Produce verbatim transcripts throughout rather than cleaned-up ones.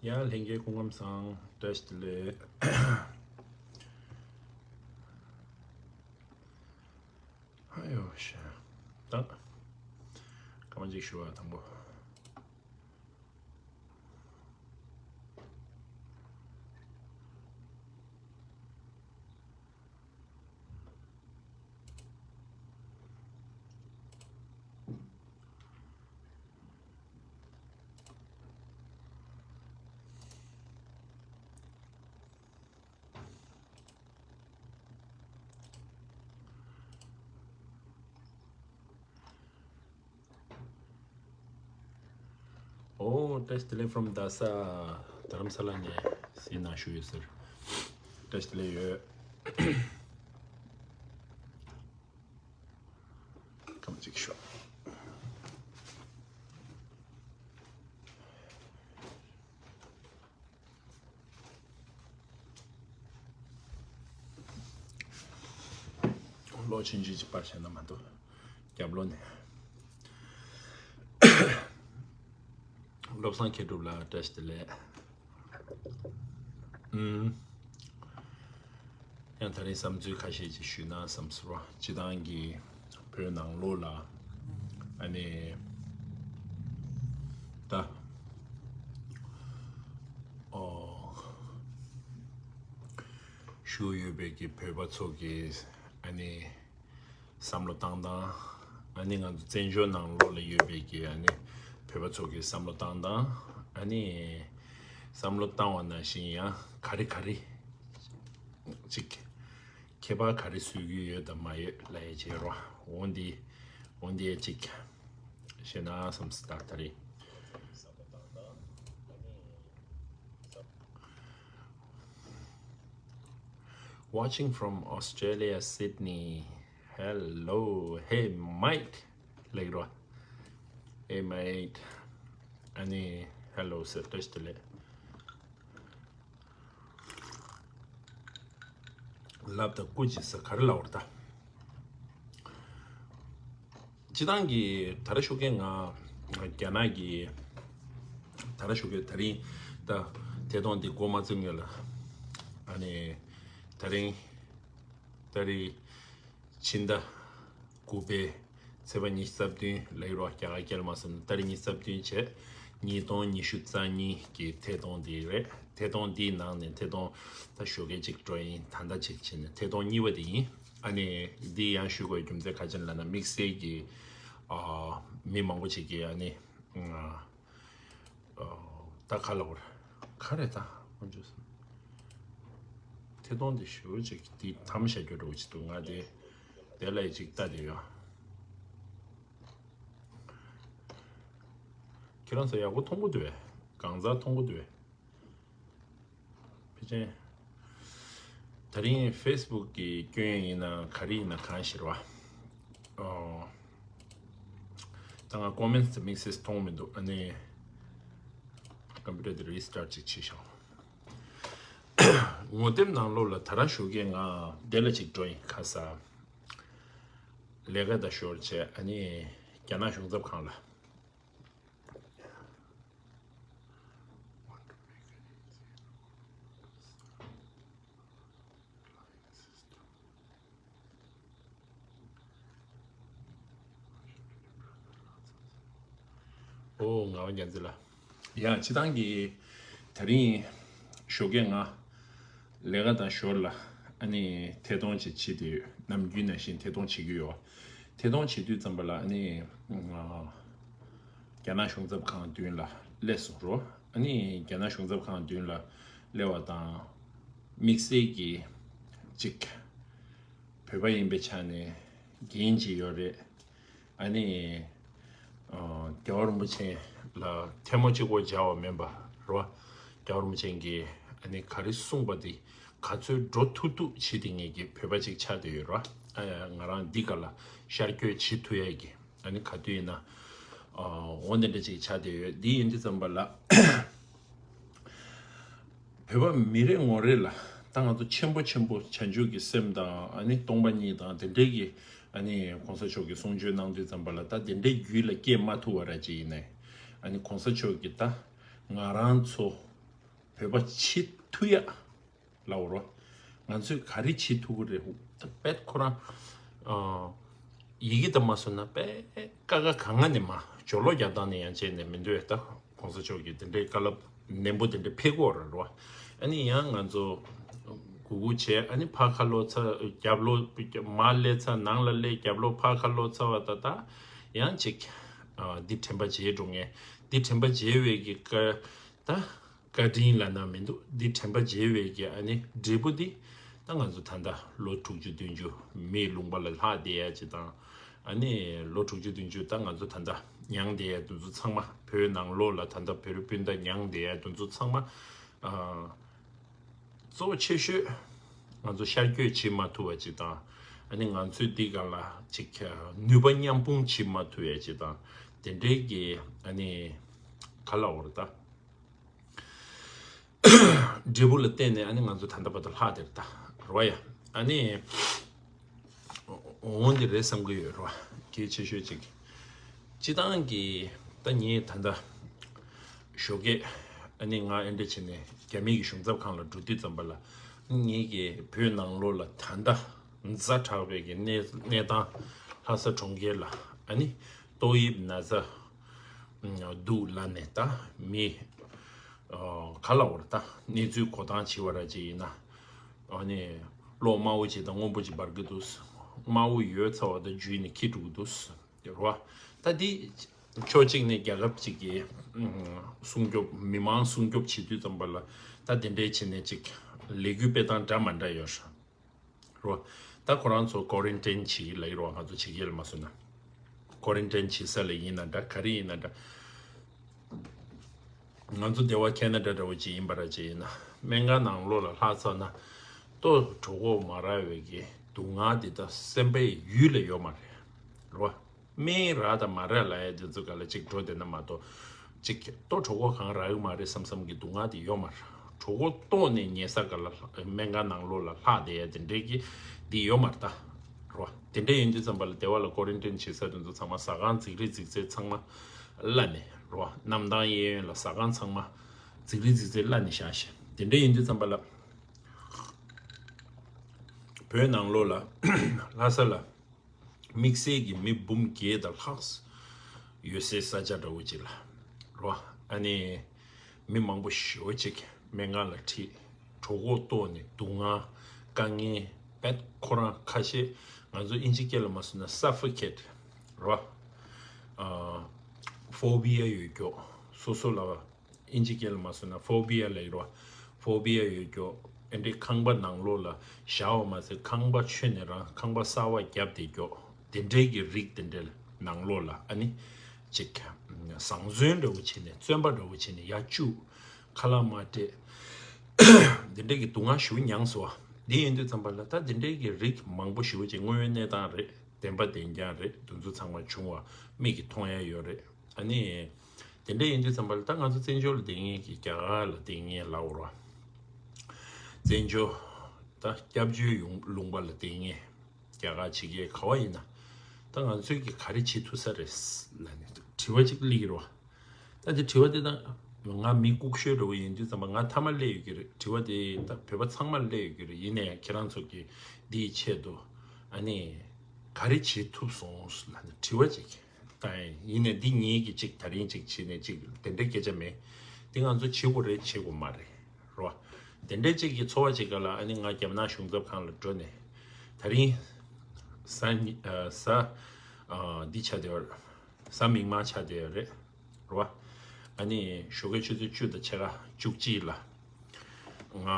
ཡ་ལྷན་རྒྱས་སྐུ་ཁམས་བཟང་། བཀྲ་ཤིས་བདེ་ལེགས། ཨ་ཡོ་ཤ། ད་སྐར་མ་གཅིག་ཞུ་བ་དང་པོ། ཨོ། བཀྲ་ཤིས་བདེ་ལེགས། from རྡ་ས། རྡ་རམ་ས་ལ་ནས་སི་ན་ཞུ་ཡོད་ཟེར། བཀྲ་ཤིས་བདེ་ལེགས་ཡོད། སྐར་མ་གཅིག་ཞུ། ལོ་ཆུང་ཆུང་ཅིག་པར་བྱས་ན་མ་གཏོགས་རྒྱབ་ལོགས་ནས། བློ་བཟང་མཁས་གྲུབ་ལགས་བཀྲ་ཤིས་བདེ་ལེགས། ཨུམ། ཡང་ད་རིང་བསམ་ཚུལ་ཁ་ཤས་ཅིག་ཞུས་ན་བསམ་སོང་། སྤྱིར་བཏང་གི་བོད་ནང་ལོགས་ལ་ཨ་ནི་ད་ཨོ་བཞུགས་ཡོད་པའི་གི་བོད་པ་ཚོ་གི་ཨ་ནི་བསམ་བློ་བཏང་སྟངས། ཨ་ནི་ང་ཚོ་བཙན་བྱོལ་ནང་ལོགས་ལ་ཡོད་པའི་གི་ཨ་ནི་བོད་པ་ཚོ་གི་བསམ་བློ་བཏང་སྟངས། ཨ་ནི་བསམ་བློ་བཏང་བ་ནང་བཞིན་ཡང་ག་རེ་ག་རེ་ཅིག་ཁྱད་པར་ག་རེ་བཟོ་གི་ཡོད་དམ་མ་ཡོད་ལབ་ཡས་བྱས་རོགས། འོ་འདི་འོ་འདི་ཅིག་ཤེས་ན་བསམ་སོང་། ད་ད་རེས། Watching from Australia, Sydney. Hello, hey Mike. ལེགས་རོ། Hey mate. ཨ་ནི་hello ཟེར། བཀྲ་ཤིས་བདེ་ལེགས། ལབ་དང་སྐུ་མཁྱེན་ཟེར་ག་རེ་ལབ་པ་རེད་ད། སྤྱིར་བཏང་གི་ད་ར་ཞོགས་ཀས་ང་རྒྱ་ནག་གི་ད་ར་ཞོགས་ཀས་ད་རིང་ད་ཐད་གཏོང་འདི་འགོ་མ་བཙུགས་སྔོན་ལ་ཨ་ནི་ད་རིང་ད་རིང་ཕྱི་ཟླ་དགུ་པའི་ཚེས་པ་ཉི་ཤུ་རྩ་བདུན་ལབ་ཡོད་རེད་བ། རྒྱ་གར་སྐད་ལ་མ་བསམ་ན་ད་རིང་ཉི་ཤུ་རྩ་བདུན་བྱས། ཉིས་སྟོང་ཉི་ཤུ་རྩ་གཉིས་ཀྱི་ཐད་གཏོང་འདི་རེད། ཐད་གཏོང་འདིའི་ནང་ནས་ཐད་གཏོང་ད་ཞོགས་ཀས་གཅིག་འགྲོ་ཡིན། ད་ལྟ་གཅིག་བྱས་ནས་ཐད་གཏོང་གཉིས་པ་དེ་ཡིན། ཨ་ནི་འདི་ཡང་ཞུ་དགོས་རྒྱུ་མཚན་ག་ཅི་ལབ་ན་དམིགས་བསལ་གྱི་ཨ་མི་མང་པོ་ཅིག་གིས་ཨ་ནི་ཨ་ད་ག་ལབ་དགོས་རེད། ག་རེ་ད་དཀོན་མཆོག་གསུམ། ཐད་གཏོང་འདི་ཞུ་ཅིག་འདི་ཐམ་བཞག་རྒྱུ་འགྲོ་གི་ཅིག་འདུག་ང་དེ་དེ་ལ་ཅིག་ལྟ་དེ་ཡོད། ཁྱེད་རང་ཚོ་ཡག་པོ་མཐོང་གི་འདུག་གས། གང་ཟག་མཐོང་གི་འདུག་གས། ཕལ་ཆེར། ད་རིང་ཕེ་སི་བུག་གི་སྐྱོན་ཡིན་ན་ག་རེ་ཡིན་ན་གང་ཤེས་རེད་བ། ཨོ། ད་ང་ཀོ་མེན་ཊི་དེ་དམིགས་བསལ་མཐོང་མི་འདུག་ཨ་ནི་ཀམ་པུ་ཊར་དེ་རི་སི་ཊར་ཊི་ཅིག་བྱས་ཤག་ངོ་དེབ་ནང་ལོགས་ལ་ད་ར་ཞོགས་ཀས་ང་དེ་ལ་ཅིག་འགྲོ་ཡིན། ཁ་ས་ལས་ཀ་ད་ཞོར་བྱས། ཨ་ནི་རྒྱ་ནག་གཞུང་ཚབ་ཁང་ལ། ཨོ། ངག་དབང་རྒྱལ་མཚན་ལགས། ཡ། སྤྱིར་བཏང་གི་ད་རིང་ཞོགས་ཀས་ང་ལས་ཀ་དང་ཞོར་ལ་ཨ་ནི་ཐད་གཏོང་ཅིག་བྱེད་དེ་ཡོད། ནམ་རྒྱུན་ནང་བཞིན་ཐད་གཏོང་བྱེད་ཀྱི་ཡོད། ཐད་གཏོང་བྱེད་དུས་ཙམ་པ་ལ་ཨ་ནི་ང་རྒྱ་ནག་གཞུང་ཚབ་ཁང་མདུན་ལ་སླེབས་སོང་རོ། ཨ་ནི་རྒྱ་ནག་གཞུང་ཚབ་ཁང་མདུན་ལ་སླེབས་པ་དང་དམིགས་བསལ་གྱི་ཅིག་བོད་པ་ཡིན་པའི་ཆ་ནས་འགན་ཅིག་ཡོད་རེད། ཨ་ནི། ཨ། རྒྱལ་བ་རིན་པོ་ཆེ་ལ་ཐལ་མོ་གཅིག་པོ་སྦྱར་བ་མིན་པ་རེད་བ། རྒྱལ་བ་རིན་པོ་ཆེ་གིས་ཨ་ནི་ག་རེ་གསུངས་པ་དེ་ག་ཚོད་འགྲོ་ཐུབ་ཐུབ་བྱེད་དེ་ངེད་ཀྱི་བོད་པ་ཅིག་ཆགས་བསྡད་ཡོད་རེད་བ། ཨ། ང་རང་འདི་ག་ལ་ཤར་བསྐྱོད་བྱེད་ཐུབ་ཡས་ཀྱི་ཨ་ནི་ག་དུས་ཡིན་ན། ཨ། འོ་འདི་འདྲ་ཅིག་ཆགས་བསྡད་ཡོད། འདི་ཡིན་དུས་ཙམ་པ་ལ། བོད་པ་མི་རེ་ངོ་རེ་ལ་ད་ང་ཚོ་ཆེན་པོ་ཆེན་པོ་བྱང་ཆུབ་ཀྱི་སེམས་དང་ཨ་ནི་སྟོང་པ་ཉིད་དང་དེ་འདྲའི་གི་ཨ་ནི་གོང་ས་མཆོག་གི་གསུང་ཆོས་གནང་དུས་ཙམ་པ་ལ་ད་དེ་འདྲའི་རྒྱུད་ལ་སྐྱེས་མ་ཐུབ་པ་ར་ཅིག་ཡིན་ནའི་ཨ་ནི་གོང་ས་མཆོག་གིས་ད་ང་རང་ཚོ་ བོད་པ་བྱེད་ཐུབ་ཡ་ལབ་རོ། ང་ཚོས་ག་རེ་བྱེད་ཐུབ་ཀྱི་རེད། ད་དཔེ་ཁོ་རང་ཨ་ཡི་གེ་ད་མ་སོང་ན་དཔེ་ཀ་ཁ་ག་ང་ནས་མ་ཇོ་ལོ་རྒྱག་སྟངས་ནས་ཡང་བྱས་ནས་མི་འདོད་ད་གོང་ས་མཆོག་གིས་དེ་འདྲའི་བཀའ་སློབ་ནན་པོ་དེ་འདྲ་ཕེབས་ཀྱི་ཡོད་རེད་རོ། ཨ་ནི་ཡང་ང་ཚོ་གུ་གུ་བྱས། ཨ་ནི་ཕར་ཁ་ལོག་ཚར། རྒྱབ་ལོག་མར་སླེབས་ཚར། ནང་ལ་སླེབས། རྒྱབ་ལོག་ཕར་ཁ་ལོག་ཚར་བ་ད་ད་ཡང་ཅིག་ཨ་འདི་དྲན་པ་བརྗེད་འགྲོ་ངེས། འདི་དྲན་པ་བརྗེད་པའི་གི་ཀ་ད་བཀའ་དྲིན་ལབ་ན་མི་འདུག་འདི་དྲན་པ་བརྗེད་པའི་གི་ཨ་ནི་འབྲས་བུ་འདི་ད་ང་ཚོ་ད་ལྟ་ལོ་དྲུག་ཅུ་བདུན་ཅུ་མིའི་ལུང་པ་ལ་ལྷག་བསྡད་ཡ་ཅིག་དང་། ཨ་ནི་ལོ་དྲུག་ཅུ་བདུན་ཅུ་ད་ང་ཚོ་ད་ལྟ་མྱངས་བསྡད་ཡ་དེ་ཚོ་ཚང་མ། བོད་ནང་ལོགས་ལ་ད་ལྟ་བོད་རིགས་སྤུན་ཟླ་མྱངས་བསྡད་ཡ་དེ་ཚོ་ཚང་མ་ཨ་གཙོ་ཆེ་ཤོས་ང་ཚོ་ཤར་བསྐྱོད་བྱེད་མ་ཐུབ་པ་ཅིག་དང་། ཨ་ནི་ང་ཚོས་འདི་སྒང་ལ་ཅིག་ནུས་པ་མཉམ་སྤུངས་བྱེད་མ་ཐུབ་ཡ་ཅིག་དང་། དེ་འདྲའི་གི་ཨ་ནི་ག་ལབ་དགོས་རེད་ད། འབྲས་བུ་ལ་བརྟེན་ནས་ཨ་ནི་ང་ཚོ་ད་ལྟ་བར་དུ་ལྷག་དེར་ད་རོ་ཡ། ཨ་ནི་འོང་འདི་རེད་བསམ་གི་ཡོད་རོ། གལ་ཆེ་ཤོས་ཅིག་སྤྱི་བཏང་གི་ད་ངས་ད་ལྟ་ཞོགས་ཀས་ཨ་ནི་ང་ཨེ་འདྲ་བྱས་ནས་རྒྱ་མི་གི་གཞུང་ཚབ་ཁང་ལ་འགྲོ་དུས་ཙམ་པ་ལ་ངེད་ཀྱི་བོད་ནང་ལོགས་ལ་ད་ལྟ་ཛ་དྲག་པའི་གི་གནས་གནས་སྟངས། ལྷ་ས་གྲོང་ཁྱེར་ལ་ཨ་ནི་ཏོག་དབྱིབས་ན་ཚ་འདུག་ལབ་ནས་ད་མི་ག་ལབ་དགོས་རེད་ད། གནས་ཚུལ་གོ་སྟངས་བྱས་པ་ར་ཅིག་ཡིན་ན་ཨ་ནི་གློག་དམར་པོ་ཅིག་དང་སྔོན་པོ་ཅིག་འབར་གི་འདུག་དམར་པོ་ཡོལ་ཚར་བ་དང་འཇུས་ནས་འཁྱེར་འགྲོ་གི་འདུག་རེད་བ། ད་འདི་ཕྱོགས་གཅིག་ནས་རྒྱལ་ཁབ་ཅིག་གི་ཨ་སྲུང་སྐྱོབ། མི་མང་སྲུང་སྐྱོབ་བྱེད་དུས་ཙམ་པ་ལ་ད་དེ་འདྲའི་བྱས་ནས་ཅིག་ལས་འགུལ་སྤེལ་སྟངས་འདྲ་མ་འདྲ་ཡོད་རེད་བ། ད་ཁོ་རང་ཚོ་ཀོ་རན་ཊིན་བྱེད་ཀྱི་ལབ་ཀྱི་རེད་བ། ང་ཚོ་ཕྱི་རྒྱལ་ལ་མ་སོང་ན། ཀོ་རན་ཊིན་བྱེད་ས་ལ་ཡིན་ན་འདྲ། ག་རེ་ཡིན་ན་འདྲ། ང་ཚོ་འདི་བ་ཁེ་ན་ཌ་འདྲ་བོ་ཅིག་ཡིན་པ་ར་ཅིག་ཡིན་ན། སྨན་ཁང་ནང་ལོགས་ལ་ལྷག་ཚར་ན་ལྟོ་གྲོད་ཁོག་མ་རག་པའི་གི་སྡུག་བསྔལ་འདི་ད་སེམས་པའི་ཡུལ་ལ་ཡོད་མ་རེད་རོ། སྨན་རག་དང་མ་རག་ལབ་ཡ་དེ་ཚོ་ག་ལ་ཅིག་འགྲོ་བསྡད་ན་མ་གཏོགས། ཅིག་ལྟོ་གྲོད་ཁོག་གང་རག་གི་མ་རེད་བསམ་བསམ་གི་སྡུག་བསྔལ་དེ་ཡོད་མ་རེད། གྲོད་ཁོག་ལྟོགས་ནས་ཉལ་ས་ག་ལ་སྨན་ཁང་ནང་ལོགས་ལ་ལྷག་བསྡད་ཡ་དེ་འདྲའི་གི་འདི་ཡོད་མ་རེད་ད་རོ། དེ་འདྲ་ཡིན་དུས་ཙམ་པ་ལ་སྡེ་བ་ལ་ཀོ་རན་ཊིན་བྱེད་ས་དེ་ཚོ་ཚང་མ་ཟ་ཁང་རྫིག་རིག་རྫིག་རྫིག་ཚང་མ་གླ་ནས་རོ། གནམ་ཐང་གཡས་གཡོན་ལ་ཟ་ཁང་ཚང་མ་རྫིག་རིག་རྫིག་རྫིག་གླ་ནས་བཞག་ཤག་དེ་འདྲ་ཡིན་དུས་ཙམ་པ་ལ་བོད་ནང་ལོགས་ལ་ལྷ་ས་ལ་དམིགས་བསལ་གྱི་མི་འབུམ་བརྒྱད་དང་ལྷག་ཡོད་སའི་ས་ཆ་འདྲ་བོ་ཅིག་ལ་རོ། ཨ་ནི་མི་མང་པོ་ཞེ་པོ་ཅིག་སྨན་ཁང་ལ་ཁྲིད། གྲོད་ཁོག་ལྟོགས་ནས་སྡུག་བསྔལ་དཀའ་ངལ་དཔེ་ཁོ་རང་ཁ་ཤས་ང་ཚོ་ཨིན་ཇི་སྐད་ལ་མ་སོང་ན་སབ་ཕོ་ཀེ་ཊི་རོ། ཨ་ཕོ་བི་ཡ་ཡོད་རྒྱུ། སོ་སོ་ལ་ཨིན་ཇི་སྐད་ལ་མ་སོང་ན་ཕོ་བི་ཡ་ལབ་ཀྱི་རེད་བ། ཕོ་བི་ཡ་ཡོད་རྒྱུ། ཨེ་འདྲའི་ཁང་པ་ནང་ལོགས་ལ་བཞག་པ་མ་ཟད་ཁང་པ་ཆུ་ནས་རང་ཁང་པ་གསར་པ་བརྒྱབ་བསྡད་རྒྱུ། དེ་འདྲའི་གི་རིགས་དེ་འདྲའི་ནང་ལོགས་ལ་ཨ་ནི་ཅིག་བཟང་བཙོན་འདྲ་བོ་བྱས་ནས་བཙོན་པ་འདྲ་བོ་བྱས་ནས་ཡར་བཅུག་ཁ་ལག་མ་སྤྲད། དེ་འདྲའི་གི་སྡུག་བསྔལ་ཞེ་པོ་མྱངས་སོང་བ། དེ་ཡིན་དུས་ཙམ་པ་ལ་ད་དེ་འདྲའི་གི་རིགས་མང་པོ་ཞེ་པོ་ཅིག་དངོས་ཡོད་གནས་སྟངས་རེད། བདེན་པ་བདེན་རྐྱང་རེད། དེ་ཚོ་ཚང་མ་བྱུང་བ་མིག་གིས་མཐོང་ཡ་ཡོད་རེད། ཨ་ནི། དེ་འདྲ་ཡིན་དུས་ཙམ་པ་ལ་ད་ང་ཚོ་བཙན་བྱོལ་ལ་བསྡད་མཁན་གྱི་རྒྱ་གར་ལ་བསྡད་མཁན་ལབ་དགོས་རེད་བ། བཙན་བྱོལ་ད་སྐྱབས་བཅོལ་ཡོང་ལུང་པ་ལ་བསྡད་མཁན་རྒྱ་གར་ཕྱི་རྒྱལ་ག་བ་ཡིན་ན་ད་ང་ཚོས་ཀྱི་ག་རེ་བྱེད་ཐུབ་ས་རེད་ལབ་ནས་དྲི་བ་གཅིག་སླེབས་ཀྱི་རེད་བ། ད་དེ་དྲི་བ་དེ་ད་ང་མི་ལྐུགས་ཤོས་འདྲ་བོ་ཡིན་དུས་ཙམ་པ་ང་མཐའ་མ་སླེབས་ཡོད་ཀྱི་རེད། དྲི་བ་དེ་ད་བོད་པ་ཚང་མར་སླེབས་ཡོད་ཀྱི་རེད། ཡིན་ནའི་ཁྱེད་རང་ཚོ་གི་འདིའི་ཆེད་དུ་ཨ་ནི་ག་རེ་བྱེད་ཐུབ་སོང་ལབ་ནས་དྲི་བ་གཅིག་ད་ཡིན་ནའི་འདི་ངེད་ཀྱིས་ཅིག་ད་རིང་ཅིག་བྱས་ནས་ཅིག་དེ་འདྲའི་སྐད་ཆ་མེད། འདི་ང་ཚོ་བྱེད་དགོས་རེད་བྱེད་དགོས་མ་རེད་རོ། དེ་འདྲའི་ཅིག་གི་ཚོར་བ་ཅིག་ག་ལ་ཨ་ནི་ང་རྒྱ་ནག་གཞུང་ཚབ་ཁང་ལ་འགྲོ་ནས་ད་རིང་གཟའ་ཉི་ཨ་གཟའ་ཨ་འདི་ཆགས་བསྡད་ཡོད་རེད། གཟའ་མིག་དམར་ཆགས་བསྡད་ཡོད་རེད་རོ། ཨ་ནི་ཞོགས་ཀའི་ཆུ་ཚོད་བཅུ་དང་ཕྱེད་ཀ་བཅུ་གཅིག་ལ་ང་ཨ་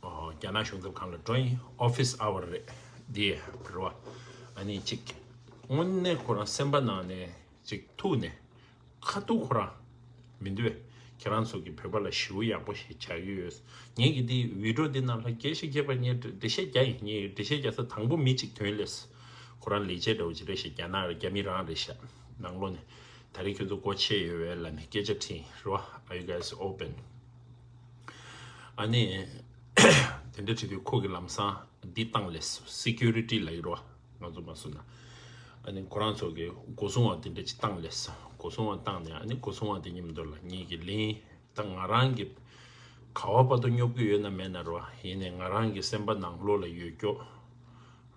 རྒྱ་ནག་གཞུང་ཚབ་ཁང་ལ་འགྲོ་ཡིན། ཨོ་ཕིས་ཨ་ཝར་རེད་འདི་རེད་བ། ཨ་ནི་ཅིག་དངོས་གནས་ཁོ་རང་སེམས་པ་ནང་ནས་ཅིག་ཐུག་ནས་ཁ་ཐུག་ཁོ་རང་མི་འདུག་བས། ཁྱེད་རང་ཚོ་གི་བོད་པ་ལ་ཞེ་པོ་ཡག་པོ་ཞིག་བྱ་གི་ཡོད། ངེད་ཀྱི་འདི་བི་ཌིའོ་འདི་ནང་ལ་རྒྱས་ཤིག་རྒྱས་པ་ངས་འགྲེལ་བཤད་རྒྱག་ཡིན། ངས་འགྲེལ་བཤད་རྒྱག་ས་དང་པོ་མི་གཅིག་ཐོན་སླེབས། ཁོ་རང་ལས་བྱེད་འདྲ་བོ་ཅིག་རེད་ཤག་རྒྱ་ནག་རེད། རྒྱ་མི་རང་རེད་ཤག་ནང་ལོགས་ནས་ད་རེས་ཁྱོད་ཚོ་སྒོ་ཕྱེ་ཡོད་བས་ལབ་ནས་སྐད་ཆ་དྲིས་རེད་བ། Are you guys open? ཨ་ནི་དེ་འདྲ་དྲིས་དུས་ཁོ་གི་ལམ་སང་འདི་བཏང་སླེབས་སོང་། སི་ཀུ་རི་ཊི་ལབ་ཀྱི་རེད་བ། ང་ཚོ་མ་སུ་ན། ཨ་ནི་ཁོ་རང་ཚོ་གི་སྒོ་སྲུང་བ་དེ་འདྲ་ཅིག་བཏང་སླེབས་སོང་། སྒོ་སྲུང་བ་བཏང་ནས་ཨ་ནི་སྒོ་སྲུང་བ་དེ་མཉམ་དུ་ལ་ངེད་ཀྱི་ལན་ད་ང་རང་གི་ ག་བ་བར་དུ་སྙོབ་ཀྱི་ཡོད་ན་མེད་ན་རོ། ཡིན་ནའི་ང་རང་གི་སེམས་པ་ནང་ལོགས་ལ་ཡོད་སྐྱོ་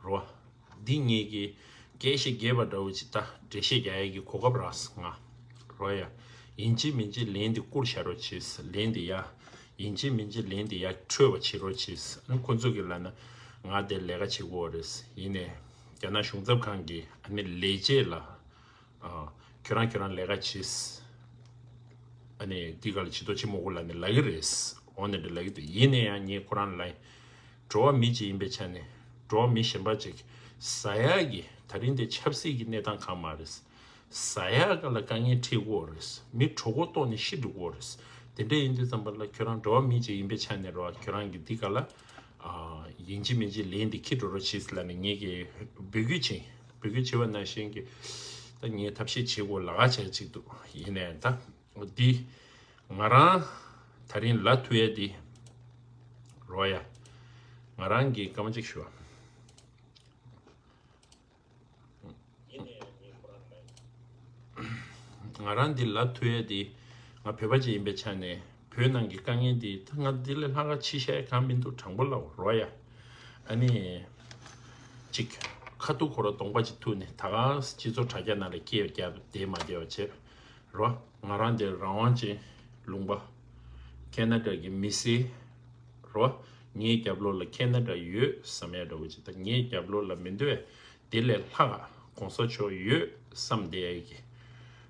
རོ། འདི་ངེད་ཀྱི་རྒྱས་ཤིག་རྒྱས་པ་འདྲ་བོ་ཅིག་ད་འགྲེལ་བཤད་རྒྱག་ཡས་ཀྱི་གོ་སྐབས་རག་སོང་ང་རོ་ཡ། ཡིན་གཅིག་མིན་གཅིག་ལན་འདི་བསྐུར་བཞག་རོགས་བྱེད། ལན་འདི་ཡ། ཡིན་གཅིག་མིན་གཅིག་ལན་འདི་ཡ་འཕྲོད་པ་བྱེད་རོགས་བྱེད། ཨ་ནི་ཁོ་ཚོ་གི་ལབ་ན་ང་དེ་ལས་ཀ་བྱེད་དགོས་རེད། ཡིན་ནའི་རྒྱ་ནག་གཞུང་ཚབ་ཁང་གི་ཨ་ནི་ལས་བྱེད་ལ། ཨ། ཁྱོད་རང་ཁྱོད་རང་ལས་ཀ་བྱེད། ཨ་ནི་འདི་ག་ལ་བྱེད་དོ་བྱེད་མོ་གོ་ལ་ནི་ལ་གི་རེད། འོ་ནི་འདྲ་ལ་གི་འདུག་ཡིན་ནའི་ཡང་ངས་ཁོ་རང་ལ་འགྲོ་བ་མི་གཅིག་ཡིན་པའི་ཆ་ནས་འགྲོ་བ་མི་གཞན་པ་ཅིག་ཟ་ཡག་གི་ད་རིང་དེ་ཆབ་སྲིད་ཀྱི་གནས་སྟངས་གང་མ་རེད། ཟ་ཡག་ག་ལ་དཀའ་ངལ་འཕྲད་ཀྱི་ཡོད་རེད། མི་གྲོད་ཁོག་ལྟོགས་ནས་ཤི་འགྲོ་གི་ཡོད་རེད། དེ་འདྲ་ཡིན་དུས་ཙམ་པ་ལ་ཁྱོད་རང་འགྲོ་བ་མི་གཅིག་ཡིན་པའི་ཆ་ནས་རོ་ཁྱོད་རང་གི་འདི་ག་ལ། ཨ། ཡིན་གཅིག་མིན་གཅིག་ལན་འདི་འཁྱེར་འགྲོ་རོགས་བྱེད་ཟེར་ལབ་ནས་ངེད་ཀྱིས་འབོད་སྐུལ་བྱས། འབོད་སྐུལ་བྱས་པ་ནང་བཞིན་གྱི་ད་ངས་ཐབས་ཤེས་བྱེད་དགོས་ལ་ཁག་ཆེ་ཅིག་འདུག་ཡིན་ནའི་ད་འདི་ང་རང་ད་རིང་ལབ་ཐུབ་ཡས་འདི་རོ་ཡ། ང་རང་གི་སྐར་མ་གཅིག་ཞུ་བ། ང་རང་འདི་ལབ་ཐུབ་ཡས་འདི་ང་བོད་པ་ཅིག་ཡིན་པའི་ཆ་ནས་བོད་ནང་གི་དཀའ་ངལ་འདི་ད་ང་འདི་ལས་ལྷག་ག་ཕྱི་བཤད་གང་མི་འདུག་དྲང་པོ་ལབ་རོ་ཡ། ཨ་ནི་ཅིག་ཁ་ཐུག་ཁོ་ར་གདོང་པ་ཅིག་ཐུག་ནས་ད་ག་སྤྱི་ཚོགས་དྲ་རྒྱ་ནང་ལ་སྐད་རྒྱབ་བསྡད་མ་བསྡད་པ་བྱས་རོ། ང་རང་འདི་རང་དབང་ཅན་ལུང་པ་ཁེ་ན་ཌ་གི་མི་སེར་རོ། ངའི་རྒྱབ་ལོགས་ལ་ཁེ་ན་ཌ་ཡོད་བསམ་ཡ་འདྲ་བོ་ཅིག་ད་ངའི་རྒྱབ་ལོགས་ལ་མི་འདུག་བས། དེ་ལས་ལྷག་གོང་ས་མཆོག་ཡོད་བསམ་བསྡད་ཡ་གི་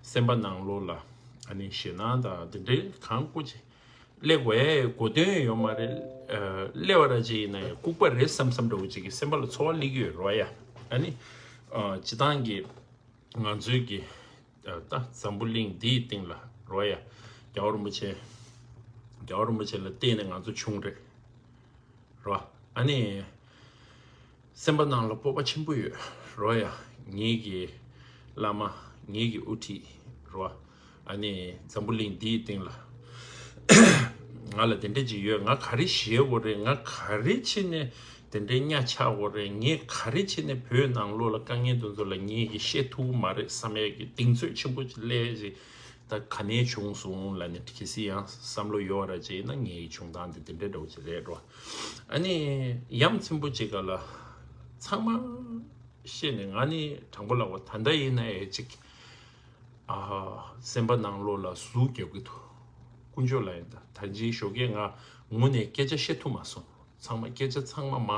སེམས་པ་ནང་ལོགས་ལ་ཨ་ནི་ཞེད་སྣང་དང་དེ་འདྲའི་གང་སྐུ་ཅིག་སླེབས་དགོས་ཡ་གོ་དོན་ཡོད་མ་རེད། ཨ། སླེབས་པ་ར་ཅིག་ཡིན་ན་ཡང་ལྐུགས་པ་རེད་བསམ་བསམ་འདྲ་བོ་ཅིག་གི་སེམས་པ་ལ་ཚོར་བ་སླེབས་ཀྱི་ཡོད་རོ་ཡ། ཨ་ནི་ཨ། སྤྱི་བཏང་གི་ང་ཚོའི་གི་ད་འཛམ་བུ་གླིང་འདིའི་སྟེང་ལ་རོ་ཡ། རྒྱལ་བ་རིན་པོ་ཆེ། རྒྱལ་བ་རིན་པོ་ཆེ་ལ་བརྟེན་ནས་ང་ཚོ་བྱུང་རེད། རོ། ཨ་ནི། སེམས་པ་ནང་ལ་སྤོབས་པ་ཆེན་པོ་ཡོད་རོ་ཡ། ངེད་ཀྱི་བླ་མ། ངེད་ཀྱི་དབུ་ཁྲིད་རོ། ཨ་ནི་འཛམ་བུ་གླིང་འདིའི་སྟེང་ལ་ང་ལ་དེ་འདྲ་ཅིག་ཡོད། ང་ག་རེ་བཞེས་དགོས་རེད། ང་ག་རེ་བྱས་ནས་དེ་འདྲའི་གཉའ་ཆག་དགོས་རེད། ངས་ག་རེ་བྱས་ནས་བོད་ནང་ལོགས་ལ་དཀའ་ངལ་དེ་ཚོ་ལ་ངེད་ཀྱིས་བཤད་ཐུབ་ཀྱི་མ་རེད་བསམ་ཡས་ཀྱི་གདེང་ཚོད་ཆེན་པོ་ཅིག་སླེབས་ཅིག་ད་ག་ནས་བྱུང་སོང་ལབ་ནས་གལ་སྲིད་ཡང་བསམ་བློ་ཡོད་ར་ཅིག་ཡིན་ན་ངའི་བྱུང་སྟངས་དེ་དེ་འདྲའི་འདྲ་བོ་ཅིག་རེད་འགྲོ། ཨ་ནི་ཡ་མཚན་པོ་ཅིག་ག་ལ་ཚང་མ་ཤེས་ནས་ང་ནི་དྲང་པོ་ལབ་པ་ད་ལྟ་ཡིན་ན་ཡང་ཅིག་ཨ། སེམས་པ་ནང་ལོགས་ལ་ཟུག་རྒྱག་གི་འདུག་དཀོན་མཆོག་ལ་ཡིན་ད་ད་ཅིའི་ཞོགས་ཀས་ང་ངུ་ནས་སྐད་ཆ་བཤད་ཐུབ་མ་སོང་། ཚང་མ་སྐད་ཆ་ཚང་མ་མ་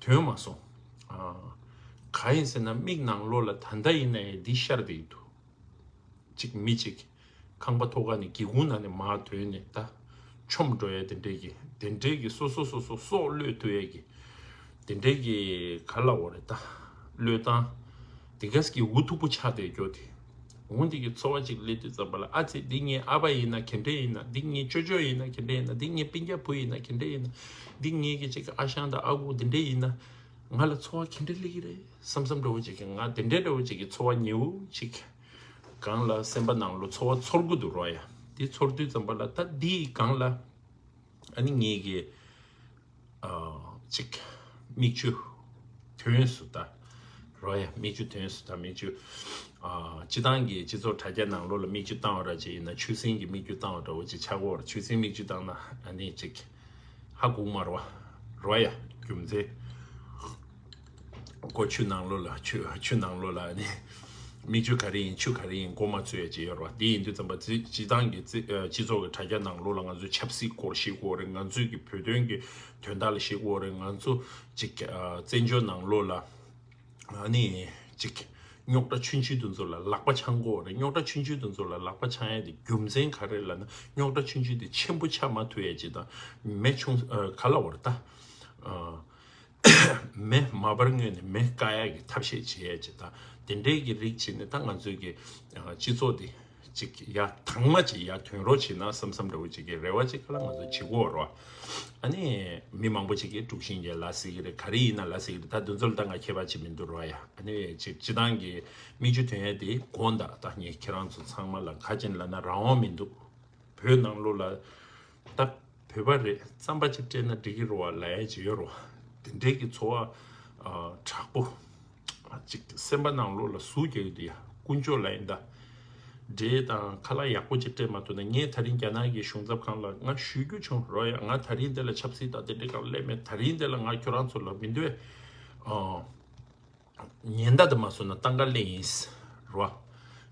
ཐོན་མ་སོང་། ཨ། ག་ཡིན་ཟེར་ན་མིག་ནང་ལོགས་ལ་ད་ལྟ་ཡིན་ན་ཡང་འདི་ཤར་བསྡད་ཀྱི་འདུག་གཅིག་མི་གཅིག་ཁང་པ་ཐོག་ཁ་ནས་སྒེའུ་ཁུང་ནང་ནས་མར་ཐོན་ནས་ད་མཆོངས་འགྲོ་ཡ་དེ་འདྲས་ཀྱི་དེ་འདྲས་ཀྱི་སོ་སོ་སོ་སོ་སྲོག་བློས་ཐུབ་ཡ་གི་དེ་འདྲས་ཀྱི་ག་ལ་འོ་རེད་ད་བློས་བཏང་དེ་གས་ཀྱི་འུ་ཐུག་པོ་ཆགས་བསྡད་རྒྱུ་དེ་འོ་འདི་གི་ཚོར་བ་ཅིག་སླེབས་དུས་ཙམ་པ་ལ་ཨ་ཙི་འདི་ངའི་ཨ་ཕ་ཡིན་ན་ག་འདྲས་ཡིན་ན་འདི་ངའི་ཅོ་ཅོ་ཡིན་ན་ག་འདྲས་ཡིན་ན་འདི་ངའི་སྤུན་ཀྱག་བུ་ཡིན་ན་ག་འདྲས་ཡིན་ན་འདི་ངའི་གི་ཅིག་ཨ་ཞང་དང་ཨ་ཁུ་དེ་འདྲས་ཡིན་ན་ང་ལ་ཚོར་བ་ག་འདྲས་སླེབས་ཀྱི་རེད་བསམ་བསམ་འདྲ་བོ་ཅིག་གི་ང་དེ་འདྲས་འདྲ་བོ་ཅིག་གི་ཚོར་བ་ཉེ་བོ་ཅིག་སྒང་ལ་སེམས་པ་ནང་ལོ་ཚོར་བ་ཚོར་གི་འདུག་རོ་ཡ། དེ་ཚོར་དུས་ཙམ་པ་ལ་ད་འདིའི་སྒང་ལ་ཨ་ནི་ངེད་ཀྱི་ཨ་ཅིག་མིག་ཆུ་ཐོན་སོང་ད་རོ་ཡ། མིག་ཆུ་ཐོན་སོང་ད་མིག་ཆུ་ཨ་སྤྱི་བཏང་གི་སྤྱི་ཚོགས་དྲ་རྒྱ་ནང་ལོགས་ལ་མིག་ཆུ་བཏང་བ་ར་ཅིག་ཡིན་ན་ཆུ་སྲིན་གྱི་མིག་ཆུ་བཏང་བ་འདྲ་བོ་ཅིག་ཆགས་ཀྱི་ཡོད་རེད། ཆུ་སྲིན་མིག་ཆུ་བཏང་ན་ཨ་ནི་ཅིག་ཧ་གོ་མ་རེད་བ། རོ་ཡ་རྒྱུ་མཚན། ཁོ་ཆུ་ནང་ལོགས་ལ་ཆུ་ཆུ་ནང་ལོགས་ལ་ནི་མིག་ཆུ་ག་རེ་ཡིན་ཆུ་ག་རེ་ཡིན་མགོ་མ་ཚོས་ཡ་ཅིག་ཡོད་རེད་བ། དེ་ཡིན་དུས་ཙམ་པ་སྤྱི་སྤྱི་བཏང་གི་སྤྱི་སྤྱི་ཚོགས་ཀྱི་དྲ་རྒྱ་ནང་ལོགས་ལ་ང་ཚོས་ཆབ་སྲིད་སྐོར་བཤད་དགོས་རེད། ང་ཚོས་ཀྱི་བོད་དོན་གྱི་དོན་དག་ལ་བཤད་དགོས་རེད། ང་ཚོ་ཅིག་བཙན་བྱོལ་ནང་ལོགས་ལ་ཨ་ནི་ཅིག་རྙོག་དྲ་ཆུང་ཆུང་དེ་ཚོ་ལ་ལག་པ་འཆང་དགོས་རེད། རྙོག་དྲ་ཆུང་ཆུང་དེ་ཚོ་ལ་ལག་པ་འཆང་ཡ་དེ་རྒྱུ་མཚན་ག་རེ་ལབ་ན་རྙོག་དྲ་ཆུང་ཆུང་དེ་ཆེན་པོ་ཆགས་མ་ཐུབ་ཡ་ཅིག་དང་མེ་ཆུང་ག་ལ་བར་ད་མེ་མ་འབར་སྔོན་ནས་མེ་བཀག་ཡ་གི་ཐབས་ཤེས་བྱེད་ཡ་ཅིག་དང་དེ་འདྲའི་གི་རིགས་བྱས་ནས་ད་ང་ཚོའི་གི་སྤྱི་ཚོགས་དེ། ཅིག་ཡ་དྭངས་མ་ཅིག་ཡ་ཐོན་རོགས་བྱེད་ན་བསམ་བསམ་འདྲ་བོ་ཅིག་གི་རེ་བ་ཅིག་ག་ལ་ང་ཚོ་བྱེད་ཀྱི་ཡོད་རོ། ཨ་ནི་མི་མང་པོ་ཅིག་གིས་དཀྲུག་ཤིང་རྒྱག་ལབ་སྲིད་ཀྱི་རེད། ག་རེ་ཡིན་ན་ལབ་སྲིད་ཀྱི་རེད། ད་འདི་ཚོ་ལ་ད་ང་ཁྱད་པར་ཅིག་མི་འདུག་རོ་ཡ། ཨ་ནི་ཅིག་སྤྱི་བཏང་གི་མིག་ཆུ་ཐོན་ཡ་དེ་དགོངས་དག་ད་ངས་ཁྱེད་རང་ཚོ་ཚང་མ་ལ་ག་ཅིག་ལབ་ན་རང་དབང་མི་འདུག་བོད་ནང་ལོགས་ལ་ད་བོད་པ་རེད་རྩམ་པ་ཅིག་སྤྲད་ན་འགྲིག་གི་རེད་བ་ལབ་ཡ་ཅིག་ཡོད་རེད་བ། དེ་འདྲའི་གི་ཚོར་བ་ཨ་དྲག་པོ་ཨ་ཅིག་སེམས་པ་ནང་ལོགས་ལ་ཟུག་རྒྱག་གི་འདུག་ཡ། དཀོན་མཆོག་ལ་ཡིན་ད་ འབྲེལ་དང་ཁ་ལག་ཡག་པོ་ཅིག་སྤྲད་མ་ཐུབ་ན། ངས་ད་རིང་རྒྱ་ནག་གི་གཞུང་ཚབ་ཁང་ལ་ང་ཞུ་རྒྱུ་བྱུང་རོགས་ཡ། ང་ད་རིང་འདི་ལ་ཆབ་སྲིད་དང་དེ་འདྲའི་སྒང་སླེབས་མེད། ད་རིང་འདི་ལ་ང་ཁྱོད་རང་ཚོ་ལ་མི་འདོད། ཨ། ཉེན་བརྡ་དུ་མ་སོང་ན་ཏང་ག་ལེ་ཡིན། རོ།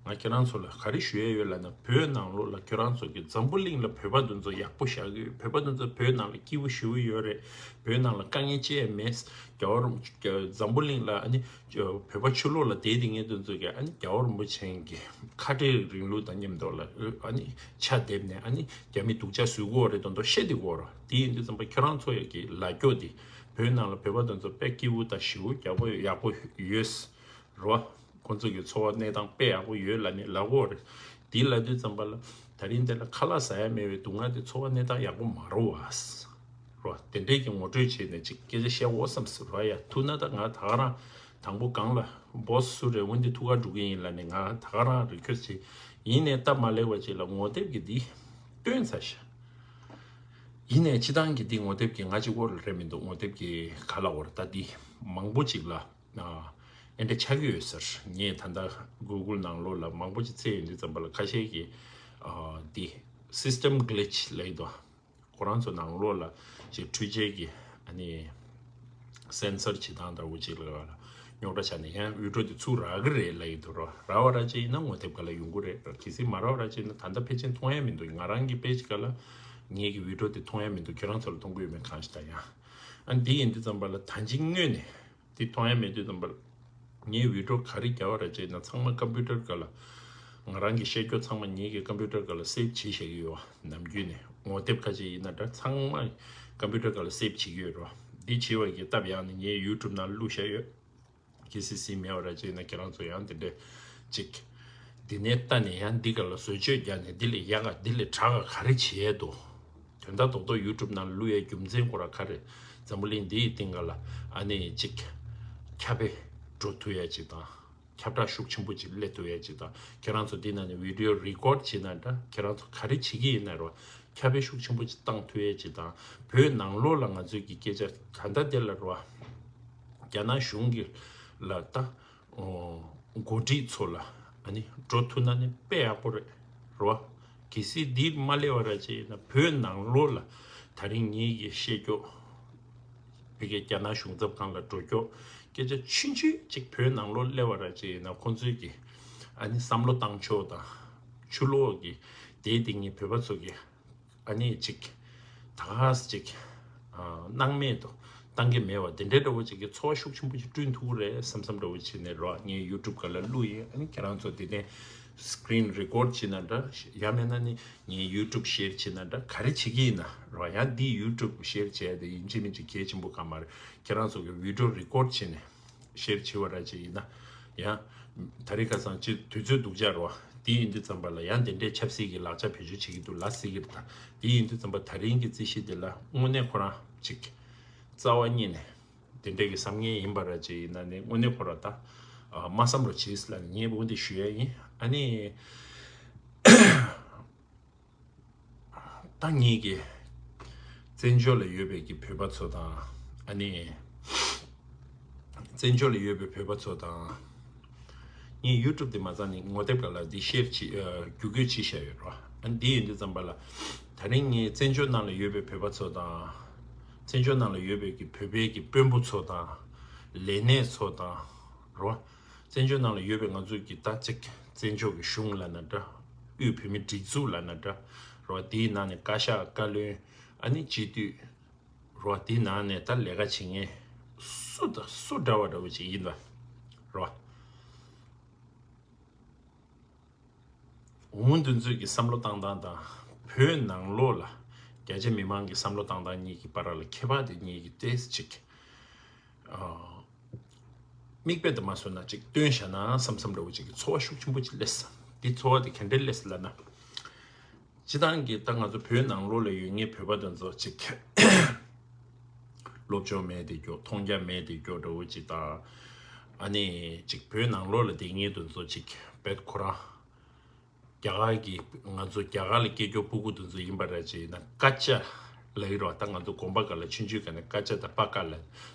ང་ཁྱེད་རང་ཚོ་ལ་ག་རེ་ཞུ་ཡས་ཡོད་ལབ་ན། བོད་ནང་ལོགས་ལ་ཁྱེད་རང་ཚོ་གི་འཛམ་བུ་གླིང་ལ་བོད་པ་འདི་ཚོ་ཡག་པོ་བཞག་གི་ཡོད། བོད་པ་འདི་ཚོ་བོད་ནང་ལ་སྐྱིད་པོ་ཞེ་པོ་ཡོད་རེད། བོད་ནང་ལ་དཀའ་ངལ་ཅི་ཡང་མེད། རྒྱལ་བ་རིན་པོ་ཆེ་འཛམ་བུ་གླིང་ལ་ཨ་ནི་བོད་པ་ཕྱི་ལོགས་ལ་བསྡད་བསྡད་མཁན་འདི་ཚོ་གི་ཨ་ནི་རྒྱལ་བ་རིན་པོ་ཆེ་གི་ཁ་བྲལ་རིང་ལུགས་དང་མཉམ་དུ་ལ་ཨ་ནི་ཕྱག་འདེབས་ནས་ཨ་ནི་རྒྱ་མི་སྡུག་ཅག་བཟོ་གི་ཡོད་རེད་མདོག་མདོག་བཤད་བསྡད་ཀྱི་ཡོད་རེད། དེ་ཡིན་དུས་ཙམ་པ་ཁྱེད་རང་ཚོ་ཡ་གི་ལ་སྐྱོ་དེ། བོད་ནང་ལ་བོད་པ་དེ་ཚོ་དཔེ་སྐྱིད་པོ་དང་ཞེ་པོ་རྒྱག་པོ་ཡག་པོ་ཡོད་རོ། ཁོང་ཚོ་གི་འཚོ་བ་གནས་སྟངས་དཔེ་ཡག་པོ་ཡོད་ལབ་ནས་ལབ་ཀྱི་ཡོད་རེད། དེ་ལབ་དུས་ཙམ་པ་ལ་ད་རིང་དེ་ལ་ཁ་ལག་ཟ་ཡ་མེད་པའི་སྡུག་བསྔལ་དེ་འཚོ་བ་གནས་སྟངས་ཡག་པོ་མ་རེད་བ། རོ། དེ་འདྲས་ཀྱི་ངོ་སྤྲོད་བྱས་ནས་ཅིག་སྐད་ཆ་བཤད་འོ་བསམ་སོང་རོ་ཡ། ཐུག་ན་ད་ང་ད་ག་རང་དང་པོ་སྒང་ལ་སྦོ་སི་སུ་རེད་འོན་ཏེ་ཐུག་ག་འགྲོ་གི་ཡིན་ལབ་ནས་ང་ད་ག་རང་རི་ཁོས་བྱས། ཡིན་ནའི་སྟབས་མ་ལེགས་པ་ཅིག་ལ་ངོ་དེབ་ཀྱི་འདི་བཏོན་ཚར་ཤག་ཡིན་ནའི་སྤྱི་བཏང་གི་འདི་ངོ་དེབ་ཀྱི་ང་གཅིག་པོ་རེད་མི་འདུག་ངོ་དེབ་ཀྱི་ག་ལབ་དགོས་རེད། ད་འདི་མང་པོ་ཅིག་ལ་ཨ་འདྲ་ཆགས་ཀྱི་ཡོད་ཟེར། ངས་ད་ལྟ་གུ་གུལ་ནང་ལོགས་ལ་མང་པོ་ཅིག་བཙལ་ཡོང་དུས་ཙམ་པ་ལ་ཁ་ཤས་ཀྱིས་ཨ་འདི་སིས་ཊམ་གི་ལིཆ་ལབ་ཀྱི་འདུག་ཁོ་རང་ཚོ་ནང་ལོགས་ལ་ཅིག་འཕྲུལ་ཆས་ཀྱི་ཨ་ནི་སེན་སར་བྱེད་སྟངས་འདྲ་བོ་ཅིག་ལ་རྙོག་དྲ་ཆགས་ནས་ཡང་བི་ཌིའོ་དེ་ཚུར་རག་གི་རེད་ལབ་ཀྱི་འདུག་རོ། རག་པ་ར་ཅིག་ཡིན་ན་ངོ་དེབ་ག་ལ་ཡོང་གི་རེད་རོ། གལ་སྲིད་མ་རག་པ་ར་ཅིག་ཡིན་ན་ད་ལྟ་ཕལ་ཆེར་མཐོང་ཡ་མི་འདུག་ང་རང་གི་པེ་ཇི་ག་ལ་ངེད་ཀྱི་བི་ཌིའོ་དེ་མཐོང་ཡ་མི་འདུག་ཁྱེད་རང་ཚོ་ལ་མཐོང་གི་ཡོད་མེད་གང་ཞིག་ད་ཡང་། ཨ་འདི་ཡིན་དུས་ཙམ་པ་ལ་ད་ཅི་སྔོན་ནས་འདི་མཐོང་ཡ་མེད་དུས་ཙམ་པ་ལ། ངའི་བི་ཌིའོ་ག་རེ་རྒྱག་པ་རེད་ཅེ་ན་ཚང་མ་ཀམ་པུ་ཊར་སྒང་ལ། ང་རང་གི་བཤད་རྒྱུ་ཚང་མ་ངེད་ཀྱི་ཀམ་པུ་ཊར་སྒང་ལ་སེབ་བྱེད་བཞག་གི་ཡོད་པ་ནམ་རྒྱུན་ནས། ངོ་དེབ་ཁ་ཅིག་ཡིན་ན་འདྲ་ཚང་མ་ཀམ་པུ་ཊར་སྒང་ལ་སེབ་བྱེད་ཀྱི་ཡོད་རོ། འདི་བྱེད་པ་གི་སྟབས་ཡག་ནི་ངའི་ཡུ་ཊུབ་ནང་བླུགས་བཞག་ཡོད། གལ་སྲིད་སེབ་མེད་པ་རེད་ཅེ་ན་ཁྱེད་རང་ཚོ་ཡང་དེ་འདྲས་ཅིག་འདི་ནས་ལྟ་ནས་ཡང་འདི་སྒང་ལ་བཟོ་བཅོས་རྒྱག་ནས་འདི་ལས་ཡག་ག་འདི་ལས་དྲག་ག་ག་རེ་བྱེད་ཡས་འདུག་དོན་དག་རྡོག་རྡོག་ཡུ་ཊུབ་ནང་བླུགས་ཡས་རྒྱུ་མཚན་ཁོ་ར་ག་རེ། འཛམ་བུ་གླིང་འདི་ཡི་སྟེང་ག་ལ་ཨ་ནི་ཅིག་ཁྱབ་སྤེལ་འགྲོ་ཐུབ་ཡས་ཅིག་དང་། ཁྱབ་བསྒྲགས་ཤུགས་ཆེན་པོ་ཅིག་སླེབས་ཐུབ་ཡས་ཅིག་དང་། ཁྱེད་རང་ཚོ་འདི་ནང་ནས་བི་ཌིའོ་རི་ཀོཌ་བྱེད་ན་འདྲ། ཁྱེད་རང་ཚོ་ག་རེ་བྱེད་ཀྱི་ཡིན་ན་རོ། ཁྱབ་སྤེལ་ཤུགས་ཆེན་པོ་ཅིག་བཏང་ཐུབ་ཡས་ཅིག་དང་། བོད་ནང་ལོགས་ལ་ང་ཚོའི་གི་སྐད་ཆ་ད་ལྟ་དེ་ལ་རོ། རྒྱ་ནག་གཞུང་གི་ལ་ད། འགོ་ཁྲིད་ཚོ་ལ་ཨ་ནི་འགྲོ་ཐུབ་ན་ནི་དཔེ་ཡག་པོ་རེད་རོ། གལ་སྲིད་འདི་མ་སླེབས་པ་ར་ཅེ་ན་བོད་ནང་ལོགས་ལ་ད་རིང་ངེད་ཀྱི་བཤད་རྒྱུ། ཕ་གི་རྒྱ་ནག་གཞུང་ཚབ་ཁང་ལ་འགྲོ་རྒྱུ་སྐད་ཆ་ཆུང་ཆུང་ཅིག་བོད་ནང་ལོགས་སླེབས་པ་ར་ཅེ་ན་ཁོང་ཚོས་ཀྱི་ཨ་ནི་བསམ་བློ་བཏང་ཕྱོགས་དང་། ཕྱི་ལོགས་ཀྱི་དེའི་སྟེང་གི་བོད་པ་ཚོ་གི་ཨ་ནི་ཅིག་ད་ག་ཅིག་ཨ་སྣང་མེད་དུ་བཏང་གི་མེད་པ་དེ་འདྲའི་འདྲ་བོ་ཅིག་གི་ཚོར་བ་ཤུགས་ཆེན་པོ་ཅིག་བསྐྲུན་ཐུབ་ཀྱི་རེད་བསམ་བསམ་འདྲ་བོ་བྱས་ནས་རོ། ངས་ཡུ་ཊུབ་སྒང་ལ་བླུགས་ཡིན། ཨ་ནི་ཁྱེད་རང་ཚོ་དེ་ནས་སི་ཀི་རིན་རི་ཀོཌ་བྱེད་ན་འདྲ། ཡང་མིན་ན་ནི་ངས་ཡུ་ཊུབ་ཤེར་བྱེད་ན་འདྲ། ག་རེ་བྱེད་ཀྱི་ཡིན་ན་རོ། ཡང་འདི་ཡུ་ཊུབ་ཤེར་བྱས་ཏེ་ཡིན་གཅིག་མིན་གཅིག་གལ་ཆེན་པོ་གང་མ་རེད། ཁྱེད་རང་ཚོ་གི་བི་ཌིའོ་རི་ཀོཌ་བྱས་ནས། ཤེར་བྱེད་པ་ར་ཅིག་ཡིན་ན། ཡང་། ད་རེས་ཁ་སང་ཅིག་དུས་ཚོད་སྡུག་ཅག་རོ། དེ་ཡིན་དུས་ཙམ་པ་ལ་ཡང་དེ་འདྲའི་ཆབ་སྲིད་ཀྱི་ལག་ཆ་བེད་སྤྱོད་བྱེད་ཀྱི་འདུག་ལ་ཟེར་གྱི་རེད་ད། དེ་ཡིན་དུས་ཙམ་པ་ད་རིང་གི་རྩིས་གཞི་དེ་ལ་དངོས་གནས་ཁོ་རང་ཅིག་རྩ་བ་ཉིད་ནས་དེ་འདྲའི་གི་བསམ་ངན་ཡིན་པ་ར་ཅིག་ཡིན་ན་ནི་དངོས་གནས་ཁོ་རང་ད། ཨ་མ་བསམ་རོགས་བྱེད་ལ་ངས་འོ་འདི་ཞུ་ཡ་ཡིན། ཨ་ནི། ད་ངེད་ཀྱི་བཙན་བྱོལ་ལ་ཡོད་པའི་གི་བོད་པ་ཚོ་དང་། ཨ་ནི་བཙན་བྱོལ་ལ་ཡོད་པའི་བོད་པ་ཚོ་དང་། ངས་ཡུ་ཊུབ་དེ་མ་རྩ་ནས་ངོ་དེབ་སྒང་ལ་འདི་ཤེར་བྱེད་ཨ་བརྒྱུད་སྐུལ་བྱེད་བཞག་ཡོད་རོ། ཨ་ནི་འདི་ཡིན་དུས་ཙམ་པ་ལ་ད་རིང་ངས་བཙན་བྱོལ་ནང་ལ་ཡོད་པའི་བོད་པ་ཚོ་དང་། བཙན་བྱོལ་ནང་ལ་ཡོད་པའི་གི་བོད་པའི་གི་དཔོན་པོ་ཚོ་དང་། ལས་སྣེ་ཚོ་དང་རོ། བཙན་བྱོལ་ནང་ལ་ཡོད་པའི་ང་ཚོའི་གི་ད་ཅིག་བཙན་བྱོལ་གི་གཞུང་ལབ་ན་འདྲ། དབུས་བོད་མིའི་སྒྲིག་འཛུགས་ལབ་ན་འདྲ། རོ། དེའི་ནང་ནས་བཀའ་ཤག་བཀའ་བློན། ཨ་ནི་སྤྱི་འཐུས། རོ། དེའི་ནང་ནས་ད་ལས་ཀ་བྱེད་མཁན་སུ་དང་སུ་འདྲ་བ་འདྲ་བོ་ཅིག་ཡིན་པ། རོ། འོ་འདི་ཚོའི་གི་བསམ་བློ་བཏང་སྟངས་དང་། བོད་ནང་ལོགས་ལ་རྒྱ་ཆེ་མི་མང་གི་བསམ་བློ་བཏང་སྟངས་གཉིས་ཀྱི་བར་ལ་ཁྱད་པར་དེ་གཉིས་ཀྱི་ཏོག་ཙམ་ཅིག་ཨ། མིག་དཔེ་དུ་མ་བཟོས་ན་ཅིག་སྟོན་བཞག་ན་བསམ་བསམ་འདྲ་བོ་ཅིག་གི་ཚོར་བ་ཤུགས་ཆེན་པོ་ཅིག་སླེབས། འདི་ཚོར་བ་དེ་ག་འདྲས་སླེབས་ལབ་ན། སྤྱིར་བཏང་གི་ད་ང་ཚོ་བོད་ནང་ལོགས་ལ་ཡོད་མཁན་བོད་པ་དེ་ཚོ་ཅིག་སློབ་སྦྱོང་མེད་དེ་སྐྱོ། མཐོང་རྒྱ་མེད་དེ་སྐྱོ་འདྲ་བོ་ཅིག་དང་། ཨ་ནི་ཅིག་བོད་ནང་ལོགས་ལ་བསྡད་མཁན་དེ་ཚོ་ཅིག་བེད་ཁོ་རང་། རྒྱ་གར་གྱི་ང་ཚོ་རྒྱ་གར་ལ་སྐྱེས་རྒྱུ་སྤུ་གུ་དེ་ཚོ་ཡིན་པ་ར་ཅིག་ཡིན་ན་སྐད་ཆ་ལབ་ཀྱི་རེད་བ། ད་ང་ཚོ་དགོན་པ་སྒང་ལ་ཆུང་ཆུང་སྒང་ནས་སྐད་ཆ་དང་པ་ཀ་ལ་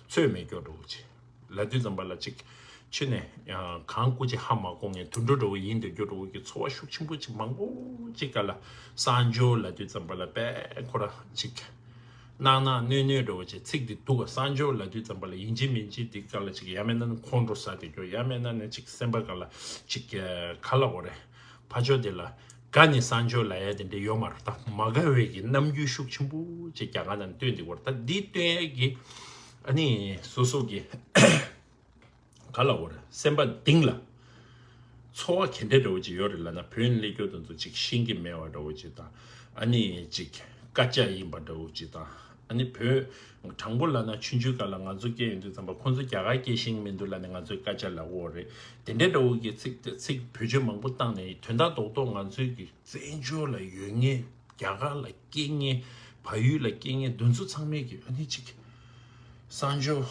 ཚོད་མེད་སྐྱོ་འདྲ་བོ་ཅིག་ལབ་དུས་ཙམ་པ་ལ་ཅིག་ ཕྱི་ནས་ཡང་གང་སྐུ་མཁྱེན་ཧ་མ་གོ་མཁན་དུད་འགྲོ་འདྲ་བོ་ཡིན་དུ་འགྱུར་འགྲོ་བོ་གི་ཚོར་བ་ཤུགས་ཆེན་པོ་ཅིག་མང་པོ་ཅིག་ག་ལ་གསང་སྦྱོར་ལབ་དུས་ཙམ་པ་ལ་དཔེ་ཁོ་ར་ཅིག་གནག་གནག་གནོད་གནོད་འདྲ་བོ་ཅིག་ཚིག་འདི་འདུག་ག་གསང་སྦྱོར་ལབ་དུས་ཙམ་པ་ལ་ཡིན་གཅིག་མིན་གཅིག་འདི་ག་ལ་ཅིག་ཡང་མིན་ན་ཁོང་ཁྲོ་ཟ་དེ་འགྱུར་ཡང་མིན་ན་ནི་ཅིག་སེམས་པ་ག་ལ་ཅིག་ག་ལ་འོ་རེད། ཕ་ཆོས་དེ་ལ་དགའ་ནས་གསང་སྦྱོར་ལབ་ཡ་དེ་འདྲ་ཡོད་མ་རེད། ད་མ་དགའ་བའི་གི་རྣམ་འགྱུར་ཤུགས་ཆེན་པོ་ཅིག་རྒྱ་གར་ནང་སྟོན་འདི་བར་ད་འདི་སྟོན་ཡ་གི་ཨ་ནི་སོ་སོ་གི་ག་ལ་འོ་རེད། སེམས་པ་གཏིང་ལ་ཚོར་བ་ག་འདྲ་འདྲ་བོ་ཅིག་ཡོད་རེད་ལབ་ན། བོད་ནས་སླེབས་རྒྱུ་དེ་ཚོ་ཅིག་ཤེས་ཀྱི་མེད་པ་འདྲ་བོ་ཅིག་དང་། ཨ་ནི་ཅིག་དཀའ་སྤྱད་ཡིན་པ་འདྲ་བོ་ཅིག་དང་། ཨ་ནི་བོད་དྲང་པོ་ལབ་ན་ཆུང་ཆུང་སྒང་ལ་ང་ཚོ་སྐད་ཡོང་དུས་ཙམ་པ་ཁོང་ཚོ་རྒྱ་གར་སྐད་ཤེས་ཀྱི་མི་འདུག་ལབ་ནས་ང་ཚོས་དཀའ་སྤྱད་ལབ་ཀྱི་ཡོད་རེད། དེ་འདྲ་འདྲ་བོ་གི་ཚིག་ཚིག་བེད་སྤྱོད་མང་པོ་བཏང་ནས་དོན་དག་རྡོག་རྡོག་ང་ཚོའི་གི་བཙན་བྱོལ་ལ་ཡོད་མཁན། རྒྱ་གར་ལ་སྐྱེས་མཁན། བལ་ཡུལ་ལ་སྐྱེས་མཁན་དེ་ཚོ་ཚང་མས་ཀྱི་ཨ་ནི་ཅིག་གསང་སྦྱོར།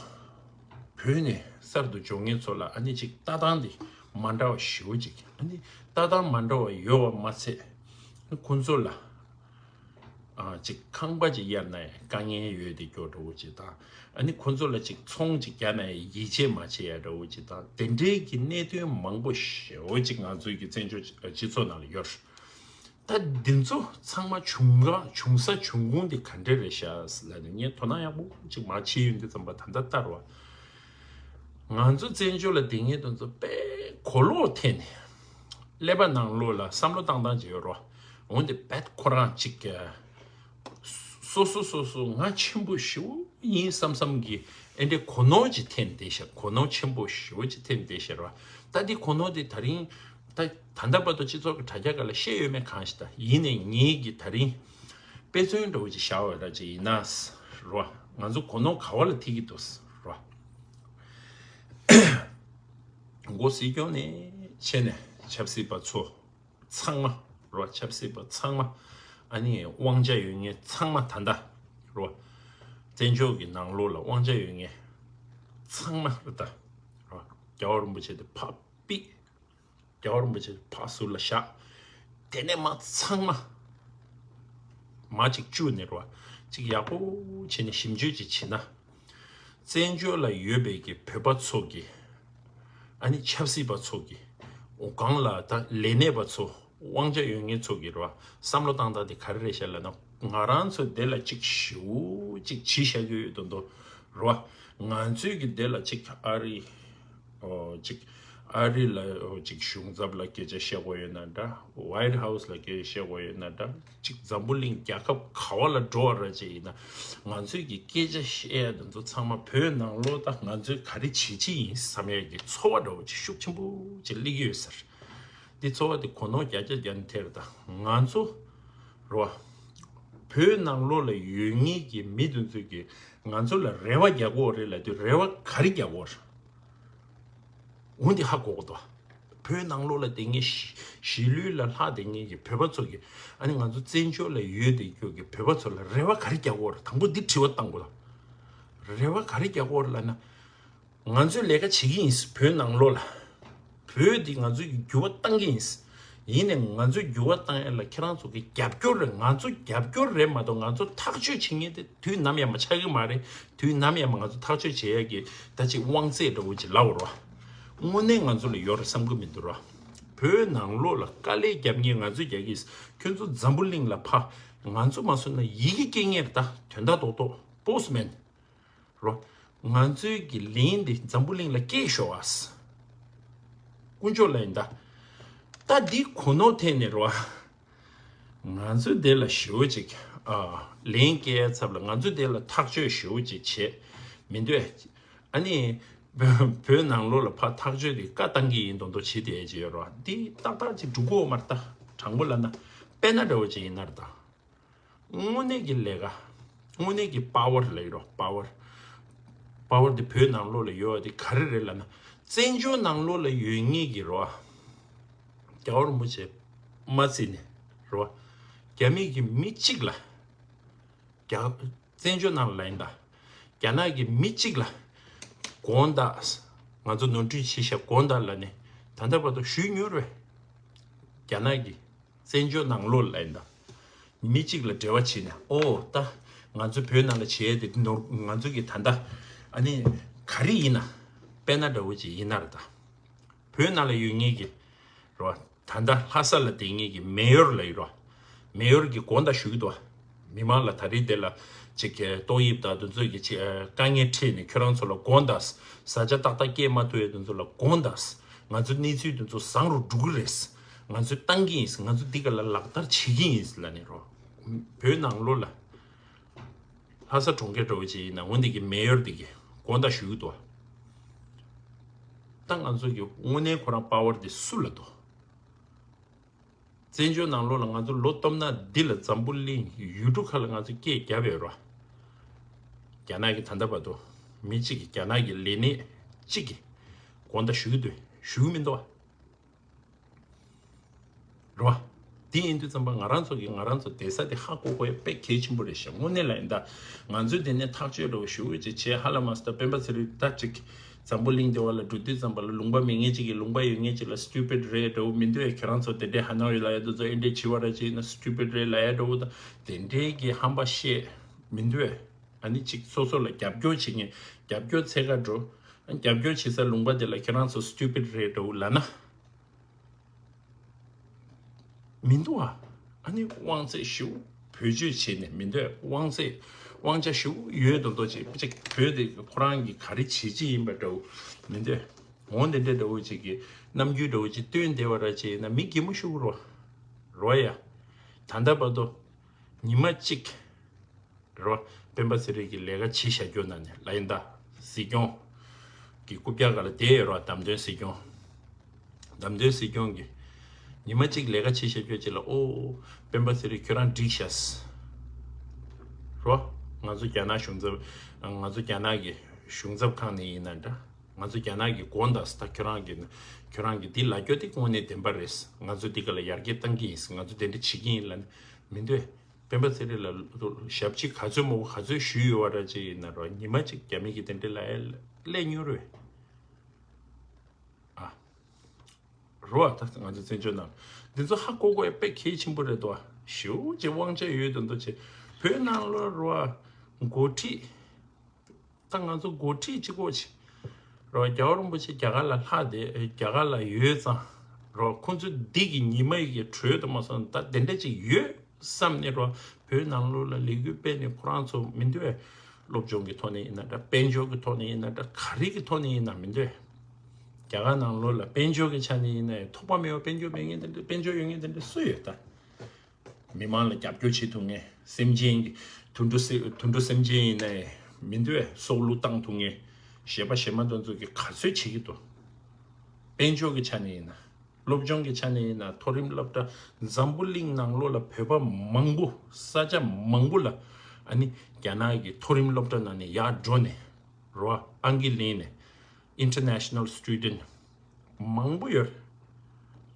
བོད་ནས་གསར་དུ་འབྱོར་མཁན་ཚོ་ལ་ཨ་ནི་ཅིག་ལྟ་སྟངས་དེ་མ་འདྲ་བ་ཞེ་པོ་ཅིག་ཨ་ནི་ལྟ་སྟངས་མ་འདྲ་བ་ཡོད་པ་མ་ཚད། ཁོང་ཚོ་ལ་ཨ་ཅིག་ཁང་པ་ཅིག་གཡར་ན་ཡང་དཀའ་ངལ་ཡོད་དེ་སྐྱོ་འདྲ་བོ་ཅིག་དང་། ཨ་ནི་ཁོང་ཚོ་ལ་ཅིག་ཚོང་ཅིག་རྒྱག་ན་ཡང་ཡིད་ཆེས་མ་བྱེད་ཡ་འདྲ་བོ་ཅིག་དང་། དེ་འདྲའི་གི་གནད་དོན་མང་པོ་ཞེ་པོ་ཅིག་ང་ཚོའི་གི་བཙན་བྱོལ་སྤྱི་ཚོགས་ནང་ལ་ཡོད། ད་འདི་ཚོ་ཚང་མ་བྱུང་ག་བྱུང་ས་བྱུང་ཁུངས་དེ་ག་འདྲ་རེད་ཤག་ལབ་ནས་ངས་དོ་སྣང་ཡག་པོ་ཅིག་མར་བྱས་ཡོང་དུས་ཙམ་པ་ད་ལྟ་ལྟར་བ། ང་ཚོ་བཙན་བྱོལ་ལ་བསྡད་མཁན་དེ་ཚོ་དཔེ་གོ་ལོག་ཐད་ནས་ཀླད་པ་ནང་ལོགས་ལ་བསམ་བློ་བཏང་སྟངས་ཅིག་ཡོད་རེད་བ། འོན་ཏེ་དཔེ་ཁོ་རང་ཅིག་སོ་སོ་སོ་སོ་ང་ཆེན་པོ་ཞེ་པོ་ཡིན་བསམ་བསམ་གྱི་ཨེ་འདྲའི་གོ་ནོར་ཅིག་ཐེབས་བསྡད་ཤག་གོ་ནོར་ཆེན་པོ་ཞེ་པོ་ཅིག་ཐེབས་བསྡད་ཤག་རེད་བ། ད་འདི་གོ་ནོར་དེ་ད་རིང་ད་ད་ལྟ་བར་དུ་སྤྱི་ཚོགས་ཀྱི་དྲ་རྒྱ་སྒང་ལ་བཤད་ཡོད་མེད་གང་ཤེས། ད་ཡིན་ནའི་ངེད་ཀྱིས་ད་རིང་དཔེ་མཚོན་འདྲ་བོ་ཅིག་བཞག་པ་འདྲ་ཅིག་ཡིན་ན་རེད་བ། ང་ཚོ་གོ་ནོར་ག་བ་ལ་ཐེབས་ཀྱི་འདུག་རེད་བ། འགོ་སྲིད་སྐྱོང་ནས་བྱས་ནས་ཆབ་སྲིད་པ་ཚོ་ཚང་མ་རོ། ཆབ་སྲིད་པ་ཚང་མ། ཨ་ནི་དབང་ཆ་ཡོད་མཁན་ཚང་མ་ད་ལྟ་རོ། བཙན་བྱོལ་གྱི་ནང་ལོགས་ལ་དབང་ཆ་ཡོད་མཁན་ཚང་མ་རེད་ད་རོ། རྒྱལ་བ་རིན་པོ་ཆེ་དེ་ཕར་ཕུད། རྒྱལ་བ་རིན་པོ་ཆེ་དེ་ཕར་ཟུར་ལ་བཞག་དེ་ནས་མར་ཚང་མ་མར་ཅིག་བཅུག་ནས་རོ། ཅིག་ཡག་པོ་བྱས་ནས་ཞིབ་འཇུག་ཅིག་བྱས་ན། བཙན་བྱོལ་ལ་ཡོད་པའི་གི་བོད་པ་ཚོ་གི། ཨ་ནི་ཆབ་སྲིད་པ་ཚོ་གི། འོ་གང་ལ་ད་ལས་སྣེ་པ་ཚོ་དབང་ཆ་ཡོད་མཁན་ཚོ་གི་རེད་བ། བསམ་བློ་བཏང་སྟངས་དེ་ག་རེ་རེད་ཤག་ལབ་ན། ང་རང་ཚོ་དེ་ལ་ཅིག་ཞེ་པོ་ཅིག་བྱས་བཞག་གི་ཡོད་མདོག་མདོག་རེད་བ། ང་ཚོའི་གི་དེ་ལ་ཅིག་ཨ་རི། ཨོ་ཅིག་ཨ་རི་ལ་ཨོ་ཅིག་གཞུང་ཚབ་ལ་སྐད་ཆ་བཤད་དགོས་ཡོད་ན་འདྲ། ཝའིཊ་ཧའུ་སི་ལ་སྐད་ཆ་བཤད་དགོས་ཡོད་ན་འདྲ། ཅིག་འཛམ་བུ་གླིང་རྒྱལ་ཁབ་ག་བ་ལ་འགྲོ་བ་ར་ཅིག་ཡིན་ན། ང་ཚོས་ཀྱི་སྐད་ཆ་བཤད་ཡ་དེ་ཚོ་ཚང་མ་བོད་ནང་ལོགས་ད་ང་ཚོས་ག་རེ་བྱེད་ཀྱི་ཡིན་བསམ་ཡ་གི་ཚོར་བ་འདྲ་བོ་ཅིག་ཤུགས་ཆེན་པོ་ཅིག་སླེབས་ཀྱི་ཡོད་ཟེར། འདི་ཚོར་བ་དེ་གོ་ནོར་བརྒྱ་ཆ་བརྒྱ་ནས་ཐེབས་རེད། ད་ང་ཚོ་རོ། བོད་ནང་ལོགས་ལ་ཡོད་མཁན་གྱི་མི་དེ་ཚོས་ཀྱི་ང་ཚོ་ལ་རེ་བ་རྒྱག་གི་ཡོད་རེད་ལབ་དུས་རེ་བ་ག་རེ་རྒྱག་གི་ཡོད་རེད། འོན་ཏེ་ཧ་གོ་གི་འདུག་བོད་ནང་ལོགས་ལ་བསྡད་མཁན་གཞིས་གཞིས་ལུས་ལ་ལྷག་བསྡད་མཁན་གྱི་བོད་པ་ཚོ་གིས་ཨ་ནི་ང་ཚོ་བཙན་བྱོལ་ལ་ཡོད་བསྡད་རྒྱུ་གི་བོད་པ་ཚོ་ལ་རེ་བ་ག་རེ་རྒྱག་གི་ཡོད་རེད། དང་པོ་འདི་དྲི་བ་བཏང་དགོས་ལ། རེ་བ་ག་རེ་རྒྱག་གི་ཡོད་རེད་ལབ་ན། ང་ཚོས་ལས་ཀ་བྱེད་ཀྱི་ཡིན། བོད་ནང་ལོགས་ལ། བོད་འདི་ང་ཚོས་ཀྱི་འགྱུར་བ་བཏང་གི་ཡིན། ཡིན་ནའི་ང་ཚོས་འགྱུར་བ་བཏང་ཡ་ལ་ཁྱེད་རང་ཚོ་གི་རྒྱབ་སྐྱོར་རེད། ང་ཚོ་རྒྱབ་སྐྱོར་རེད་མ་གཏོགས་ང་ཚོ་ཐག་གཅོད་བྱེད་མཁན་དེ་དུས་ནམ་ཡང་མ་ཆགས་ཀྱི་མ་རེད། དུས་ནམ་ཡང་མ་ང་ཚོ་ཐག་གཅོད་བྱེད་ཡ་གི་ད་ཅིག་དབང་ཚད་འདྲ་བོ་ཅིག་ལབ་རོ། དངོས་གནས་ང་ཚོ་ལ་ཡོད་རེད་བསམ་གི་མི་འདུག་རོ། བོད་ནང་ལོགས་ལ་དཀའ་ལས་རྒྱབ་མཁན་ང་ཚོས་རྒྱག་གི་ཡིན། ཁྱོད་ཚོ་འཛམ་བུ་གླིང་ལ་ཕར་ང་ཚོ་མ་སོང་ན་ཡི་གེ་སྐྱེལ་མཁན་རེད། ད་དོན་དག་རྡོག་རྡོག་པོ་སི་མེན་རོ། ང་ཚོའི་གི་ལན་འདི་འཛམ་བུ་གླིང་ལ་སྐྱེལ་ཤོག་ཨ། དཀོན་མཆོག་ལ་ཡིན་ད། ད་འདི་གོ་ནོར་ཐེབས་ནས་རོ། ང་ཚོས་དེ་ལ་ཞེ་པོ་ཅིག་ཨ། ལན་སྐྱེལ་ཚབ་ལ་ང་ཚོས་དེ་ལ་ཐག་གཅོད་ཞེ་པོ་ཅིག་བྱེད་མི་འདོད། ཨ་ནི་བོད་ནང་ལོགས་ལ་ཕར་ཐག་གཅོད་དེ་བཀའ་བཏང་གི་ཡིན་མདོག་མདོག་བྱེད་བསྡད་ཀྱི་ཡོད་རོ། འདི་ཏག་ཏག་ཅིག་འགྲོ་གི་ཡོད་མ་རེད་ད། དྲང་པོ་ལབ་ན་དཔེར་ན་འདྲ་བོ་ཅིག་ཡིན་ན་རེད་ད། དངོས་གནས་ཀྱི་ལས་ཀ། དངོས་གནས་ཀྱི་པ་ཝར་ལབ་ཀྱི་རོ། པ་ཝར། པ་ཝར་དེ་བོད་ནང་ལོགས་ལ་ཡོད་པ་དེ་ག་རེ་རེད་ལབ་ན། བཙན་བྱོལ་ནང་ལོགས་ལ་ཡོད་མཁན་གྱི་རོ། རྒྱལ་བ་རིན་པོ་ཆེ་མ་བརྩིས་ནས་རོ། རྒྱ་མི་གི་མི་གཅིག་ལ། རྒྱ། བཙན་བྱོལ་ནང་ལ་ཡིན་ད། རྒྱ་ནག་གི་མི་གཅིག་ལ། དགོངས་དག་ང་ཚོ་ནོར་འཁྲུལ་བྱས་ཤག་དགོངས་དག་ལབ་ནས་ད་ལྟ་བར་དུ་ཞུས་མྱོང་རེད། རྒྱ་ནག་གི་བཙན་བྱོལ་ནང་ལོགས་ལ་ཡིན་ད། མི་གཅིག་ལ་འབྲེལ་བ་བྱས་ནས་ཨོ་ད་ང་ཚོ་བོད་ནང་ལ་བྱས་ཏེ་ནོར་ང་ཚོ་གི་ད་ལྟ་ཨ་ནི་ག་རེ་ཡིན་ན་དཔེར་ན་འདྲ་བོ་ཅིག་ཡིན་ན་རེད་ད། བོད་ནང་ལ་ཡོད་ངེས་ཀྱི་རོ། ད་ལྟ་ལྷ་ས་ལ་བསྡད་ངེས་ཀྱི་མེ་ཡོར་ལ་ཡོད་རོ། མེ་ཡོར་གྱི་དགོངས་དག་ཞུ་གི་འདུག་མི་མང་ལ་ད་རེས་དེ་ལ་ཅིག་གི་ཏོག་དབྱིབས་དང་དེ་ཚོའི་གི་ཅིག་དཀའ་ངལ་འཕྲད་ནས་ཁྱོད་རང་ཚོ་ལ་དགོངས་དག་བཟའ་བཅའ་ཏག་ཏག་སྐྱེལ་མ་ཐུབ་ཡས་དེ་ཚོ་ལ་དགོངས་དག་ང་ཚོའི་གནས་ཚུལ་དེ་ཚོ་བཟང་རུ་འགྲོ་གི་རེད། ང་ཚོས་བཏང་གི་ཡིན། ང་ཚོ་འདི་ག་ལ་ལག་བསྟར་བྱེད་ཀྱི་ཡིན་ལབ་ནས་རོ། བོད་ནང་ལོགས་ལ་ལྷ་ས་གྲོང་ཁྱེར་འདྲ་བོ་ཅིག་ཡིན་ན་འོ་འདི་གི་མེ་ཡོར་འདི་གི་དགོངས་དག་ཞུ་གི་འདུག་ད་ང་ཚོ་གི་དངོས་གནས་ཁོ་རང་པ་ཝར་འདི་སུ་ལ་འདུག་བཙན་བྱོལ་ནང་ལོགས་ལ་ང་ཚོ་ལོ་སྟོབས་ན་འདི་ལ་འཛམ་བུ་གླིང་ཡུལ་གྲུ་ཁག་ལ་ང་ཚོ་སྐད་བརྒྱབ་ཡོད་རོ། རྒྱ་ནག་གི་ད་ལྟ་བར་དུ་མི་གཅིག་གིས་རྒྱ་ནག་གི་ལས་སྣེ་གཅིག་གིས་དགོངས་དག་ཞུ་གི་འདུག་ཞུ་གི་མི་འདུག་བ། རོ། དེ་ཡིན་དུས་ཙམ་པ་ང་རང་ཚོ་གིས་ང་རང་ཚོ་བསྡད་ས་དེ་ཧ་གོ་དགོས་ཡ་དཔེ་གལ་ཆེན་པོ་རེད་ཤག་དངོས་གནས་ལ་ཡིན་ད། ང་ཚོས་དེ་ནས་ཐག་གཅོད་འདྲ་བོ་ཞུ་འོས་ཅིག་བྱས་ཧ་ལ་མ་སོང་ད་སྤེན་པ་ཚེ་རིང་ད་ཅིག་འཛམ་བུ་གླིང་འདི་བ་ལ་འགྲོ་དུས་ཙམ་པ་ལ་ལུང་པ་མེད་མཁན་ཅིག་གིས་ལུང་པ་ཡོད་མཁན་ཅིག་ལ་stupid རེད་འདྲ་བོ་མི་འདུག་ཨེ། ཁྱེད་རང་ཚོ་དེ་འདྲའི་ཧ་ནོ་ཡོད་ལ་ཡ་དུ་ཚོ་ཨེ་འདྲའི་བྱི་བ་ར་ཅིག་ཡིན་ན་stupid རེད་ལ་ཡ་འདྲ་བོ་ད་དེ་འདྲའི་གི་ཧམ་པ་བཤད་མི་འདུག་ཨེ། ཨ་ནི་ཅིག་སོ་སོ་ལ་རྒྱབ་སྐྱོར་བྱེད་མཁན་རྒྱབ་སྐྱོར་འཚོལ་ག་འགྲོ། རྒྱབ་སྐྱོར་བྱེད་ས་ལུང་པ་དེ་ལ་ཁྱེད་རང་ཚོ་stupid རེད་འདྲ་བོ་ལབ་ན། མི་འདུག་ཨ། ཨ་ནི་དབང་ཚད་ཞེ་པོ་བེད་སྤྱོད་བྱས་ནས་མི་འདུག་ཨ། དབང་ཚད་དབང་ཆ་ཞེ་པོ་ཡོད་མདོག་མདོག་ཅིག་ཅིག་བོད་དེ་ཁོ་རང་གི་ག་རེ་བྱེད་ཀྱི་ཡིན་པ་འདྲ་བོ་མི་འདུག་ཨ། འོ་འདི་འདྲ་འདྲ་བོ་ཅིག་གི་རྣམ་འགྱུར་འདྲ་བོ་ཅིག་སྟོན་བསྡད་པ་ར་ཅིག་ཡིན་ན་མི་གད་མོ་ཤོར་གི་རོ། རོ་ཡ། ད་ལྟ་བར་དུ་ཉི་མ་གཅིག་རེད་བ། སྤེན་པ་ཚེ་རིང་གིས་ལས་ཀ་བྱེད་བཞག་རྒྱུ་ན་ནི་ལ་ཡིན་ད། སྲིད་སྐྱོང་གི་རྐུབ་བཀྱག་སྒང་ལ་བསྡད་ཡོད་རེད་བ། བདམས་ཐོན་སྲིད་སྐྱོང་། བདམས་ཐོན་སྲིད་སྐྱོང་གིས་ཉི་མ་གཅིག་ལས་ཀ་བྱེད་བཞག་རྒྱུ་ཅིག་ལ་ཨོ། སྤེན་པ་ཚེ་རིང་ཁྱོད་རང་འགྲིག་ཤག་རེད་བ། ང་ཚོ་རྒྱ་ནག་གཞུང་ཚབ་ང་ཚོ་རྒྱ་ནག་གི་གཞུང་ཚབ་ཁང་ནས་ཡིན་ན་འདྲ། ང་ཚོ་རྒྱ་ནག་གི་དགོངས་དག་ད་ཁྱོད་རང་གི་ཁྱོད་རང་གི་འདི་ལབ་རྒྱུ་དེ་དངོས་གནས་བདེན་པ་རེད། ང་ཚོ་འདི་ག་ལ་ཡར་རྒྱས་གཏང་གི་ཡིན། ང་ཚོ་དེ་འདྲ་བྱེད་ཀྱི་ཡིན་ལབ་ནས་མི་འདོད། སྤེན་པ་ཚེ་རིང་ལ་ཞབས་ཕྱི་ག་ཚོད་མང་པོ་ག་ཚོད་ཞུས་ཡོད་པ་འདྲ་ཅིག་ཡིན་ན་རོ། ཉི་མ་གཅིག་རྒྱ་མི་གི་དེ་འདྲ་ལ་ཨེ་སླེབས་མྱོང་རེད། ཨ། རོ་ཨ་ད་ང་ཚོ་བཙན་བྱོལ་ནང་འདི་ཚོ་ཧ་གོ་དགོས་ཡ་དཔེ་གལ་ཆེན་པོ་རེད་དོ། ཞེ་པོ་ཅིག་དབང་ཆ་ཡོད་དོ་འདུག་ཅེ། བོད་ནང་ལོགས་རོ་ཨ་འགོ་ཁྲིད། ད་ང་ཚོ་འགོ་ཁྲིད་གཅིག་པོ་ཆེ། རོ་རྒྱལ་བ་རིན་པོ་ཆེ་རྒྱ་གར་ལ་ལྷག་བསྡད་རྒྱ་གར་ལ་ཡོད་ཙང་། རོ་ཁོང་ཚོ་འདི་གི་ཉི་མ་ཡི་གི་གྲོས་དུ་མ་སོང་ད་དེ་འདྲ་ཅིག་ཡོད་བསམ་ནས་རོ། བོད་ནང་ལོགས་ལ་ལས་འགུལ་སྤེལ་ནས་ཁོ་རང་ཚོ་མི་འདུག་བས། སློབ་སྦྱོང་གི་ཐོག་ནས་ཡིན་ན་འདྲ། དཔལ་འབྱོར་གི་ཐོག་ནས་ཡིན་ན་འདྲ། ག་རེ་གི་ཐོག་ནས་ཡིན་ན་མི་འདུག་བས། རྒྱ་གར་ནང་ལོགས་ལ་དཔལ་འབྱོར་གི་ཆ་ནས་ཡིན་ན་ཡང་ཐོགས་པ་མེད་པ་དཔལ་འབྱོར་མེད་མཁན་དེ་འདྲ་དཔལ་འབྱོར་ཡོད་མཁན་དེ་འདྲ་སུ་ཡོད་ད། མི་མང་ལ་རྒྱབ་སྐྱོར་བྱེད་ཐུབ་མཁན་སེམས་ཅན་གྱི་དུད་འགྲོ་སེ་དུད་འགྲོ་སེམས་ཅན་ཡིན་ནའི་མི་འདུག་བས། སྲོག་བླུ་བཏང་ཐུབ་མཁན་གཞས་པ་གཞས་མ་དེ་ཚོ་གིས་ག་ཚོད་བྱེད་ཀྱི་འདུག་དཔལ་འབྱོར་གྱི་ཆ་ནས་ཡིན་ན། སློབ་སྦྱོང་གི་ཆ་ནས་ཡིན་ན་མཐོ་རིམ་སློབ་གྲྭ་འཛམ་བུ་གླིང་ནང་ལོགས་ལ་བོད་པ་མང་པོ་ས་ཆ་མང་པོ་ལ་ཨ་ནི་རྒྱ་ནག་གི་མཐོ་རིམ་སློབ་གྲྭ་ནང་ནས་ཡར་འགྲོ་ནས་རོ་ཨང་ཀི་ལེན་ནས་international student མང་པོ་ཡོད།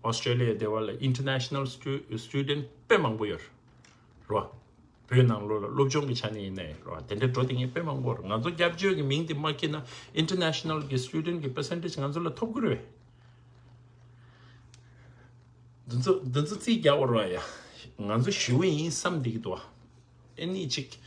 Australia དེ་བ་ལ་international stu- student དཔེ་མང་པོ་ཡོད། རོ། བོད་ནང་ལོགས་ལ་སློབ་སྦྱོང་གི་ཆ་ནས་ཡིན་ནའི་རོ། དེ་འདྲའི་འགྲོ་དེ་ངས་དཔེ་མང་པོ་རོ། ང་ཚོ་སྐྱབས་བཅོལ་གྱི་མིང་དེ་མ་འཁྱེར་ན་international གི་student གི་percentage ང་ཚོ་ལ་ཐོབ་ཀྱི་རེད། འདི་ཚོ་འདི་ཚོ་རྩིས་རྒྱག་པ་རོ་ཡ། ང་ཚོ་ཞི་བ་ཡིན་བསམ་བསྡད་ཀྱི་འདུག་བ། ཨེ་ནི་ཅིག་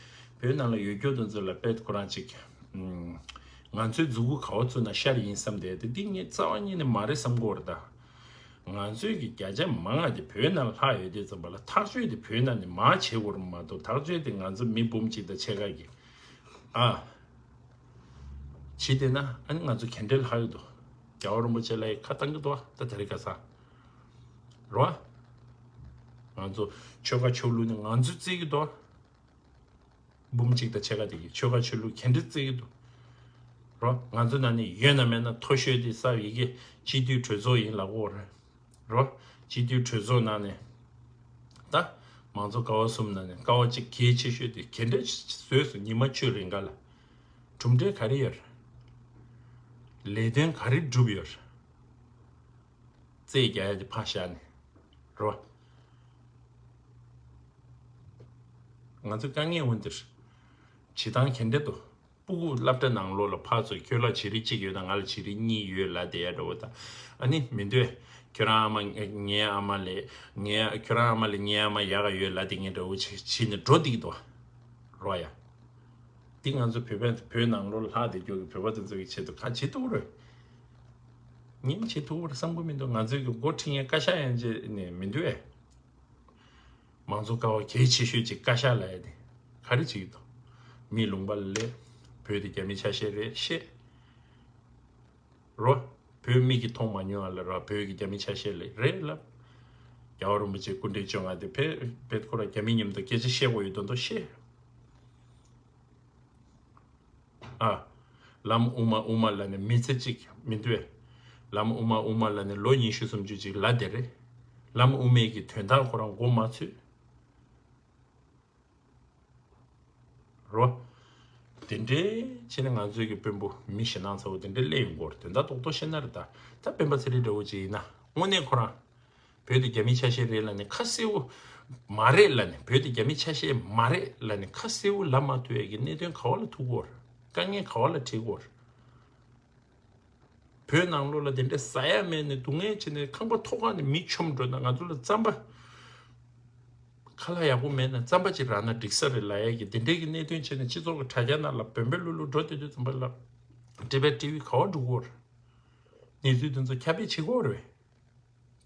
བོད་ནང་ལ་ཡོད་རྒྱུ་དེ་ཚོ་ལ་དཔེ་ཁོ་རང་ཅིག་ང་ཚོའི་མཛུ་གུ་ག་བ་བཙུགས་ན་ཤར་ཡིན་བསམ་བསྡད་དེ་འདི་ངས་རྩ་བ་ཉིད་ནས་མ་རེད་བསམ་གྱི་ཡོད་རེད་ད། ང་ཚོའི་གི་བརྒྱ་ཆ་མང་བ་དེ་བོད་ནང་ལ་ལྷག་ཡོད་དུས་ཙམ་པ་ལ་ཐག་གཅོད་དེ་བོད་ནང་ནས་མར་བྱེད་དགོས་རེད་མ་གཏོགས་ཐག་གཅོད་དེ་ང་ཚོ་མི་འབུམ་གཅིག་དང་ཕྱེད་ཀ་གི་ཨ། བྱེད་བསྡད་ན་ཨ་ནི་ང་ཚོ་ག་འདྲ་ལྷག་གི་འདུག་རྒྱལ་བ་རིན་པོ་ཆེ་ལ་ཡི་ཁ་བཏང་གི་འདུག་ད་དེ་རིང་ཁ་སང་། རོ། ང་ཚོ་ཆོལ་ཁ་ཆོས་ལུགས་ནི་ང་ཚོས་བརྩི་གི་འདུག་འབུམ་གཅིག་དང་ཕྱེད་ཀ་དེ་གི་ཆོལ་ཁ་ཆོས་ལུགས་ག་འདྲ་བརྩི་གི་འདུག་རོ། ང་ཚོ་ནང་ནས་ཡོད་ན་མེད་ན་མཐོ་ཤོས་དེ་གསར་ཡི་གེ་སྤྱི་འཐུས་གྲོས་ཚོགས་ཡིན་ལབ་ཀྱི་ཡོད་རེད། རོ། སྤྱི་འཐུས་གྲོས་ཚོགས་ནང་ནས་ད་མང་གཙོ་ཀ་བ་གསུམ་ནང་ནས་ཀ་བ་གཅིག་གལ་ཆེ་ཤོས་དེ་ག་འདྲ་བཟོས་སོང་། ཉི་མ་བཅུ་རིང་ག་ལ་གྲུབ་འབྲས་ག་རེ་ཡོད་རེད། ལས་དོན་ག་རེ་བསྒྲུབས་ཡོད་རེད། རྩིས་རྒྱག་ཡ་དེ་ཕར་བཞག་ནས་རོ། ང་ཚོ་དཀའ་ངལ་འོན་ཏེ་བྱེད་སྟངས་ག་འདྲ་འདུག་སྤུ་གུ་སློབ་གྲྭ་ནང་ལོགས་ལ་ཕར་ཚུར་ཁྱོད་ལ་བྱི་རིལ་གཅིག་ཡོད་ན་ང་ལ་བྱི་རིལ་གཉིས་ཡོད་ལབ་བསྡད་ཡ་འདྲ་བོ་དང་། ཨ་ནི་མི་འདོད། ཁྱོད་རང་ཨ་མ་ངའི་ཨ་མ་ལས་ངའི་ཁྱོད་རང་ཨ་མ་ལས་ངའི་ཨ་མ་ཡག་ག་ཡོད་ལབ་བསྡད་མཁན་འདྲ་བོ་ཅིག་བྱས་ནས་འགྲོ་བསྡད་ཀྱི་འདུག་བ། རོ་ཡ། འདི་ང་ཚོ་བོད་པ་བོད་ནང་ལོགས་ལ་ལྷག་བསྡད་རྒྱུ་གི་བོད་པ་དེ་ཚོ་གི་ཆེད་དུ་ག་བྱེད་ཐུབ་རེད། ཉིན་བྱེད་ཐུབ་པར་བསམ་གྱི་མི་འདུག་ང་ཚོའི་གི་འགོ་ཁྲིད་མཁན་བཀའ་ཤག་ཡན་ཆད་ནས་མི་འདུག་ཨེ། མང་གཙོ་ཀ་བ་གལ་ཆེ་ཤོས་ཅིག་བཀའ་ཤག་ལ་ཡ་དེ་ག་རེ་བྱེད་ཀྱི་འདུག་མི་ལུང་པ་ལ་སླེབས། བོད་དེ་རྒྱ་མི་ཆ་ཤས་རེད་བཤད། རོ། བོད་མི་གིས་མཐོང་མ་མྱོང་བ་ལ་རོ། བོད་ཀྱི་རྒྱ་མི་ཆ་ཤས་ལ་རེད་ལབ། རྒྱལ་བ་རིན་པོ་ཆེ་སྐུ་ཕྲེང་བཅོ་ལྔ་དེ་བེད་བེད་ཁོ་ར་རྒྱ་མི་མཉམ་དུ་སྐད་ཆ་བཤད་དགོས་ཡོད་དོན་དུ་བཤད། ཨ། ལམ་དབུ་མ་དབུ་མ་ལ་ནི་མི་ཚེ་གཅིག་མི་འདུག་ལམ་དབུ་མ་དབུ་མ་ལ་ནི་ལོ་ཉི་ཤུ་སུམ་ཅུ་ཅིག་ལ་དེ་རེད། ལམ་དབུ་མའི་གི་དོན་དག་ཁོ་རང་མགོ་མ་ཚོས། རོ། དེ་འདྲའི་ཕྱིན་ན་ང་ཚོའི་གི་དཔོན་པོ་མི་ཞེ་སྡང་ཚ་བོ་དེ་འདྲའི་སླེབས་ཡོང་གི་ཡོད་རེད། དོན་དག་རྡོག་རྡོག་བཤད་ན་རེད་ད། ད་སྤེན་པ་ཚེ་རིང་འདྲ་བོ་ཅིག་ཡིན་ན་དངོས་གནས་ཁོ་རང་བོད་དེ་རྒྱ་མི་ཆ་ཤས་རེད་ལབ་ནས་ཁ་གསལ་བོ་མ་རེད་ལབ་ནས། བོད་དེ་རྒྱ་མི་ཆ་ཤས་མ་རེད་ལབ་ནས་ཁ་གསལ་བོ་ལབ་མ་ཐུབ་ཡས་ཀྱི་གནད་དོན་ག་བ་ལ་ཐུག་གི་ཡོད་རེད། དཀའ་ངལ་ག་བ་ལ་འཕྲད་ཀྱི་ཡོད་རེད། བོད་ནང་ལོགས་ལ་དེ་འདྲའི་ཟ་ཡ་མེད་ནས་སྡུག་བསྔལ་བྱས་ནས་ཁང་པ་ཐོག་ཁ་ནས་མི་མཆོངས་འགྲོ་ན། ང་ཚོ་ལ་རྩམ་པ་ཁ་ལག་ཡག་པོ་མེད་ན་རྩམ་པ་ཅིག་རག་ན་འགྲིག་ས་རེད་ལབ་ཡ་གི་དེ་འདྲའི་གི་གནད་དོན་བྱས་ནས་སྤྱི་ཚོགས་ཀྱི་དྲ་རྒྱ་ནང་ལ་བོན་པོའི་ལུ་ལུ་འགྲོ་བསྡད་དུས་ཙམ་པ་ལ་ཊི་ཝི་ཊི་ཝི་ག་བ་འགྲོ་གི་ཡོད་རེད། གནས་ཚུལ་དེ་ཚོ་ཁྱབ་སྤེལ་བྱེད་ཀྱི་ཡོད་རེད།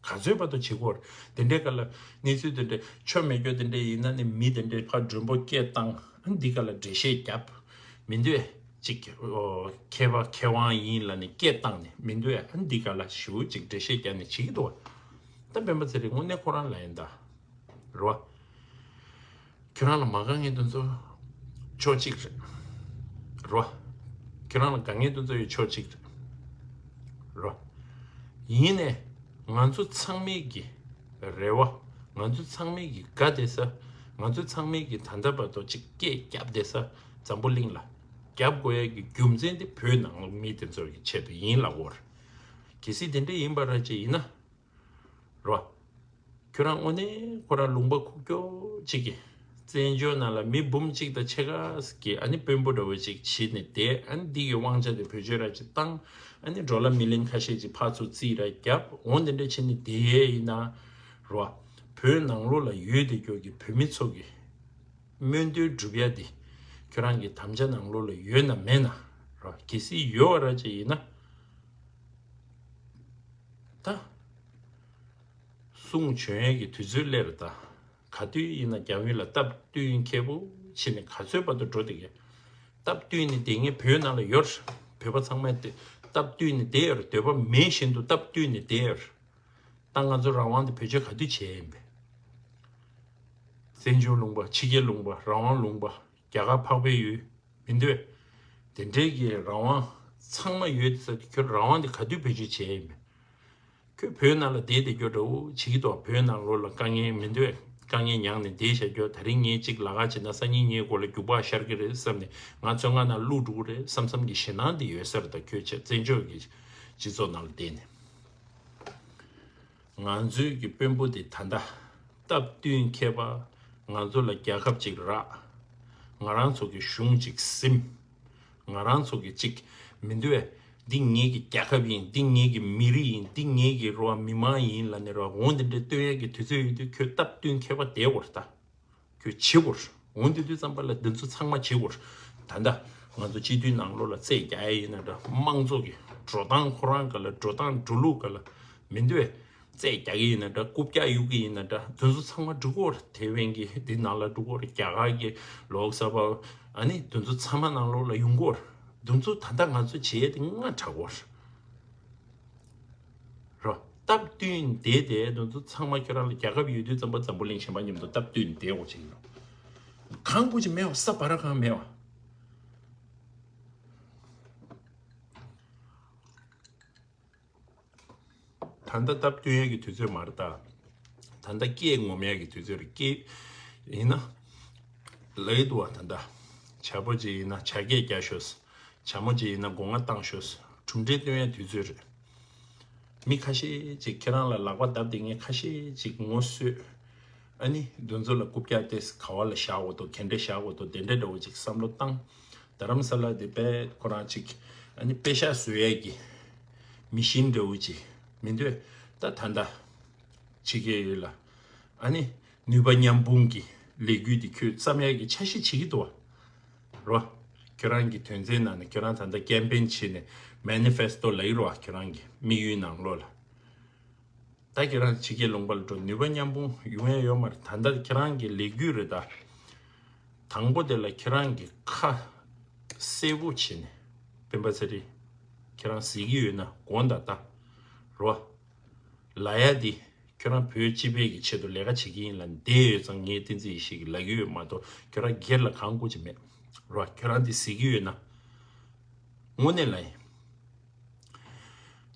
ག་ཚོད་བར་དུ་བྱེད་ཀྱི་ཡོད་རེད། དེ་འདྲའི་སྐབས་ལ་གནས་ཚུལ་དེ་འདྲའི་ཆོ་མེད་རྒྱུ་དེ་འདྲའི་ཡིན་ན་ནི་མི་དེ་འདྲའི་ཕར་མགྲོན་པོ་སྐད་བཏང་། ཨ་འདི་ག་ལ་འགྲེལ་བཤད་རྒྱབ། མི་འདུག་ཨེ། ཅིག་ཨོ་མཁས་པ་མཁས་དབང་ཡིན་ལབ་ནས་སྐད་བཏང་ནས་མི་འདུག་ཨེ། ཨ་འདི་ག་ལ་ཞུ་ཅིག་འགྲེལ་བཤད་རྒྱབ་ནས་བྱེད་ཀྱི་འདུག་བ། ད་སྤེན་པ་ཚེ་རིང་དངོས་གནས་ཁོ་རང་ལ་ཡིན་ད། རེད་བ། ཁྱོད་རང་ལ་མ་དགའ་མཁན་དེ་ཚོ་ཕྱོགས་གཅིག་རེད། རེད་བ། ཁྱོད་རང་ལ་དགའ་མཁན་དེ་ཚོ་ཡི་ཕྱོགས་གཅིག་རེད། རེད་བ། ཡིན་ནས་ང་ཚོ་ཚང་མའི་གི་རེ་བ། ང་ཚོ་ཚང་མའི་གི་དགའ་བསྡད་ས། ང་ཚོ་ཚང་མའི་གི་ད་ལྟ་བར་དུ་ཅིག་སྐད་རྒྱབ་བསྡད་ས་འཛམ་བུ་གླིང་ལ་རྒྱབ་དགོས་ཡ་གི་རྒྱུ་མཚན་དེ་བོད་ནང་ལོགས་མི་དེ་ཚོ་གི་ཆེད་དུ་ཡིན་ལབ་དགོས་རེད། གལ་སྲིད་དེ་འདྲ་ཡིན་པ་ར་ཅིག་ཡིན་ན། རོ། ཁྱོད་རང་དངོས་གནས་ཁོ་རང་ལུང་པ་ཁུག་ཀྱོག་ཅིག་གི་བཙན་བྱོལ་ནང་ལ་མི་འབུམ་གཅིག་དང་ཕྱེད་ཀ་གི་ཨ་ནི་དཔོན་པོ་འདྲ་བོ་ཅིག་བྱེད་ནས་བསྡད། ཨ་ནི་འདི་གི་དབང་ཆ་དེ་བེད་སྤྱོད་ར་ཅིག་བཏང་། ཨ་ནི་ཌོ་ལར་མི་ལི་ཡོན་ཁ་ཤས་ཅིག་ཕར་ཚུར་རྩིས་ར་རྒྱབ། འོ་འདི་འདྲ་བྱེད་ནས་བསྡད་ཡས་ཡིན་ན། རོ། བོད་ནང་ལོགས་ལ་ཡོད་བསྡད་ཀྱོག་གི་བོད་མི་ཚོ་གི་སྨོན་འདུན་སྒྲུབ་ཡ་དེ་ཁྱོད་རང་གི་དམ་བཅའ་ནང་ལོགས་ལ་ཡོད་ན་མེད་ན། རོ། གལ་སྲིད་ཡོད་པ་ར་ཅིག་ཡིན་ན། ད། གསུང་བྱོན་ཡས་ཀྱི་དུས་ཚོད་སླེབས་རེད་ད། ག་དུས་ཡིན་ན་རྒྱ་མི་ལ་སྟབས་བསྟུན་མཁས་པོ་བྱས་ནས་ག་ཚོད་བར་དུ་འགྲོ་བསྡད་ཀྱི། སྟབས་བསྟུན་ནས་བསྡད་མཁན་བོད་ནང་ལ་ཡོད་རེད། བོད་པ་ཚང་མས་དེ་སྟབས་བསྟུན་ནས་བསྡད་ཡོད་རེད། འདོད་པ་མེད་བཞིན་དུ་སྟབས་བསྟུན་ནས་བསྡད་ཡོད་རེད། ད་ང་ཚོ་རང་དབང་དེ་བེད་སྤྱོད་ག་དུས་བྱས་ཡིན་པས། བཙན་བྱོལ་ལུང་པ། ཕྱི་རྒྱལ་ལུང་པ། རང་དབང་ལུང་པ། རྒྱ་གར་འཕགས་པའི་ཡུལ། མི་འདོད། དེ་འདྲའི་གི་རང་དབང་ཚང་མ་ཡོད་ས་དེ་ཁྱོད་རང་དབང་དེ་ག་དུས་བེད་སྤྱོད་བྱས་ཡིན་པས། ཁྱོད་བོད་ནང་ལ་བསྡད་བསྡད་རྒྱུ་འདྲ་བོ་བྱེད་ཀྱི་འདུག་བོད་ནང་ལོགས་ལ་དཀའ་ངལ་མི་འདོད། དཀའ་ངལ་མྱངས་ནས་བསྡད་བཞག་རྒྱུ། ད་རིང་ངས་གཅིག་ལ་ཁ་བྱེད་ན་སང་ཉིན་ངའི་མགོ་ལ་རྒྱུག་པ་ཤར་གྱི་རེད་བསམ་ནས། ང་བཙོན་ཁང་ནང་བླུགས་འགྲོ་གི་རེད་བསམ་བསམ་གྱི་ཞེད་སྣང་དེ་ཡོད་ས་རེད། ད་ཁྱོད་ཆ་བཙན་བྱོལ་གྱི་སྤྱི་ཚོགས་ནང་ལ་བསྡད་ནས། ང་ཚོའི་གི་དཔོན་པོ་དེ་ད་ལྟ་སྟབས་བསྟུན་མཁས་པ། ང་ཚོ་ལ་རྒྱལ་ཁབ་ཅིག་རག་ང་རང་ཚོ་གི་གཞུང་ཅིག་ཟིན། ང་རང་ཚོ་གི་ཅིག་མི་འདུག་བས། འདི་ངེད་ཀྱི་རྒྱལ་ཁབ་ཡིན། འདི་ངེད་ཀྱི་མི་རིགས་ཡིན། འདི་ངེད་ཀྱི་རོ་མི་མང་ཡིན་ལབ་ནས་རོ་འོང་དེ་འདྲའི་སྟོན་ཡས་ཀྱི་དུས་ཚོད་ཡོད་དུས་ཁྱོད་སྟབས་བསྟུན་མཁས་པ་བསྡད་དགོས་རེད་ད། ཁྱོད་བྱེད་དགོས། འོང་དུས་དུས་ཙམ་པ་ལ་འདི་ཚོ་ཚང་མ་བྱེད་དགོས། ད་ལྟ་ང་ཚོ་སྤྱི་འཐུས་ནང་ལོགས་ལ་རྩོད་རྒྱག་ཡ་ཡིན་ན་འདྲ། དམངས་གཙོ་གི་འགྲོ་སྟངས་ཁོ་རང་ག་ལ། འགྲོ་སྟངས་འགྲོ་ལུགས་ག་ལ་མི་འདུག་བས། རྩོད་རྒྱག་གི་ཡིན་ན་འདྲ། རྐུབ་བཀྱག་གཡུག་གི་ཡིན་ན་འདྲ། འདི་ཚོ་ཚང་མ་འགྲོ་གི་ཡོད་རེད། ཐེ་ཝན་གྱི་འདི་ནང་ལ་འགྲོ་གི་ཡོད་རེད། རྒྱ་གར་གྱི་ལོག་ས་པ། ཨ་ནི་འདི་ཚོ་ཚང་མ་ནང་ལོགས་ལ་ཡོང་གི་ཡོད་རེད། འདི་ཚོ་ད་ལྟ་ང་ཚོ་བྱེད་ཡ་དེ་སྔ་དྲགས་ཡོད་རེད། རོ། སྟབས་བསྟུན་བསྡད་དེ་འདི་ཚོ་ཚང་མ་ཁྱོད་རང་ལ་རྒྱལ་ཁབ་ཡོད་དུས་ཙམ་པ་འཛམ་བུ་གླིང་གཞན་པ་མཉམ་དུ་སྟབས་བསྟུན་བསྡད་འོ་ཅིག་ཡིན་ནོ། གང་པོ་ཅིག་མེད་བ། ས་བ་ར་གང་མེད་བ། ད་ལྟ་སྟབས་བསྟུན་ཡས་ཀྱི་དུས་ཚོད་མ་རེད་ད། ད་ལྟ་སྐད་ངོམ་ཡས་ཀྱི་དུས་ཚོད་རེད། སྐད་ཡིན་ན་ལབ་ཀྱི་འདུག་བ། ད་ལྟ་བྱ་ཕོ་ཅིག་ཡིན་ན་བྱ་སྐད་རྒྱག་ཤོག་བྱ་མོ་ཅིག་ཡིན་ན་སྒོ་ང་བཏང་ཤོག་གྲུབ་འབྲས་སྟོན་ཡ་དུས་ཚོད་རེད། མི་ཁ་ཤས་ཅིག་ཁྱེད་རང་ལ་ལག་པ་བརྡབས་བསྡད་མཁན་ཁ་ཤས་ཅིག་ངོ་སོས། ཨ་ནི་འདི་ཚོ་ལ་རྐུབ་བཀྱག་དེ་ག་བ་ལ་བཞག་དགོས་འདུག་ག་འདྲ་བཞག་དགོས་འདུག་དེ་འདྲ་འདྲ་བོ་ཅིག་བསམ་བློ་བཏང་། རྡ་རམ་ས་ལ་དེ་དཔེ་ཁོ་རང་ཅིག་ཨ་ནི་པེ་ཤག་བཟོ་ཡས་ཀྱི་མི་ཤིན་འདྲ་བོ་ཅིག་མི་འདོད། ད་ད་ལྟ་ཕྱི་རྒྱལ་ཡུལ་ལ་ཨ་ནི་ནུས་པ་མཉམ་སྤུངས་ཀྱི་ལས་འགུལ་འདི་ཁྱོད་བརྩམ་ཡག་གི་འཆར་གཞི་བྱེད་ཀྱི་འདུག་བ། རོ། ཁྱོད་རང་གི་དོན་ཚན་ནང་ནས་ཁྱོད་རང་ད་ལྟ་ཀེམ་པེན་བྱས་ནས་མེ་ནི་ཕེ་སི་ཊོ་ལབ་ཀྱི་རེད་བ། ཁྱོད་རང་གི་དམིགས་ཡུལ་ནང་ལོགས་ལ། ད་ཁྱོད་རང་ཕྱི་རྒྱལ་ལུང་པ་ལ་འགྲོ་ནུས་པ་མཉམ་སྤུངས་ཡོང་ཡ་ཡོད་མ་རེད། ད་ལྟ་ཁྱོད་རང་གི་ལས་འགུལ་རེད་ད། དང་པོ་དེ་ལ་ཁྱེད་རང་གི་ཁ་གསལ་པོ་བྱས་ནས་སྤེན་པ་ཚེ་རིང་། ཁྱེད་རང་གཟིགས་ཀྱི་ཡོད་ན་དགོངས་དག་ད། རོ། ལ་ཡ་འདི་ཁྱོད་རང་བོད་སྤྱི་པའི་གི་ཆེད་དུ་ལས་ཀ་བྱེད་ཀྱི་ཡིན་ལ་འདས་ཡོད་ཙང་ངས་བསྟན་འཛིན་ཡེ་ཤེས་ཀྱི་ལབ་ཀྱི་ཡོད་མ་གཏོགས་ཁྱོད་རང་སྒེར་ལ་གང་དགོས་ཀྱི་མེད། རོ། ཁྱོད་རང་འདི་གཟིགས་ཀྱི་ཡོད་ན། དངོས་གནས་ལ་ཡིན།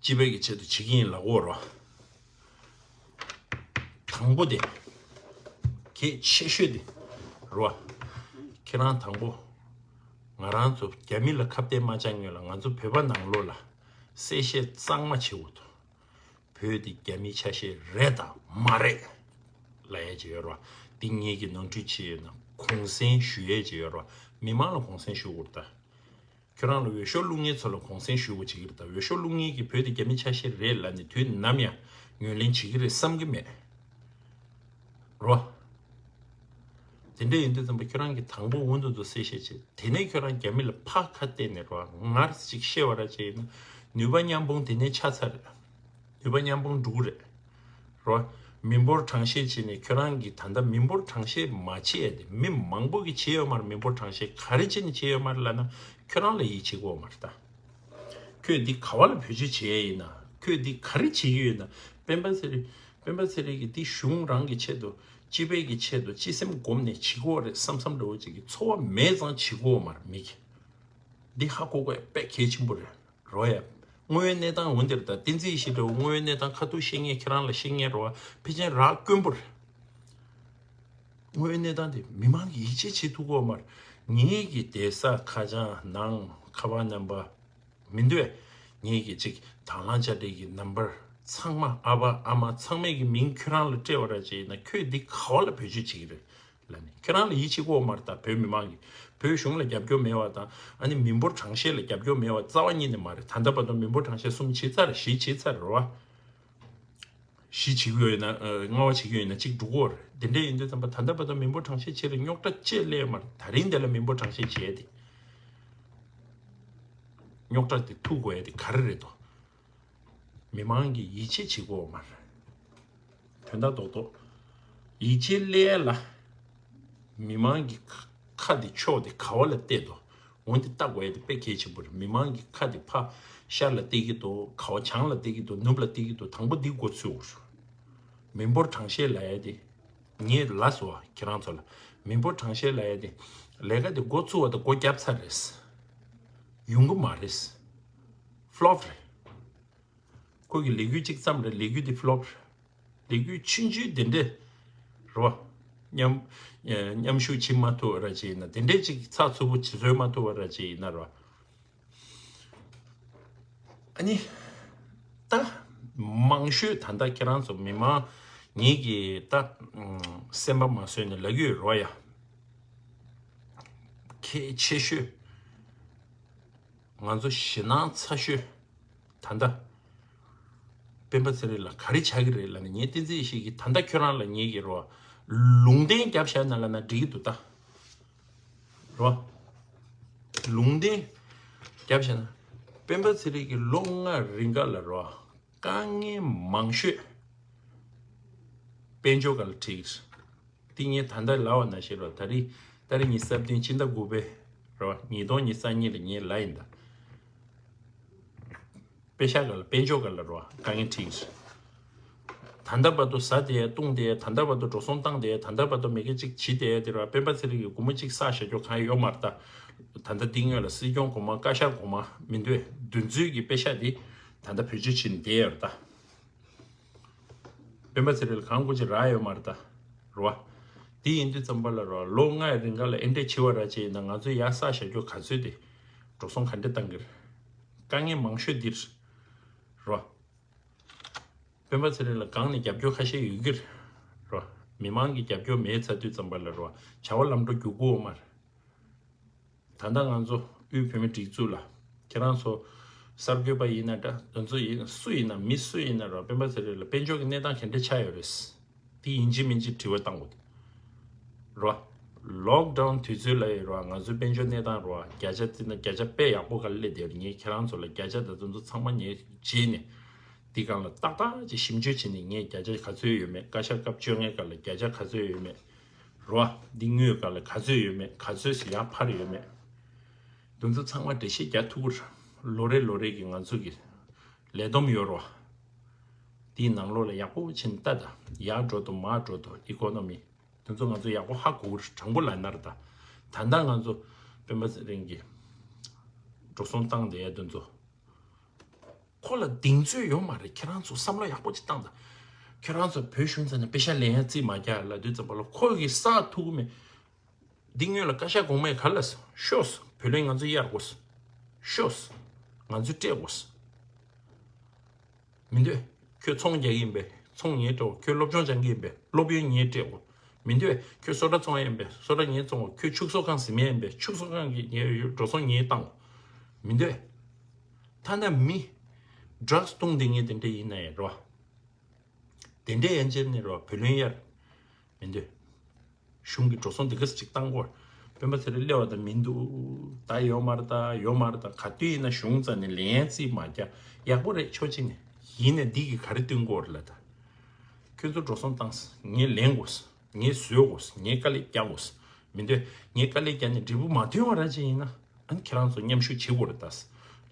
སྤྱི་པའི་གི་ཆེད་དུ་བྱེད་ཀྱི་ཡིན་ལབ་དགོས་རོ། དང་པོ་དེ། གལ་ཆེ་ཤོས་དེ། རོ། ཁྱེད་རང་དང་པོ། ང་རང་ཚོ་རྒྱ་མི་ལ་ཁ་གཏད་མ་བཅག་སྔོན་ལ་ང་ཚོ་བོད་པ་ནང་ལོགས་ལ་གསལ་བཤད་གཙང་མ་བྱེད་དགོས་འདུག་བོད་འདི་རྒྱ་མིའི་ཆ་ཤས་རེད་དང་མ་རེད་ལབ་ཡས་ཅིག་ཡོད་རོ། འདི་ངེད་ཀྱི་ནོར་འཁྲུལ་ཅིག་ཡོད་ན་གུང་སེང་ཞུ་ཡས་ཅིག་ཡོད་རོ། མི་མང་ལ་གུང་སེང་ཞུ་དགོས་ད། ཁྱོད་རང་ལ་འོས་ཤོག་བླུག་མཁན་ཚོ་ལ་གུང་སེང་ཞུ་དགོས་བྱེད་ཀྱི་རེད་ད། འོས་ཤོག་བླུག་མཁན་གྱིས་བོད་དེ་རྒྱ་མི་ཆ་ཤས་རེད་ལབ་ནས་དུས་ནམ་ཡང་ངོས་ལེན་བྱེད་ཀྱི་རེད་བསམ་གྱི་མེད། རོ། དེ་འདྲ་ཡིན་དུས་ཙམ་པ་ཁྱོད་རང་གིས་དང་པོ་འུ་འདུ་འདུ་གསལ་བཤད་བྱེད། དེ་ནས་ཁྱོད་རང་རྒྱ་མི་ལ་ཕར་ཁ་གཏད་ནས་རོ། སྔར་ཅིག་བཤད་པ་ར་བྱས་ཡིན་ན་ནུས་པ་མཉམ་སྤུངས་དེ་ནས་ཆགས་ཚར་རེད། ནུས་པ་མཉམ་སྤུངས་འགྲོ་གི་རེད། རོ། མི་འབོར་གྲངས་བཤེར་བྱས་ནས་ཁྱོད་རང་གིས་ད་ལྟ་མི་འབོར་གྲངས་བཤེར་མ་བྱས་ཏེ་མི་མང་པོ་གིས་བྱས་ཡོད་མ་རེད། མི་འབོར་གྲངས་བཤེར་ག་རེ་བྱས་ནས་བྱས་ཡོད་མ་རེད་ལབ་ན་ཁྱོད་རང་ལ་ཡིད་ཆེས་དགོས་མ་རེད་ད། ཁྱོད་འདི་ག་བ་ལ་བེད་སྤྱོད་བྱས་ཡིན་ན། ཁྱོད་འདི་ག་རེ་བྱེད་ཀྱི་ཡོད་ན། སྤེན་པ་ཚེ་རིང་། སྤེན་པ་ཚེ་རིང་གིས་འདི་གཞུང་རང་གི་ཆེད་དུ་སྤྱི་པའི་གི་ཆེད་དུ་སྤྱི་སེམས་སྒོམ་ནས་བྱེད་དགོས་རེད་བསམ་བསམ་འདྲ་བོ་ཅིག་གི་ཚོར་བ་མེད་ཙང་བྱེད་དགོས་མ་རེད་མི་གི། འདི་ཧ་གོ་དགོས་དཔེ་གལ་ཆེན་པོ་རེད། རོ་ཡ། དངོས་ཡོད་གནས་སྟངས་འོ་འདིར་ད་བསྟན་འཛིན་ཡེ་ཤེས་འདྲ་བོ་དངོས་ཡོད་གནས་སྟངས་ཁ་ཐུག་བཤད་མཁན་ཁྱེད་རང་ལ་བཤད་མཁན་རོ་བ་ཕལ་ཆེར་རག་དཀོན་པོ་རེད། དངོས་ཡོད་གནས་སྟངས་དེ་མི་མང་གིས་ཡིད་ཆེས་བྱེད་ཐུབ་ཀྱི་ཡོད་མ་རེད། ངེད་ཀྱི་བསྡད་ས་ཁ་བྱང་ནང་ཁ་པར་ནམ་བར་མི་འདུག་བས། ངེད་ཀྱི་གཅིག་དང་བླངས་དཔྱ་ཁྲལ་གྱི་ནམ་བར་ཚང་མ་ཨ་ཕ་ཨ་མ་ཚང་མས་ཀྱི་མིང་ཁྱོད་རང་ལ་སྤྲད་པ་ར་ཅིག་ཡིན་ན་ཁྱོད་འདི་ག་བ་ལ་བེད་སྤྱོད་བྱེད་ཀྱི་རེད་ལབ་ནས་ཁྱོད་རང་ལ་ཡིད་ཆེས་དགོས་མ་རེད་ད། བོད་མི་མང་གིས་བོད་གཞུང་ལ་རྒྱབ་སྐྱོར་མེད་པ་དང་ཨ་ནི་མི་འབོར་གྲངས་བཤེར་ལ་རྒྱབ་སྐྱོར་མེད་པ་རྩ་བ་ཉིད་ནས་མ་རེད། ད་ལྟ་བར་དུ་མི་འབོར་གྲངས་བཤེར་གསུམ་བྱས་ཚར་བཞི་བྱས་ཚར་རེད་བ། བཞི་བྱེད་ཀྱི་ཡོད་ན་ཨ། ལྔ་པ་བྱེད་ཀྱི་ཡོད་ན་གཅིག་འགྲོ་གི་ཡོད་རེད། དེ་འདྲ་ཡིན་དུས་ཙམ་པ་ད་ལྟ་བར་དུ་མི་འབོར་གྲངས་བཤེར་བྱས་རེད། རྙོག་དྲ་ཅི་སླེབས་མ་རེད། ད་རིང་འདི་ལ་མི་འབོར་གྲངས་བཤེར་བྱས་ཏེ་རྙོག་དྲ་དེ་ཐུག་དགོས་ཡ་དེ་ག་རེ་རེད་དོ། མི་མང་གིས་ཡིད་ཆེས་བྱེད་དགོས་མ་རེད། དོན་དག་རྡོག་རྡོག་ཡིད་ཆེས་སླེབས་ཡ་ལ་མི་མང་གི་ཁ་དེ་ཕྱོགས་དེ་ག་བ་ལ་གཏད་དོ། འོན་ཏེ་ལྟ་དགོས་ཡ་དེ་དཔེ་གལ་ཆེན་པོ་རེད། མི་མང་གི་ཁ་དེ་ཕར་ཤར་ལ་གཏད་ཀྱི་འདུག་ག་བ་བྱང་ལ་གཏད་ཀྱི་འདུག་ནུབ་ལ་གཏད་ཀྱི་འདུག་དང་པོ་འདི་འགོ་ཚུགས་དགོས་རེད། མི་འབོར་གྲངས་བཤེར་ལབ་ཡ་དེ། ངས་ལབ་སོང་བ་ཁྱེད་རང་ཚོ་ལ། མི་འབོར་གྲངས་བཤེར་ལབ་ཡ་དེ། ལས་ཀ་དེ་འགོ་ཚུགས་པ་དང་སྒོ་བརྒྱབ་ཚར་རེད། ཡོང་གི་མ་རེད། ཕློབ་རེད། ཁོ་གི་ལས་འགུལ་གཅིག་ཙམ་རེད། ལས་འགུལ་འདི་ཕློབ་རེད། ལས་འགུལ་ཆུང་ཆུང་དེ་འདྲས་རོ། མཉམ་མཉམ་ཞུགས་བྱེད་མ་ཐུབ་པ་ར་ཅིག་ཡིན་ན། དེ་འདྲས་ཅིག་ཚགས་ཚུད་པོ་བྱེད་བཟོད་མ་ཐུབ་པ་ར་ཅིག་ཡིན་ན་རོ། ཨ་ནི། ད་མང་ཤོས་ད་ལྟ་ཁྱེད་རང་ཚོ་མི་མང་ངེད་ཀྱི་ད་སེམས་པ་མ་བཟོད་ནས་ལབ་ཀྱི་ཡོད་རོ་ཡ། གལ་ཆེ་ཤོས། ང་ཚོ་ཞེད་སྣང་ཚ་ཤོས་ད་ལྟ་སྤེན་པ་ཚེ་རིང་ལ་ག་རེ་ཆགས་ཀྱི་རེད་ལབ་ནས། ངས་བསྟན་འཛིན་ཡེ་ཤེས་ཀྱིས་ད་ལྟ་ཁྱོད་རང་ལ་ངེད་ཀྱི་རོ་ལུང་བསྟན་རྒྱབ་བཞག་ན་ལབ་ན་འགྲིག་གི་འདུག་ད་རོ། ལུང་བསྟན་རྒྱབ་བཞག་ན་སྤེན་པ་ཚེ་རིང་གིས་ལོ་ལྔ་རིང་ག་ལ་རོ་དཀའ་ངལ་མང་ཤོས་དཔལ་འབྱོར་ག་ལ་འཕྲད་ཀྱི་རེད། འདི་ངས་ད་ལྟ་ལབ་པ་ནང་བཞིན་རོ། ད་རེས་ཏ་རིག་ཉི་ཤུ་རྩ་བདུན་ཕྱི་ཟླ་དགུ་པའི་རོ། ཉིས་སྟོང་ཉི་ཤུ་རྩ་གཉིས་ལ་ངས་ལབ་ཡིན་ད། པེ་ཤག་ག་ལ་དཔལ་འབྱོར་ག་ལ་རོ་དཀའ་ངལ་འཕྲད་ཀྱི་རེད། ད་ལྟ་བར་དུ་ཟ་བསྡད་ཡ་བཏུང་བསྡད་ཡ། ད་ལྟ་བར་དུ་འགྲོ་སོང་བཏང་བསྡད་ཡ། ད་ལྟ་བར་དུ་མི་སྒེར་གཅིག་བྱེད་བསྡད་ཡ་དེ་རོ། སྤེན་པ་ཚེ་རིང་གིས་སྒོར་མོ་གཅིག་བསགས་བཞག་རྒྱུ་གང་ཡོད་མ་རེད་ད། ད་ལྟ་འདི་སྔོན་ལ་སྲིད་སྐྱོང་སྒོར་མོ་བཀའ་ཤག་སྒོར་མོ་མི་འདུག་བདུན་ཚོད་ཀྱི་པེ་ཤག་འདི་ད་ལྟ་བེད་སྤྱོད་བྱས་ནས་བསྡད་ཡོད་རེད་ད། སྤེན་པ་ཚེ་རིང་ལ་གང་དགོས་ཀྱི་རག་ཡོད་མ་རེད་ད། རེད་བ། དེ་ཡིན་དུས་ཙམ་པ་ལ་རེད་བ། ལོ་ལྔ་ཡི་རིང་ག་ལ་ཨེ་འདྲས་བྱེད་པ་ར་ཅིག་ཡིན་ན་ང་ཚོས་ཡར་བསགས་བཞག་རྒྱུ་ག་ཚོད་དེ། འགྲོ་སོང་ག་འདྲས་བཏང་གི་རེད། དཀའ་ངལ་མང་ཤོས་འདི་རེད། རེད་བ། སྤེན་པ་ཚེ་རིང་ལ་སྒང་ནས་རྒྱབ་སྐྱོར་ཁ་ཤས་ཡོད་ཀྱི་རེད། རེད་བ། མི་མང་གི་རྒྱབ་སྐྱོར་མེད་ཚར་དུས་ཙམ་པ་ལ་རེད་བ། བྱ་བ་ལམ་འགྲོ་རྒྱུག་གི་ཡོད་མ་རེད། ད་ལྟ་ང་ཚོ་དབུས་བོད་མིའི་སྒྲིག་འཛུགས་ལ་ཁྱེད་རང་ཚོ་གསར་འགོད་པ་ཡིན་ན་འདྲ། དེ་ཚོ་ཡིན་སུ་ཡིན་ན་མི་སུ་ཡིན་ན་རོ། སྤེན་པ་ཚེ་རིང་ལ་དཔལ་འབྱོར་གྱི་གནས་སྟངས་ག་འདྲ་ཆགས་ཡོད་རེད། དེ་ཡིན་གཅིག་མིན་གཅིག་དྲི་བ་བཏང་དགོས་རོ། ལོག་ཌའུན་དུས་ཚོད་ལ་ཡོད་ར། ང་ཚོའི་དཔལ་འབྱོར་གནས་སྟངས་ར། བརྒྱ་ཆ་བརྩིས་ན་བརྒྱ་ཆ་དཔེ་ཡག་པོ་ག་ལ་སླེབས་བསྡད་རེད། ངས་ཁྱེད་རང་ཚོ་ལ་བརྒྱ་ཆ་དེ་ཚོ་ཚང་མ་ངས་བརྗེས་ནས་འདི་སྒང་ལ་ཏག་ཏག་ཅིག་ཞིབ་འཇུག་བྱས་ནས། ངས་བརྒྱ་ཆ་ག་ཚོད་ཡོད་མེད། བཀའ་ཤག་སྐབས་བཅོ་ལྔའི་སྐབས་ལ་བརྒྱ་ཆ་ག་ཚོད་ཡོད་མེད་ར། འདི་དངུལ་སྒང་ལ་ག་ཚོད་ཡོད་མེད། ག་ཚོད་ཟེར་ཡར་འཕར་ཡོད་མེད། འདི་ཚོ་ཚང་མ་འགྲེལ་བཤད་རྒྱག་ཐུབ་ཀྱི་རེད། ལོ་རེ་ལོ་རེ་གི་ང་ཚོ་གི་ལས་བསྡོམས་ཡོད་ར། དེའི་ནང་ལོགས་ལ་ཡག་པོ་བྱས་ནས་ལྟ་དང་། ཡར་འགྲོ་འདུག་མར་འགྲོ་འདུག་ཨི་ཀོ་ནོ་མི། དེ་ཚོ་ང་ཚོ་ཡག་པོ་ཧ་གོ་གི་རེད། དྲང་པོ་ལབ་ན་རེད་ད། ད་ལྟ་ང་ཚོ་སྤེན་པ་ཚེ་རིང་གིས་འགྲོ་སོང་བཏང་བསྡད་ཡ་དེ་ཚོ་ཁོ་ལ་གདེང་ཚོད་ཡོད་མ་རེད། ཁྱེད་རང་ཚོ་བསམ་བློ་ཡག་པོ་ཅིག་བཏང་དང་། ཁྱེད་རང་ཚོ་བོད་གཞུང་ཚོ་ནས་པེ་ཤ་ལེན་ཡ་རྩིས་མ་རྒྱག་ལབ་དུས་ཙམ་པ་ལ་ཁོ་གིས་བསགས་ཐུབ་ཀྱི་མེད། འདི་སྔོན་ལ་བཀའ་ཤག་གོང་མས་ག་ལབ་སོང་། ཤོག་བོད་ལྭ་ང་ཚོ་གཡར་དགོས། ཤོག་ང་ཚོས་སྤྲད་དགོས། མི་འདོད། ཁྱོད་ཚོང་རྒྱག་གི་ཡིན་པས། ཚོང་ངས་སྤྲད་དགོས། ཁྱོད་སློབ་སྦྱོང་སྦྱང་གི་ཡིན་པས། སློབ་ཡོན་ངས་སྤྲད་དགོས། མི་འདོད། ཁྱོད་སོ་ཊ་བཙོང་ཡ་ཡིན་པས། སོ་ཊ་ངས་བཙོང་དགོས། ཁྱོད་ཕྱུགས་ཟོག་ཁང་ཟིན་ཡ་ཡིན་པས། ཕྱུགས་ཟོག་ཁང་གི་ངས་འགྲོ་སོང་ངས་བཏང་དགོས། མི་འདོད། ཐ་ན་མི་ཌྲག་སི་བཏུང་བསྡད་མཁན་དེ་འདྲ་ཡིན་ན་ཡང་རོ། དེ་འདྲའི་ཡན་ཆད་ནས་རོ་བུ་ལོན་གཡར། མི་འདོད། གཞུང་གི་འགྲོ་སོང་དེ་ག་ཚོད་ཅིག་བཏང་དགོས། སྤེན་པ་ཚེ་རིང་སླེབས་པ་དང་མི་འདུག་ད་ཡོད་མ་རེད། ད་ཡོད་མ་རེད། ད་ག་དུས་ཡིན་ན་གཞུང་རྩ་ནས་ལན་རྩིས་མ་རྒྱག་ཡག་པོ་རེད། ཕྱོགས་གཅིག་ནས་ཡིན་ནས་འདི་གི་ག་རེ་སྟོན་དགོས་རེད་ལ། ད་ཁྱོད་ཚོ་འགྲོ་སོང་བཏང་། ངས་ལེན་དགོས། ངས་བཟོས་དགོས། ངས་དཀའ་ལས་རྒྱག་དགོས། མི་འདོད། ངས་དཀའ་ལས་རྒྱག་ནས་འབྲས་བུ་མ་ཐོན་བ་ར་ཅིག་ཡིན་ན། ཨ་ནི་ཁྱེད་རང་ཚོ་མཉམ་ཞུགས་བྱེད་དགོས་རེད་ད།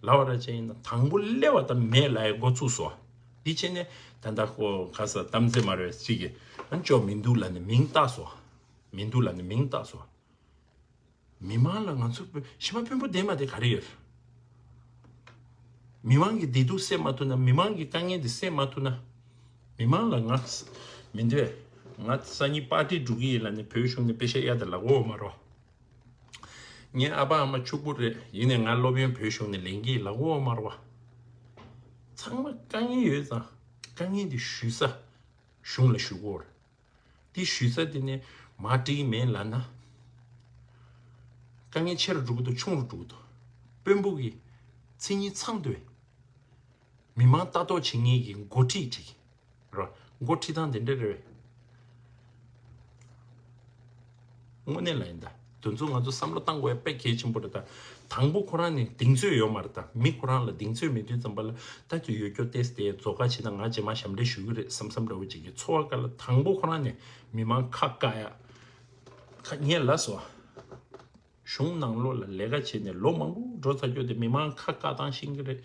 ལབ་པ་ར་ཅིག་ཡིན་ན། དང་པོ་སླེབས་པ་དང་མེད་ལབ་ཡ་འགོ་ཚུགས་སོང་། འདི་བྱས་ནས་ད་ལྟ་ཁོ་ག་ས་གཏམ་ཚེ་མ་རེད་ཅིག་གིས་ཨ་ནི་ཅོག་མི་འདུག་ལབ་ནས་མིང་བཏགས་སོང་། མི་འདུག་ལབ་ནས་མིང་བཏགས་སོང་། མི་མང་ལ་ང་ཚོ་གཞི་མ་དཔོན་པོ་ལྡན་མ་དེ་ག་རེ་ཡོད། མི་མང་གི་བདེ་སྡུག་སེལ་མ་ཐུབ་ན། མི་མང་གི་དཀའ་ངལ་དེ་སེལ་མ་ཐུབ་ན། མི་མང་ལ་ང་མི་འདོད། ང་སང་ཉིན་པར་ཊི་འགྲོ་གི་ཡིན་ལབ་ནས་བོད་གཞུང་ནས་པེ་ཤ་གཡར་ཏེ་ལབ་ཡོད་མ་རེད། ངའི་ཨ་ཕ་ཨ་མ་ཕྱུག་པོ་རེད། ཡིན་ནས་ང་སློབ་ཡོན་བོད་གཞུང་ནས་ལེན་གི་ལབ་ཡོད་མ་རེད་བ། ཚང་མ་དཀའ་ངལ་ཡོད་ཙང་དཀའ་ངལ་འདི་ཞུ་ས་གཞུང་ལ་ཞུ་དགོས་རེད། འདི་ཞུ་ས་དེ་ནས་མར་འགྲིག་གི་མེད་ལབ་ན། དཀའ་ངལ་ཆེ་རུ་འགྲོ་གི་འདུག་ཆུང་རུ་འགྲོ་གི་འདུག་དཔོན་པོ་གི་མཚན་ཉིད་ཚང་འདུག་མི་མང་ལྟ་རྟོག་བྱེད་མཁན་གྱི་འགོ་ཁྲིད་ཅིག་ར། འགོ་ཁྲིད་སྟངས་དེ་འདྲ་རེད། དངོས་གནས་ལ་ཡིན་ད། དེ་ཚོ་ང་ཚོ་བསམ་བློ་བཏང་དགོས་ཡ་དཔེ་གལ་ཆེན་པོ་རེད་ད། དང་པོ་ཁོ་རང་ནས་གདེང་ཚོད་ཡོད་མ་རེད་ད། མི་ཁོ་རང་ལ་གདེང་ཚོད་མེད་དུས་ཙམ་པ་ལ་ད་དུ་ཡོད་སྐྱོ་ཏེས་ཏེ་རྫོགས་ཁ་བྱེད་ན་ང་རྗེས་མ་ཞབས་འདྲེན་ཞུ་གི་རེད་བསམ་བསམ་འདྲ་བོ་ཅིག་གི་ཚོར་བ་ག་ལ། དང་པོ་ཁོ་རང་ནས་མི་མང་ཁ་བཀག་ཡ། ཁ་ངས་ལབ་སོང་། གཞུང་ནང་ལོགས་ལ་ལས་ཀ་བྱས་ནས་ལོ་མང་པོ་འགྲོ་ཚར་རྒྱུ་དེ་མི་མང་ཁ་བཀག་སྟངས་ཤེས་ཀྱི་རེད།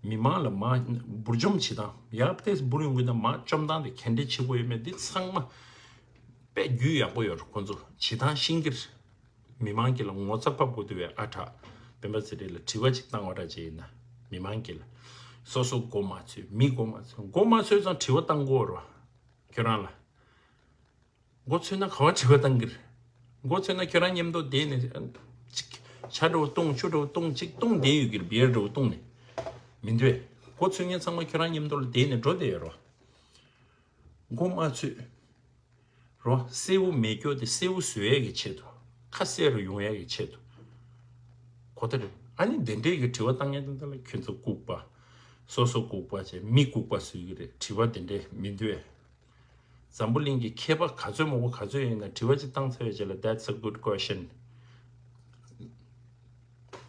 མི་མང་ལ་མར་འབུར་འཇོམས་བྱེད་སྟངས། ཡར་ཏོག་ཙམ་འབུར་ཡོང་གི་ན་མར་བཅོམ་སྟངས་དེ་ག་འདྲས་བྱེད་དགོས་ཡོད་མེད་འདི་ཚང་མ་དཔེ་རྒྱུས་ཡག་པོ་ཡོད་རེད། ཁོང་ཚོ་བྱེད་སྟངས་ཤེས་ཀྱི་རེད། མི་མང་གི་ལ་ངོ་ཚ་ཕབ་དགོས་འདུག་བས། ཨ་དྲག་སྤེན་པ་ཚེ་རིང་ལ་དྲི་བ་ཅིག་བཏང་བ་འདྲ་ཅིག་ཡིན་ན། མི་མང་གི་ལ་སོ་སོ་མགོ་མ་ཚོས། མི་མགོ་མ་ཚོས། མགོ་མ་ཚོས་ཙང་དྲི་བ་བཏང་དགོས་རེད་བ། ཁྱོད་རང་ལ། མགོ་ཚོས་ན་ག་བ་དྲི་བ་བཏང་གི་རེད། མགོ་ཚོས་ན་ཁྱོད་རང་མཉམ་དུ་བསྡད་ནས་ཅིག་ཇ་འདྲ་བོ་བཏུང་། ཆུ་འདྲ་བོ་བཏུང་། ཅིག་བཏུང་བསྡད་ཡོད་ཀྱི་རེད། བི་ཡར་འདྲ་བོ་བཏུང་ནས། མི་འདོད། མགོ་ཚོས་མཁན་ཚང་མ་ཁྱོད་རང་མཉམ་དུ་ལ་བསྡད་ནས་འགྲོ་བསྡད་ཡོད་རོ། མགོ་མ་ཚོས་རོ། གསལ་བོ་མེད་སྐྱོ་དེ་གསལ་བོ་བཟོ་ཡས་ཀྱི་ཆེད་དུ། ཁ་གསལ་རུ་ཡོང་ཡས་ཀྱི་ཆེད་དུ། གོ་ཐལ་རེད། ཨ་ནི་དེ་འདྲས་ཀྱི་དྲི་བ་བཏང་མཁན་དེ་འདྲ་ལ་ཁྱོད་ཚོ་ལྐུགས་པ། སོ་སོ་ལྐུགས་པ་བྱས། མི་ལྐུགས་པ་བཟོ་གི་རེད། དྲི་བ་དེ་འདྲས་མི་འདོད། འཛམ་བུ་གླིང་གི་མཁས་པ་ག་ཚོད་མང་པོ་ག་ཚོད་ཡོད་ན་དྲི་བ་ཅིག་བཏང་ཚར་བའི་རྗེས་ལ། That's a good question.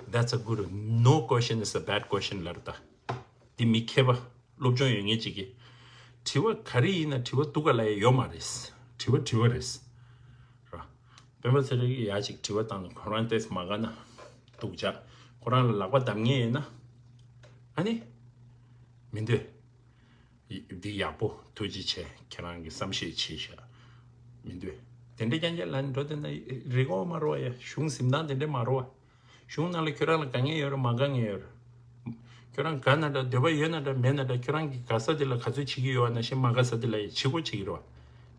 That's a good, no question is a bad question ལབ་རེད་ད། འདི་མི་མཁས་པ་སློབ་སྦྱོང་ཡོད་མཁན་ཅིག་གིས། དྲི་བ་ག་རེ་ཡིན་ན་དྲི་བ་འདུག་ག་ལབ་ཡ་ཡོད་མ་རེད། དྲི་བ་དྲི་བ་རེད། ར། སྤེན་པ་ཚེ་རིང་གིས་ཡ་ཅིག་དྲི་བ་བཏང་ནས་ཁོ་རང་ཏོག་ཙམ་མ་དགའ་ན་སྡུག་ཅག་ཁོ་རང་ལ་ལག་པ་བརྡབ་མཁན་ཡིན་ན། ཨ་ནི། མི་འདོད། འདི་ཡག་པོ། ཐུགས་རྗེ་ཆེ། ཁྱེད་རང་གིས་བསམ་ཤེས་བྱས་ཤག་མི་འདོད། དེ་འདྲ་རྐྱང་རྐྱང་ལབ་ནས་འགྲོ་དེ་ན་རིག་གོ་མ་རོ་ཡ། གཞུང་འཛིན་སྟངས་དེ་འདྲ་མ་རོ་བ། གཞུང་ནང་ལ་ཁྱོད་རང་ལ་དཀའ་ངལ་ཡོད་རེད། མ་དཀའ་ངལ་ཡོད་རེད། ཁྱོད་རང་དགའ་ན་འདྲ། འདོད་པ་ཡོད་ན་འདྲ། མེད་ན་འདྲ། ཁྱོད་རང་གི་དགའ་ས་དེ་ལ་ག་ཚོད་བྱེད་ཀྱི་ཡོད་ན་ཤེས། མ་དགའ་ས་དེ་ལ་ཡ་བྱེད་དགོས་བྱེད་ཀྱི་རེད་བ།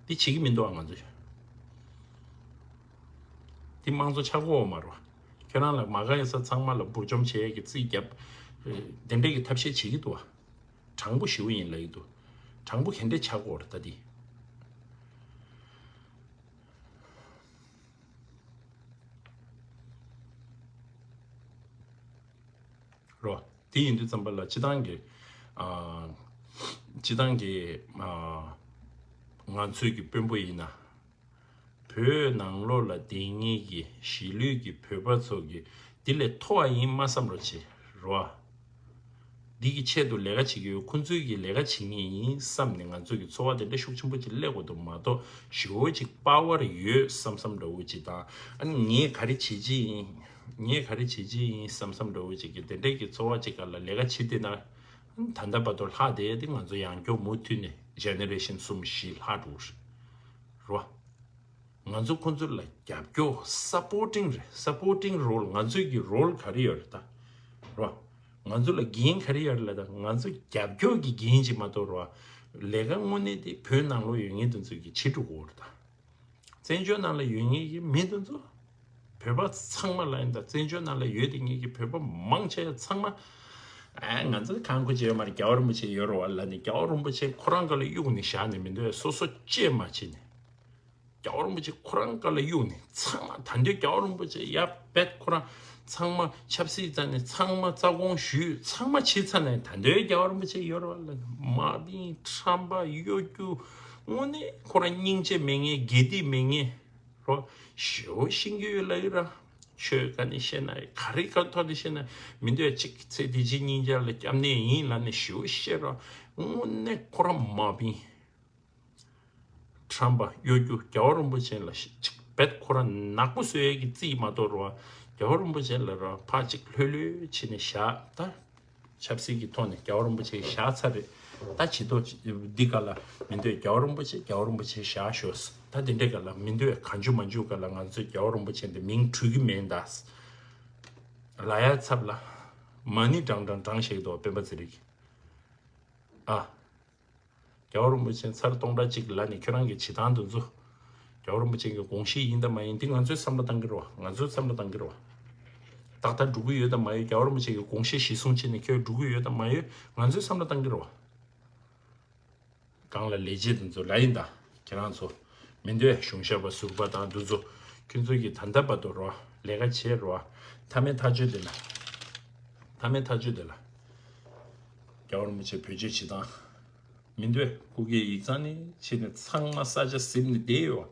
འདི་བྱེད་ཀྱི་མི་འདུག་ཨ་ང་ཚོས། འདི་དམངས་གཙོ་ཆགས་ཀྱི་ཡོད་མ་རེད་བ། ཁྱོད་རང་ལ་མ་དགའ་ཡོད་ས་ཚང་མ་ལ་འབུར་འཇོམས་བྱེད་ཡས་ཀྱི་རྩིས་བརྒྱབ། དེ་འདྲས་ཀྱི་ཐབས་ཤེས་བྱེད་ཀྱི་འདུག་བ། དྲང་པོ་ཞེ་པོ་ཡིན་ལབ་ཀྱི་འདུག་དྲང་པོ་ག་འདྲས་ཆགས་ཀྱི་ཡོད་རེད་ད་འདི། རོ། དེ་ཡིན་དུས་ཙམ་པ་ལ་སྤྱི་བཏང་གི། ཨ། སྤྱི་བཏང་གི། ཨ། ང་ཚོའི་གི་དཔོན་པོ་ཡིན་ན། བོད་ནང་ལོགས་ལ་བསྡད་མཁན་གྱི་གཞིས་ལུས་ཀྱི་བོད་པ་ཚོ་གི་འདི་ལས་མཐོ་བ་ཡིན་མ་བསམ་རོགས་བྱེད་རོ། འདི་གི་ཆེད་དུ་ལས་ཀ་བྱེད་ཀྱི་ཡོད། ཁོང་ཚོའི་གི་ལས་ཀ་བྱེད་མཁན་ཡིན་བསམ་ནས་ང་ཚོ་གི་འཚོ་བ་དེ་འདྲ་ཤུགས་ཆེན་པོ་ཅིག་སླེབས་དགོས་འདུག་མ་གཏོགས་ཞེ་པོ་ཅིག་པ་ཝར་ཡོད་བསམ་བསམ་འདྲ་བོ་ཅིག་དང་། ཨ་ནི་ངས་ག་རེ་བྱེད་ཀྱི་ཡིན། ངས་ག་རེ་བྱེད་ཀྱི་ཡིན་བསམ་བསམ་འདྲ་བོ་ཅིག་གི་དེ་འདྲའི་གི་འཚོ་བ་ཅིག་སྒང་ལ་ལས་ཀ་བྱེད་བསྡད་ན། ད་ལྟ་བར་དུ་ལྷག་བསྡད་དེ་ང་ཚོ་ཡང་སྐྱོ་མུ་མཐུད་ནས་ཇེ་ནེ་རེ་ཤན་གསུམ་བཞི་ལྷག་འགྲོ་རོ། ང་ཚོ་ཁོང་ཚོ་ལ་རྒྱབ་སྐྱོར་སཔོར་ཊིང་རེད། སཔོར་ཊིང་རོལ། ང་ཚོའི་གི་རོལ་ག་རེ་ཡོད་རེད་ད་རོ། ང་ཚོ་ལ་འགན་ག་རེ་ཡོད་རེད་ལ། ད་ང་ཚོ་རྒྱབ་སྐྱོར་གྱི་འགན་ཅིག་མ་གཏོགས་རོ། ལས་ཀ་དངོས་གནས་དེ་བོད་ནང་ལོགས་ཡོད་མཁན་དེ་ཚོ་གི་བྱེད་འགྲོ་གི་ཡོད་རེད་ད། བཙན་བྱོལ་ནང་ལ་ཡོད་མཁན་གྱི་མི་དེ་ཚོ་བོད་པ་ཚང་མ་ལ་ཡིན་ད། བཙན་བྱོལ་ནང་ལ་ཡོད་དེ་མཁན་གྱི་བོད་པ་མང་ཆེ་ཚང་མ། ཨ་ང་ཚོ་ཁང་ཁུ་ཅེ་ཡོད་མ་རེད། རྒྱལ་བ་རིན་པོ་ཆེ་ཡོད་རེད་བ་ལབ་ནས་རྒྱལ་བ་རིན་པོ་ཆེ་ཁོ་རང་ག་ལ་གཡུག་ནས་བཞག་ནས་མི་འདོད་སོ་སོ་གཅེས་མ་བྱེད་ནས། རྒྱལ་བ་རིན་པོ་ཆེ་ཁོ་རང་ག་ལ་གཡུག་ནས་ཚང་མ་ད་འདོད་རྒྱལ་བ་རིན་པོ་ཆེ་ཡ་བེད་ཁོ་རང་ཚང་མ་ཆབ་སྲིད་རྩ་ནས་ཚང་མ་རྩ་དགོངས་ཞུས་ཚང་མ་བྱས་ཚར་ནས་ད་འདོད་རྒྱལ་བ་རིན་པོ་ཆེ་ཡོད་རེད་བ་ལབ་ནས་དམག་མི་ཁྲམ་པ་གཡོ་སྒྱུ་དངོས་གནས་ཁོ་རང་སྙིང་རྗེ་མེད་མཁན་དགེ་སྡིག་མེད་མཁན། རོ། ཞེ་པོ་ཤེས་ཀྱི་ཡོད་ལབ་ཀྱི་ར། ཆོས་ག་ནས་བཤད་ན་ཡང་ག་རེ་ག་ཐོག་ནས་བཤད་ན་མི་འདོད་ཅིག་ཚེ་འདི་ཕྱི་གཉིས་ཆར་ལ་སྐྱབས་གནས་ཡིན་ལབ་ནས་ཞེ་པོ་བཤད་ར། དངོས་གནས་ཁོ་རང་མ་བིན། ཁྲམ་པ་གཡོ་སྒྱུ་རྒྱལ་བ་རིན་པོ་ཆེ་ལ་ཅིག་བེད་ཁོ་རང་ནག་པོ་བཟོ་ཡས་ཀྱི་རྩིས་མ་གཏོགས་རོ། རྒྱལ་བ་རིན་པོ་ཆེ་ལ་རོ་ཕར་ཅིག་ལྷོད་ལྷོད་བྱས་ནས་བཞག་ད། ཆབ་སྲིད་ཀྱི་ཐོག་ནས་རྒྱལ་བ་རིན་པོ་ཆེ་བཞག་ཚར་རེད། ད་ཇི་ལྟར་འདི་ག་ལ་མི་འདོད་རྒྱལ་བ་རིན་པོ་ཆེ་རྒྱལ་བ་རིན་པོ་ཆེ་བཞག་ཤོག་ད་དེ་འདྲས་ག་ལ་མི་འདོད་གང་བྱུང་མང་བྱུང་ག་ལ་ང་ཚོས་རྒྱལ་བ་རིན་པོ་ཆེ་འདི་མིང་འཁྲུལ་གྱི་མེད་ད། ལ་ཡ་ཚབ་ལ་མ་ཎི་བགྲང་བགྲང་བགྲང་ཞིག་འདུག་སྤེན་པ་ཚེ་རིང་གིས། ཨ། རྒྱལ་བ་རིན་པོ་ཆེ་ཚར་སྟོང་ཕྲག་གཅིག་ལ་ནི་ཁྱོད་རང་གི་བྱེད་སྟངས་དེ་ཚོ། རྒྱལ་བ་རིན་པོ་ཆེ་གི་དགོངས་གཞི་ཡིན་དང་མ་ཡིན་འདི་ང་ཚོས་བསམ་བློ་བཏང་གི་རེད་བ། ང་ཚོས་བསམ་བློ་བཏང་གི་རེད་བ། ཏག་ཏག་འགྲོ་གི་ཡོད་དང་མ་ཡོད། རྒྱལ་བ་རིན་པོ་ཆེ་གི་དགོངས་གཞི་གཞི་བཟུང་བྱས་ནས་ཁྱོད་འགྲོ་གི་ཡོད་དང་མ་ཡོད་ང་ཚོས་བསམ་བློ་བཏང་གི་རེད་བ། གང་ལ་ལས་བྱེད་དེ་ཚོ་ལ་ཡིན་ད། ཁྱེད་རང་ཚོ་མི་འདོད་གཞུང་ཞབས་པ་ཟུར་པ་དང་འདི་ཚོ་ཁྱོད་ཚོ་གི་ད་ལྟ་བར་དུ་རོ་ལས་ཀ་བྱེད་རོ། མཐའ་མའི་ཐག་གཅོད་དེ་ལ། མཐའ་མའི་ཐག་གཅོད་དེ་ལ། རྒྱལ་བ་རིན་པོ་ཆེ་བེད་སྤྱོད་བྱེད་སྟངས། མི་འདོད་སྐུ་སྒེར་ཡིག་ཚང་ནས་ཕྱིན་ནས་ཚང་མ་ས་ཆ་ཟིན་ནས་བསྡད་ཡོད།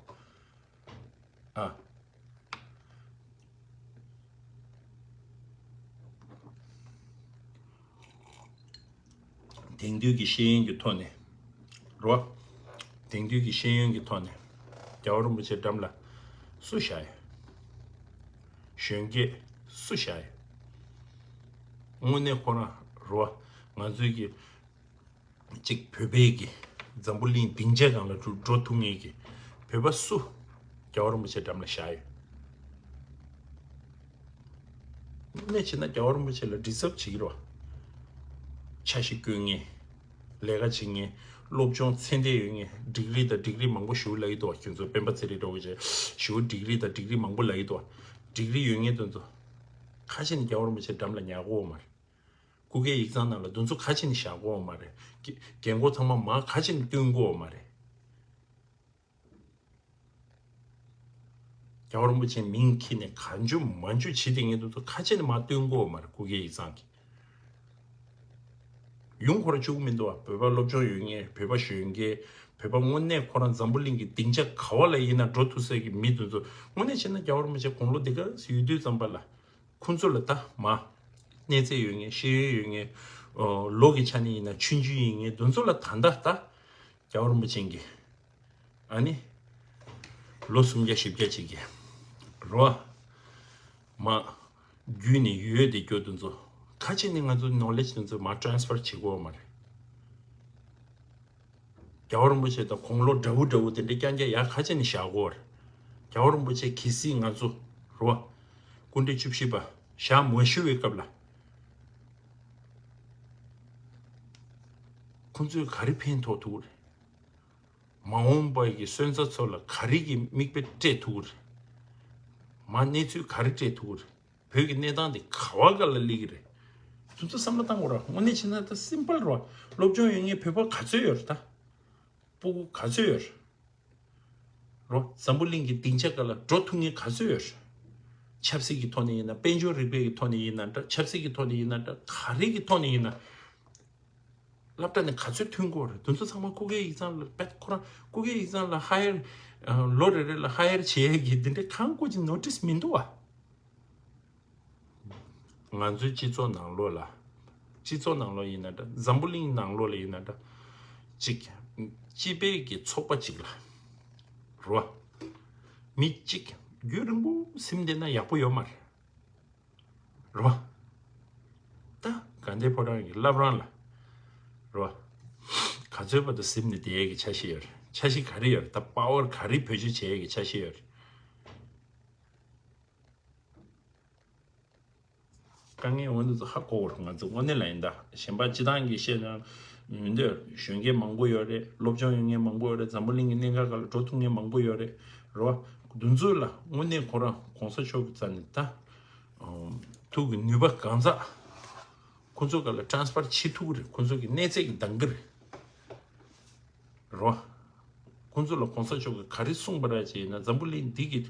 ཨ། དེང་དུས་ཀྱི་ཤེས་ཡོན་གྱི་ཐོག་ནས་རོ། དེང་དུས་ཀྱི་ཤེས་ཡོན་གྱི་ཐོག་ནས་རྒྱལ་བ་རིན་པོ་ཆེ་འགྲམ་ལ་སུ་བཞག་ཡོད། གཞོན་སྐྱེས་སུ་བཞག་ཡོད། དངོས་གནས་ཁོ་རང་རོ། ང་ཚོའི་གི་གཅིག་བོད་པའི་གི་འཛམ་བུ་གླིང་སྡིངས་ཆ་སྒང་ལ་འགྲོ་འགྲོ་ཐུབ་མཁན་གི་བོད་པ་སུ། རྒྱལ་བ་རིན་པོ་ཆེ་འགྲམ་ལ་བཞག་ཡོད། དངོས་གནས་བྱས་ན་རྒྱལ་བ་རིན་པོ་ཆེ་ལ་ཌི་ཛརབ་བྱེད་ཀྱི་རེད་བ། འཆར་གཞི་བཀོད་མཁན། ལས་ཀ་བྱེད་མཁན། སློབ་སྦྱོང་ཚད་ལྡན་ཡོད་མཁན། ཌིག་རི་དང་ཌིག་རི་མང་པོ་ཞེ་པོ་ལབ་ཀྱི་འདུག་བ། ཁྱོད་ཚོ་སྤེན་པ་ཚེ་རིང་འདྲ་བོ་བྱས་ཞེ་པོ་ཌིག་རི་དང་ཌིག་རི་མང་པོ་ལབ་ཀྱི་འདུག་བ། ཌིག་རི་ཡོད་མཁན་དེ་ཚོ་ཁ་ཤས་ནི་རྒྱལ་བ་རིན་པོ་ཆེ་འགྲམ་ལ་ཉར་གོ་མ་རེད། སྐུ་སྒེར་ཡིག་ཚང་ནང་ལ་དེ་ཚོ་ཁ་ཆེ་ནས་བཞག་གོ་མ་རེད། རྒན་རྒན་གོག་ཚང་མ་མར་ཁ་ཆེ་ནས་བཏོན་གོ་མ་རེད། རྒྱལ་བ་རིན་པོ་ཆེའི་མིང་འཁྱེར་ནས་གང་བྱུང་མང་བྱུང་བྱེད་དེ་ངས་དེ་ཚོ་ཁ་ཆེ་ནས་མར་བཏོན་གོ་མ་རེད། སྐུ་སྒེར་ཡིག་ཚང་གིས་ཡོང་ཁོ་ར་བཅུག་མི་འདུག་བ། བོད་པ་སློབ་སྦྱོང་ཡོད་མཁན། བོད་པ་གཞོན་སྐྱེས། བོད་པ་དངོས་གནས་ཁོ་རང་འཛམ་བུ་གླིང་གི་སྡིངས་ཆ་ག་བ་ལ་ཡིན་ན་འགྲོ་ཐུབ་སའི་གི་མི་དེ་ཚོ་དངོས་གནས་བྱས་ན་རྒྱལ་བ་རིན་པོ་ཆེ་དགུང་ལོ་འདི་ག་ཡོད་དུས་ཙམ་པ་ལ། ཁོང་ཚོ་ལ་ད་མ། གནས་ཚད་ཡོད་མཁན། ཤེས་ཡོན་ཡོད་མཁན། ཨོ། ལོ་གི་ཆ་ནས་ཡིན་ན་ཆུང་ཆུང་ཡིན་མཁན་དེ་ཚོ་ལ་ད་ལྟ་ད། རྒྱལ་བ་རིན་པོ་ཆེ་གིས། ཨ་ནི། ལོ་སུམ་བརྒྱ་བཞི་བརྒྱ་ཅིག་གི། རོ། མ། བརྒྱུད་ནས་ཡོད་དེ་སྐྱོ་དེ་ཚོ། ཁ་ཆེ་ནས་ང་ཚོ་ནོ་ལེཇ་དེ་ཚོ་མ་ཊ་རན་སི་ཕར་བྱེད་དགོས་མ་རེད། རྒྱལ་བ་རིན་པོ་ཆེ་དང་དགུང་ལོ་འདྲ་བོ་འདྲ་བོ་དེ་འདྲ་རྐྱང་རྐྱང་ཡར་ཁ་ཆེ་ནས་བཞག་གོ་རེད། རྒྱལ་བ་རིན་པོ་ཆེ་གལ་སྲིད་ང་ཚོ་རོ། སྐུ་ཕྲེང་བཅུ་བཞི་པ་བཞག་མ་ཤོར་བའི་སྐབས་ལ། ཁོང་ཚོས་ག་རེ་ཕན་ཐོགས་ཐུབ་རེད། མ་འོངས་པ་གི་སོན་རྩ་ཚོ་ལ་ག་རེ་གི་མིག་དཔེ་སྤྲད་ཐུབ་རེད། མ་གནས་ཚུལ་ག་རེ་སྤྲད་ཐུབ་རེད། བོད་ཀྱི་གནས་སྟངས་དེ་ག་བ་ག་ལ་སླེབས་ཀྱི་རེད། དེ་ཚོ་བསམ་བློ་བཏང་དགོས་ར། དངོས་གནས་བྱས་ན་ད་སིམ་པལ་ར། སློབ་སྦྱོང་ཡོད་མཁན་བོད་པ་ག་ཚོད་ཡོད་རེད་ད། སྤུ་གུ་ག་ཚོད་ཡོད་རེད། རོ། འཛམ་བུ་གླིང་གི་སྡིངས་ཆ་ག་ལ་འགྲོ་ཐུབ་མཁན་ག་ཚོད་ཡོད་རེད། ཆབ་སྲིད་ཀྱི་ཐོག་ནས་ཡིན་ན། དཔལ་འབྱོར་རིག་པའི་གི་ཐོག་ནས་ཡིན་ན་འདྲ། ཆབ་སྲིད་ཀྱི་ཐོག་ནས་ཡིན་ན་འདྲ། ག་རེ་གི་ཐོག་ནས་ཡིན་ན། སློབ་གྲྭ་ནས་ག་ཚོད་ཐོན་དགོས་རེད། དེ་ཚོ་ཚང་མ་སྐུ་སྒེར་ཡིག་ཚང་ལ་བེད་ཁོ་རང་སྐུ་སྒེར་ཡིག་ཚང་ལ་ཧ་ཡར་ལོ་རེ་རེ་ལ་ཧ་ཡར་བྱེད་ཡས་ཀྱི་འདི་འདྲའི་གང་སྐུ་ཅིག་ནོ་ཊིས་མི་འདུག་བ། ང་ཚོའི་སྤྱི་ཚོགས་ནང་ལོགས་ལ། སྤྱི་ཚོགས་ནང་ལོགས་ཡིན་ན་འདྲ། འཛམ་བུ་གླིང་ནང་ལོགས་ལ་ཡིན་ན་འདྲ། གཅིག་སྤྱི་པའི་གི་ཚོགས་པ་གཅིག་ལ། རོ། མི་གཅིག་རྒྱུན་རིང་པོ་ཟིན་བསྡད་ན་ཡག་པོ་ཡོད་མ་རེད། རོ། ད་དགའ་ལྡན་ཕོ་བྲང་གི་བླ་བྲང་ལ། རོ། ག་ཚོད་བར་དུ་ཟིན་ནས་བསྡད་ཡས་ཀྱི་འཆར་གཞི་ཡོད་རེད། འཆར་གཞི་ག་རེ་ཡོད་རེད། ད་པ་ཝར་ག་རེ་བེད་སྤྱོད་བྱེད་ཡས་ཀྱི་འཆར་གཞི་ཡོད་རེད། དཀའ་ངལ་འོ་འདི་ཚོ་ཧ་གོ་གི་རེད། ང་ཚོ་དངོས་གནས་ལ་ཡིན་ད། གཞན་པ་སྤྱི་བཏང་གི་བཤད་ན་མི་འདོད་གཞོན་སྐྱེས་མང་པོ་ཡོད་རེད། སློབ་སྦྱོང་ཡོད་མཁན་མང་པོ་ཡོད་རེད། འཛམ་བུ་གླིང་གི་གནད་འགག་སྒང་ལ་འགྲོ་ཐུབ་མཁན་མང་པོ་ཡོད་རེད། རོ། འདི་ཚོ་ལ་དངོས་གནས་ཁོ་རང་གོང་ས་མཆོག་གི་རྩ་ནས་ད་ཐུགས་ཀྱི་ནུས་པ་གང་ཚ་ཁོ་ཚོ་སྒང་ལ་ཊ་རན་སི་ཕར་བྱེད་ཐུབ་ཀྱི་རེད། ཁོ་ཚོ་གི་གནས་ཚད་ཀྱི་འདང་གི་རེད། རོ། ཁོང་ཚོ་ལ་གོང་ས་མཆོག་གིས་ག་རེ་གསུངས་པ་རེད་ཅེ་ན། འཛམ་བུ་གླིང་འདི་གི་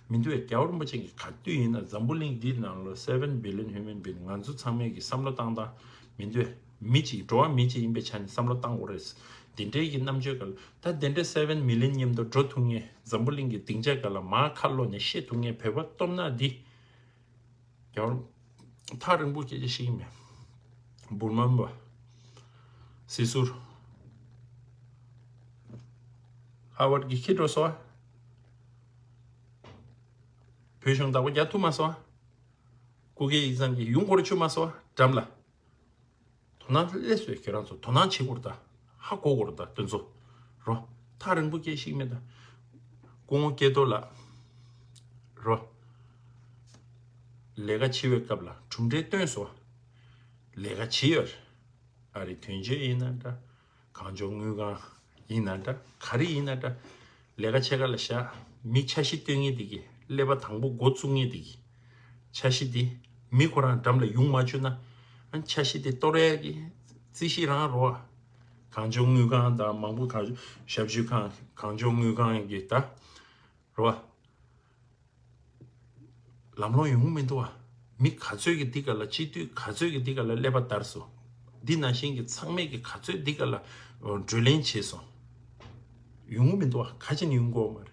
མི་འདུག་བས། རྒྱལ་བ་རིན་པོ་ཆེ་གིས་ག་དུས་ཡིན་ན་འཛམ་བུ་གླིང་འདིའི་ནང་ལ་seven billion human being ང་ཚོ་ཚང་མས་ཀྱི་བསམ་བློ་བཏང་སྟངས་མི་འདུག་བས། མི་གཅིག་འགྲོ་བ་མི་གཅིག་ཡིན་པའི་ཆ་ནས་བསམ་བློ་བཏང་དགོས་རེད། འདི་འདྲའི་གི་རྣམ་དཔྱོད་ག་ལ་ད་འདི་འདྲའི་seven million མཉམ་དུ་འགྲོ་ཐུབ་མཁན། འཛམ་བུ་གླིང་གི་སྡིངས་ཆ་སྒང་ལ་མར་ཁ་ལོག་ནས་བཤད་ཐུབ་མཁན་བོད་པ་སྟོབས་ནག་འདི། རྒྱལ་བ་ཐག་རིང་པོ་སྐད་ཆ་བཤད་ཀྱི་མེད། འབུམ་རམས་པ། སྲིད་ཟུར། ཧ་ཝར་གྱིས་ཁྱེར་འགྲོ་སོང་བ། བོད་གཞུང་བདག་པོ་རྒྱག་ཐུབ་མ་སོང་བ། སྐུ་སྒེར་ཡིག་ཚང་གི་ཡུལ་སྐོར་ཆུ་མ་སོང་བ་འགྲམ་ལ། དོ་སྣང་སླེབས་སོང་། ཁྱེད་རང་ཚོ་དོ་སྣང་བྱེད་དགོས་རེད་ད། ཧ་གོ་དགོས་རེད་ད་དེ་ཚོ། རོ། ཐག་རིང་པོ་སྐད་ཤིག་མེད་ད། སྐུ་ངོ་སྐལ་རྡོར་ལགས། རོ། ལས་ཀ་བྱེད་པའི་སྐབས་ལ་གྲུབ་འབྲས་བཏོན་སོང་། ལས་ཀ་བྱེད་ཡོད་རེད། ཨ་རི་དོན་གཅོད་ཡིན་ན་འདྲ། གངས་ལྗོངས་དངུལ་ཁང་ཡིན་ན་འདྲ། ག་རེ་ཡིན་ན་འདྲ། ལས་ཀ་ཕྱེད་ཀ་ལ་བཞག་མི་འཆར་གཞི་བཏོན་མཁན་དེ་གིས། ཀླད་པ་དང་པོ་འགོ་བཙུགས་མཁན་དེ་གིས། འཆར་གཞི་དེ་མི་ཁོ་རང་འགྲམ་ལ་ཡོང་མ་བཅུག་ན། ཨ་འཆར་གཞི་དེ་གཏོར་ཡས་ཀྱི་རྩིས་གཞི་རང་རོ། གངས་ལྗོངས་དངུལ་ཁང་དང་མང་པོ་གངས་ཞབས་ཞུ་ཁང་གངས་ལྗོངས་དངུལ་ཁང་གི་ད་རོ། ལམ་ལྷོང་ཡོང་གི་མི་འདུག་བ། མི་ག་ཚོད་ཀྱིས་འདི་ག་ལ་སྤྱི་འཐུས་ག་ཚོད་ཀྱིས་འདི་ག་ལ་ཀླད་པ་བརྡར་སོང་། འདི་ནང་བཞིན་གྱི་ཚང་མས་ཀྱིས་ག་ཚོད་འདི་ག་ལ་བགྲོ་གླེང་བྱས་སོང་། ཡོང་གི་མི་འདུག་བ། ག་ཅི་ནས་ཡོང་གི་ཡོད་མ་རེད།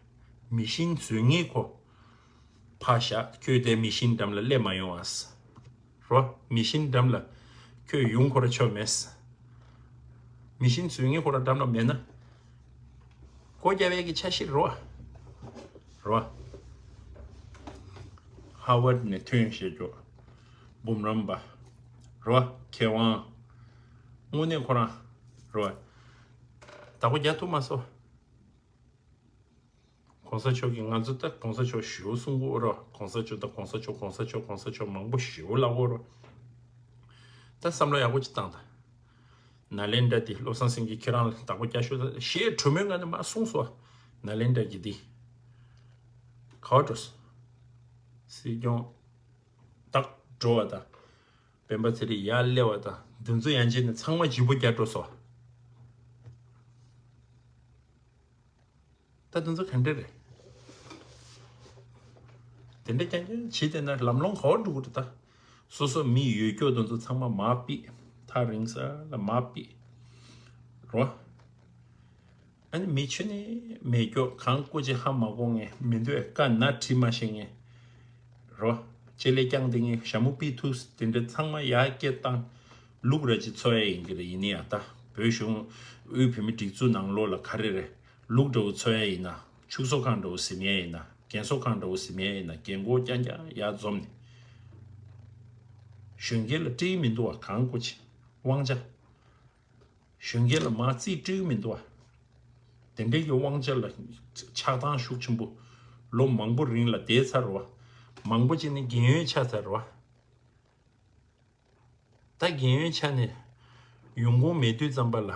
མི་ཤིན་བཟོས་ངེས་ཁོ། ཕར་བཞག་ཁྱོད་དེ་མི་ཤིན་འགྲམ་ལ་སླེབས་མ་ཡོང་ཨ། རོ། མི་ཤིན་འགྲམ་ལ་ཁྱོད་ཡོང་ཁོ་ར་ཆོ་མེད། མི་ཤིན་བཟོས་ངེས་ཁོ་ར་འགྲམ་ལ་མེད་ན། སྒོ་རྒྱབ་ཡས་ཀྱི་འཆར་གཞི་རོ། རོ། ཧ་ཝར་ནས་ཐོན་ཞེས་ཀྱོ། འབུམ་རམས་པ། རོ། མཁས་དབང་། དངོས་གནས་ཁོ་རང་། རོ། བདག་པོ་རྒྱག་ཐུབ་མ་སོང་། གོང་ས་མཆོག་གིས་ང་ཚོ་ད་གོང་ས་མཆོག་ཞུ་གསུང་གོ་རོ། གོང་ས་མཆོག་ད་གོང་ས་མཆོག་གོང་ས་མཆོག་གོང་ས་མཆོག་མང་པོ་ཞུ་ལ་འོ་རོ། ད་བསམ་བློ་ཡག་པོ་ཅིག་བཏང་ད། ནཱ་ལེནྡྲ་དེ་བློ་བཟང་སེང་གེ་ཁྱེད་རང་ལ་བདག་པོ་རྒྱག་ཤོག་ད་ཞེས་གྲོས་མོལ་ངང་ནས་མ་གསུངས་སོ། ནཱ་ལེནྡྲ་གི་དེ་ག་བ་འགྲོ་སོང་། སྲིད་སྐྱོང་དག་འགྲོ་བ་ད། སྤེན་པ་ཚེ་རིང་ཡར་སླེབས་པ་དང་འདི་ཚོ་ཡང་ཅིན་ནས་ཚང་མ་ལྗིད་པོ་རྒྱག་འགྲོ་སོང་། ད་འདི་ཚོ་ག་འདྲ་རེད། དེ་འདྲ་རྐྱང་རྐྱང་བྱེད་བསྡད་ན་ལམ་ལྷོང་ག་པར་འགྲོ་གི་རེད་ད། སོ་སོ་མི་ཡོད་སྐྱོ་དེ་ཚོ་ཚང་མ་མར་ཕུད། ཐག་རིང་ས་ལ་མར་ཕུད། རོ། ཨ་ནི་མི་ཆོས་ནི་མེད་སྐྱོ་གང་སྐུ་མཁྱེན་ཧ་མ་གོ་མཁན། མི་འདོད་བཀའ་ན་དྲི་མ་ཤེས་མཁན། རོ། ལྕེ་ལེ་རྐྱང་དེ་ངས་ཞྭ་མོ་པི་ཐུག་དེ་འདྲ་ཚང་མ་ཡར་སྐད་བཏང་། ལུག་ར་ཅིག་འཚོ་ཡ་ཡིན་གྱི་རེད། ཡིན་ནི་ཡ་ད་བོད་གཞུང་དབུས་བོད་མི་སྒྲིག་འཛུགས་ནང་ལོགས་ལ་ག་རེ་རེད། ལུག་འདྲ་བོ་འཚོ་ཡ་ཡིན་ན། ཕྱུགས་ཟོག་ཁང་འདྲ་བོ་ཟིན་ཡ་ཡིན་ན། རྒན་གསོ་ཁང་འདྲ་བོ་ཟིན་ཡ་ཡིན་ན། རྒན་གོག་རྐྱང་རྐྱང་ཡར་འཛོམས་ནས། གཞོན་སྐྱེས་ལ་སྤྲད་ཀྱི་མི་འདུག་བ། གང་སྐུ་མཁྱེན་དབང་ཆ། གཞོན་སྐྱེས་ལ་མར་རྩིས་སྤྲོད་ཀྱི་མི་འདུག་བ། དེ་འདྲའི་གི་དབང་ཆ་ལ་ཆགས་སྡང་ཤུགས་ཆེན་པོ་ལོ་མང་པོ་རིང་ལ་བསྡད་ཚར་བ། མང་པོ་ཅིག་ནི་རྒན་ཡོལ་ཆགས་ཚར་བ། ད་རྒན་ཡོལ་ཆགས་ནས་ཡོང་ཁུངས་མེད་དུས་ཙམ་པ་ལ།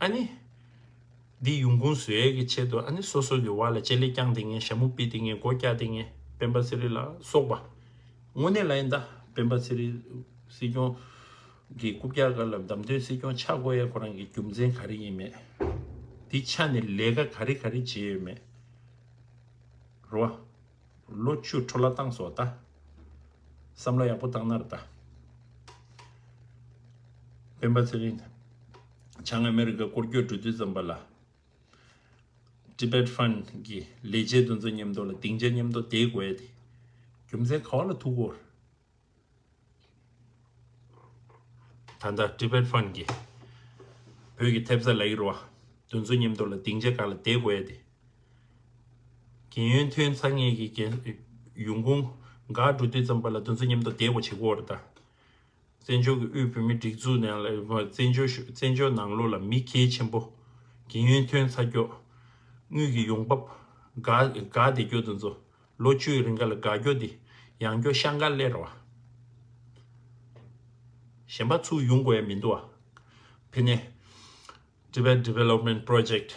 ཨ་ནི། འདི་ཡོང་ཁུངས་བཟོ་ཡས་ཀྱི་ཆེད་དུ་ཨ་ནི་སོ་སོ་གི་བར་ལ་ལྕེ་ལེ་རྐྱང་བསྡད་མཁན། ཞྭ་མོ་པི་བསྡད་མཁན། སྒོ་རྒྱག་བསྡད་མཁན། སྤེན་པ་ཚེ་རིང་ལ་སོགས་པ། དངོས་གནས་ལ་ཡིན་ད་སྤེན་པ་ཚེ་རིང་སྲིད་སྐྱོང་གི་རྐུབ་བཀྱག་སྒང་ལ་བདམས་ཐོན་སྲིད་སྐྱོང་ཆགས་དགོས་ཡས་ཁོ་རང་གི་རྒྱུ་མཚན་ག་རེ་ཡིན་མེད། འདི་ཆ་ནས་ལས་ཀ་ག་རེ་ག་རེ་བྱས་ཡོད་མེད། རོ། ལོ་བཅུ་འཕྲོ་བརླག་བཏང་སོང་ད། བསམ་བློ་ཡག་པོ་བཏང་ན་རེད་ད། སྤེན་པ་ཚེ་རིང་། བྱང་ཨ་མེ་རི་ཀ་སྐོར་སྐྱོད་འགྲོ་དུས་ཙམ་པ་ལ། Tibet Fund གི་ལས་བྱེད་དེ་ཚོ་མཉམ་དུ་ལ་སྡིངས་ཆ་མཉམ་དུ་བསྡད་དགོས་ཡ་དེ། རྒྱུ་མཚན་ག་བ་ལ་ཐུག་གོ། ད་ལྟ་Tibet Fund གི་བོད་ཀྱི་ཐེབས་རྩ་ལ་ཡིར་བ་དེ་ཚོ་མཉམ་དུ་ལ་སྡིངས་ཆ་ག་ལ་བསྡད་དགོས་ཡ་དེ། རྒན་ཡོལ་ཐོན་ཚར་ངེས་ཀྱི་རྒན་ཡོང་ཁུངས་འགག་འགྲོ་དུས་ཙམ་པ་ལ་དེ་ཚོ་མཉམ་དུ་བསྡད་དགོས་བྱེད་དགོས་རེད་ད། བཙན་བྱོལ་གྱི་དབུས་བོད་མིའི་སྒྲིག་འཛུགས་ནང་ལ་བཙན་བྱོལ་བཙན་བྱོལ་ནང་ལོགས་ལ་མི་གལ་ཆེན་པོ་རྒན་ཡོལ་ཐོན་ཚར་མགྱོགས་དངུལ་གྱི་ཡོང་འབབ་འགག་འགག་བསྡད་རྒྱུ་དེ་ཚོ་ལོ་བཅུའི་རིང་ག་ལ་འགག་རྒྱུ་དེ་ཡང་རྒྱུ་ཤང་ཀ་ལས་རོ། གཞན་པ་ཚུར་ཡོང་དགོས་ཡ་མི་འདུག་ཨ། ཕི་ནས་Tibet Development Project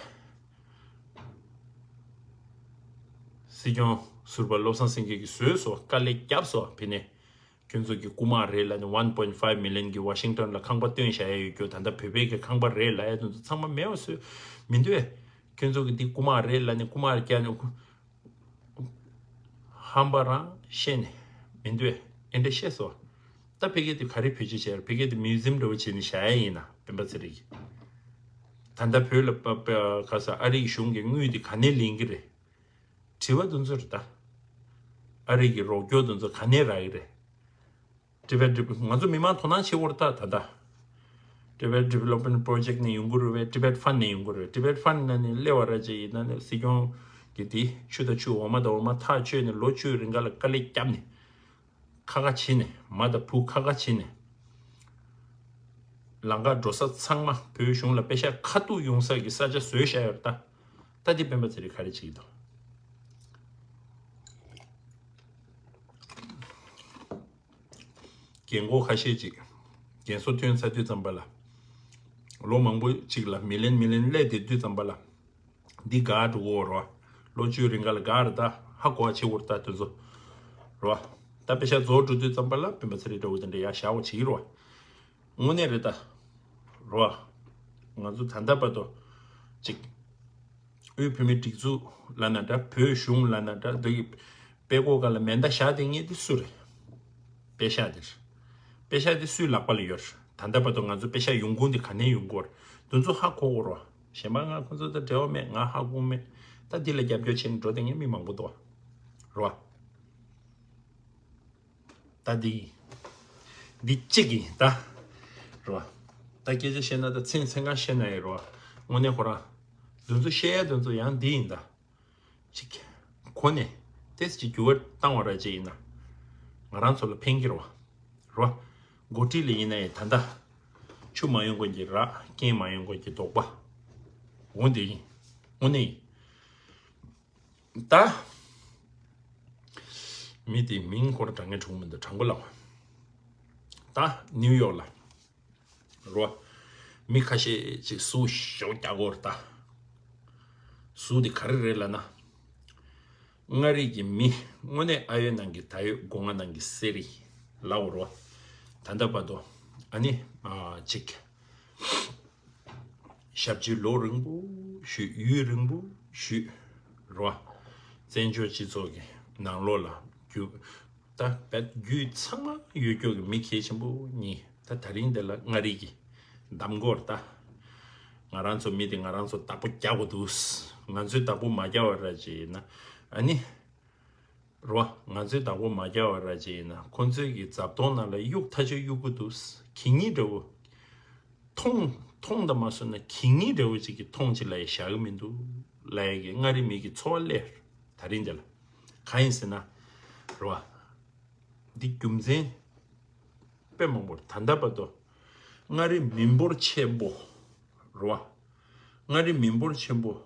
སྲིད་སྐྱོང་ཟུར་པ་བློ་བཟང་སེང་གེ་གིས་བཟོས་སོ། དཀའ་ལས་བརྒྱབ་སོ། ཕི་ནས་ཁྱོད་ཚོ་གི་རྐུ་མ་རེད་ལབ་ནས་one point five million གི་ཝ་ཤིང་ཊོན་ལ་ཁང་པ་བཏོན་བཞག་ཡ་ཡོད་རྒྱུ་ད་ལྟ་བོད་པའི་གི་ཁང་པ་རེད་ལབ་ཡ་དེ་ཚོ་ཚང་མ་མེད་པ་བཟོས་མི་འདུག་ཨེ། ཁྱོད་ཚོ་གི་འདི་རྐུ་མ་རེད་ལབ་ནས་རྐུ་མ་རྒྱག་ནས་ཧམ་པ་རང་བཤད་ནས་མི་འདུག་ཨེ། ཨེ་འདྲ་བཤད་སོ། ད་ཕ་གི་དེ་ག་རེ་བེད་སྤྱོད་བྱས་ཕ་གི་དེ་མིའུ་ཟིམ་འདྲ་བོ་བྱས་ནས་བཞག་ཡ་ཡིན་ན་སྤེན་པ་ཚེ་རིང་གིས། ད་ལྟ་བོད་ལ་པ་པ་ག་ས་ཨ་རིའི་གཞུང་གི་དངུལ་དེ་ག་ནས་ལེན་གི་རེད། དྲི་བ་དེ་ཚོ་རེད་ད། ཨ་རི་གི་རོགས་སྐྱོར་དེ་ཚོ་ག་ནས་རག་གི་རེད། Tibet Develop- ང་ཚོ་མི་མང་དོ་སྣང་བྱེད་དགོས་རེད་ད་ད་ལྟ། Tibet Development Project ནས་ཡོང་གི་རེད་པས། Tibet Fund ནས་ཡོང་གི་རེད། Tibet Fund ནང་ནས་སླེབས་པ་ར་ཅིག་ཡིན་ན་ནི་སྲིད་སྐྱོང་གི་དེ་ཆུ་དང་ཆུ་འོ་མ་དང་འོ་མ་ཐག་གཅོད་ནས་ལོ་བཅུའི་རིང་ག་ལ་དཀའ་ལས་བརྒྱབ་ནས་ཁ་ཁ་བྱེད་ནས་མ་དང་བུ་ཁ་ཁ་བྱེད་ནས་ལམ་ཁ་འགྲོ་ས་ཚང་མ་བོད་གཞུང་ལ་པེ་ཤ་ཁ་ཐུག་ཡོང་ས་གི་ས་ཆ་བཟོས་བཞག་ཡོད་རེད་ད། ད་དེ་སྤེན་པ་ཚེ་རིང་ག་རེ་བྱེད་ཀྱི་འདུག་རྒན་གོག་ཁ་ཤས་ཅིག་རྒན་གསོ་ཐོན་ཚར་དུས་ཙམ་པ་ལ། ལོ་མང་པོ་ཅིག་ལ་མི་ལེན་མི་ལེན་སླེབས་བསྡད་དུས་ཙམ་པ་ལ། འདི་དགའ་འགྲོ་གོ་རོ། ལོ་བཅུའི་རིང་ག་ལ་དགའ་རེད་ད། ཧ་གོ་བ་བྱེད་དགོས་རེད་ད་དེ་ཚོ། རོ། ད་པེ་ཤ་རྫོགས་འགྲོ་དུས་ཙམ་པ་ལ་སྤེན་པ་ཚེ་རིང་འདྲ་བོ་དེ་འདྲ་ཡར་བཞག་གོ་བྱེད་ཀྱི་རོ། དངོས་གནས་རེད་ད། རོ། ང་ཚོ་ད་ལྟ་བར་དུ། ཅིག་དབུས་བོད་མིའི་སྒྲིག་འཛུགས་ལབ་ན་འདྲ། བོད་གཞུང་ལབ་ན་འདྲ། འདི་གི་པེ་ཀོ་ག་ལ་མེ་མདའ་བཞག་བསྡད་མཁན་དེ་སུ་རེད། པེ་ཤ་དེ་རེད། པེ་ཤ་དེ་སུའི་ལག་པ་ལ་ཡོད་རེད། ད་ལྟ་བར་དུ་ང་ཚོ་པེ་ཤ་ཡོང་ཁུངས་དེ་ག་ནས་ཡོང་གི་ཡོད་རེད། དེ་ཚོ་ཧ་གོ་དགོས་རེད། གཞན་པ་ང་ཁོང་ཚོ་དང་འབྲེལ་བ་མེད། ང་ཧ་གོ་མེད། ད་འདི་ལ་རྒྱབ་སྐྱོར་བྱས་ནས་འགྲོ་བསྡད་མཁན་མི་མང་པོ་འདུག་རེད། ད་འདི་ཡིན། འདི་གཅིག་ཡིན་ད། རེད་བ། ད་སྐད་ཆ་བཤད་ན་ད་ཚིག་ཚིག་འགའ་བཤད་ན་ཡིན་རེད་བ། དངོས་གནས་ཁོ་རང་། དེ་ཚོ་བཤད་ཡ་དེ་ཚོ་ཡང་འདི་ཡིན་ད། ཅིག་ཁོ་ནས་ཏེས་ཅིག་འགྱུར་བ་བཏང་བ་ར་ཅིག་ཡིན་ན། ང་རང་ཚོ་ལ་ཕན་གྱི་རེད་བ། རེད་བ། འགོ་ཁྲིད་ལ་ཡིན་ན་ཡང་ད་ལྟ། ཆུ་མ་ཡོང་གོང་གི་རགས། རྐྱེན་མ་ཡོང་གོང་གི་དོགས་པ། འོ་འདི་ཡིན། དངོས་གནས་ཡིན། ད། མི་དེ་མིང་ཁོ་ར་དྲང་ངེས་དྲང་མི་འདུག་དྲང་པོ་ལབ། ད་ནིའུ་ཡོག་ལ། རོ། མི་ཁ་ཤས་ཅིག་ཟུག་ཞོག་རྒྱག་གོ་ར་ད། ཟུག་དེ་ག་རེ་རེད་ལབ་ན། མངའ་རིས་ཀྱི་མི་དངོས་གནས་ཨ་ཡོད་ནང་གི་ད་ཡོད་སྒོ་ང་ནང་གི་གསེར་རི་ལབ་རོ། ད་ལྟ་བར་དུ་ཨ་ནི་ཨ་ཅིག་ཞབས་ཕྱི་ལོ་རིང་པོ་ཞུས། ཡུན་རིང་པོ་ཞུས་རོ། བཙན་བྱོལ་སྤྱི་ཚོགས་ཀྱི་ནང་ལོགས་ལ་རྒྱུ་ད་བད་རྒྱུད་ཚང་མ་ཡོད་རྒྱུ་གི་མི་གལ་ཆེན་པོ་གཉིས་ད་ད་རིང་འདི་ལ་མངའ་རིས་ཀྱི་གདམ་གོ་ར་ད། ང་རང་ཚོ་མི་དེ་ང་རང་ཚོ་བདག་པོ་རྒྱག་དགོས་འདུག་ང་ཚོའི་བདག་པོ་མ་རྒྱག་པ་ར་ཅིག་ཡིན་ན་ཨ་ནི། རོ། ང་ཚོའི་བདག་པོ་མ་རྒྱག་པ་ར་ཅིག་ཡིན་ན་ཁོང་ཚོའི་གི་རྫབ་དོང་ནང་ལ་གཡུག་ཐག་ཆོད་གཡུག་གི་འདུག་གད་སྙིགས་འདྲ་བོ། མཐོང་མཐོང་དང་མ་སོང་ན་གད་སྙིགས་འདྲ་བོ་ཅིག་གི་མཐོང་ཅིག་ལ་ཡ་བཞག་གི་མི་འདུག་ལབ་ཡ་གི་མངའ་རིས་མི་གི་ཚོར་བ་སླེབས། ད་རིང་འདི་ལ། གང་ཡིན་ཟེར་ན། རོ། འདི་རྒྱུ་མཚན། དཔེ་མང་པོ་ད་ལྟ་བར་དུ། མངའ་རིས་མི་འབོར་ཆེན་པོ། རོ། མངའ་རིས་མི་འབོར་ཆེན་པོ།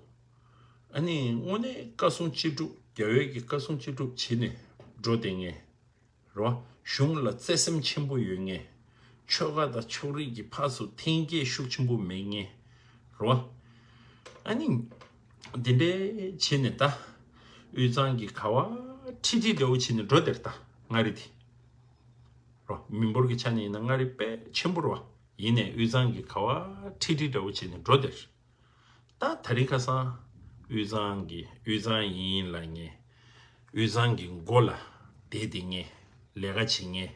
ཨ་ནི་དངོས་གནས་བཀའ་གསུང་ཅི་སྒྲུབ་རྒྱ་བོད་ཀྱི་བཀའ་གསུང་ཅི་སྒྲུབ་བྱེད་ནས་འགྲོ་བསྡད་མཁན། རོ། གཞུང་ལ་བརྩེ་སེམས་ཆེན་པོ་ཡོད་མཁན། ཆོལ་ཁ་དང་ཕྱོགས་རིས་ཀྱི་ཕར་ཚུར་འཐེན་འཁྱེར་ཤུགས་ཆེན་པོ་མེད་མཁན། རོ། ཨ་ནི། འདི་འདྲའི་བྱས་ནས་ད། དབུས་གཙང་གི་ག་བ་ཁྲིད་ཁྲིད་འདྲ་བོ་བྱས་ནས་འགྲོ་བསྡད་ད། མངའ་རིས་དེ། རོ། མི་འབོར་གྱི་ཆ་ནས་ཡིན་ན་མངའ་རིས་དཔེ་ཆེན་པོ་རེད་བ། ཡིན་ནའི་དབུས་གཙང་གི་ག་བ་ཁྲིད་ཁྲིད་འདྲ་བོ་བྱས་ནས་འགྲོ་བསྡད། ད་ད་རིང་ཁ་སང་དབུས་གཙང་གི་དབུས་གཙང་ཡིན་ལབ་མཁན། དབུས་གཙང་གི་མགོ་ལ་བསྡད་བསྡད་མཁན། ལས་ཀ་བྱེད་མཁན།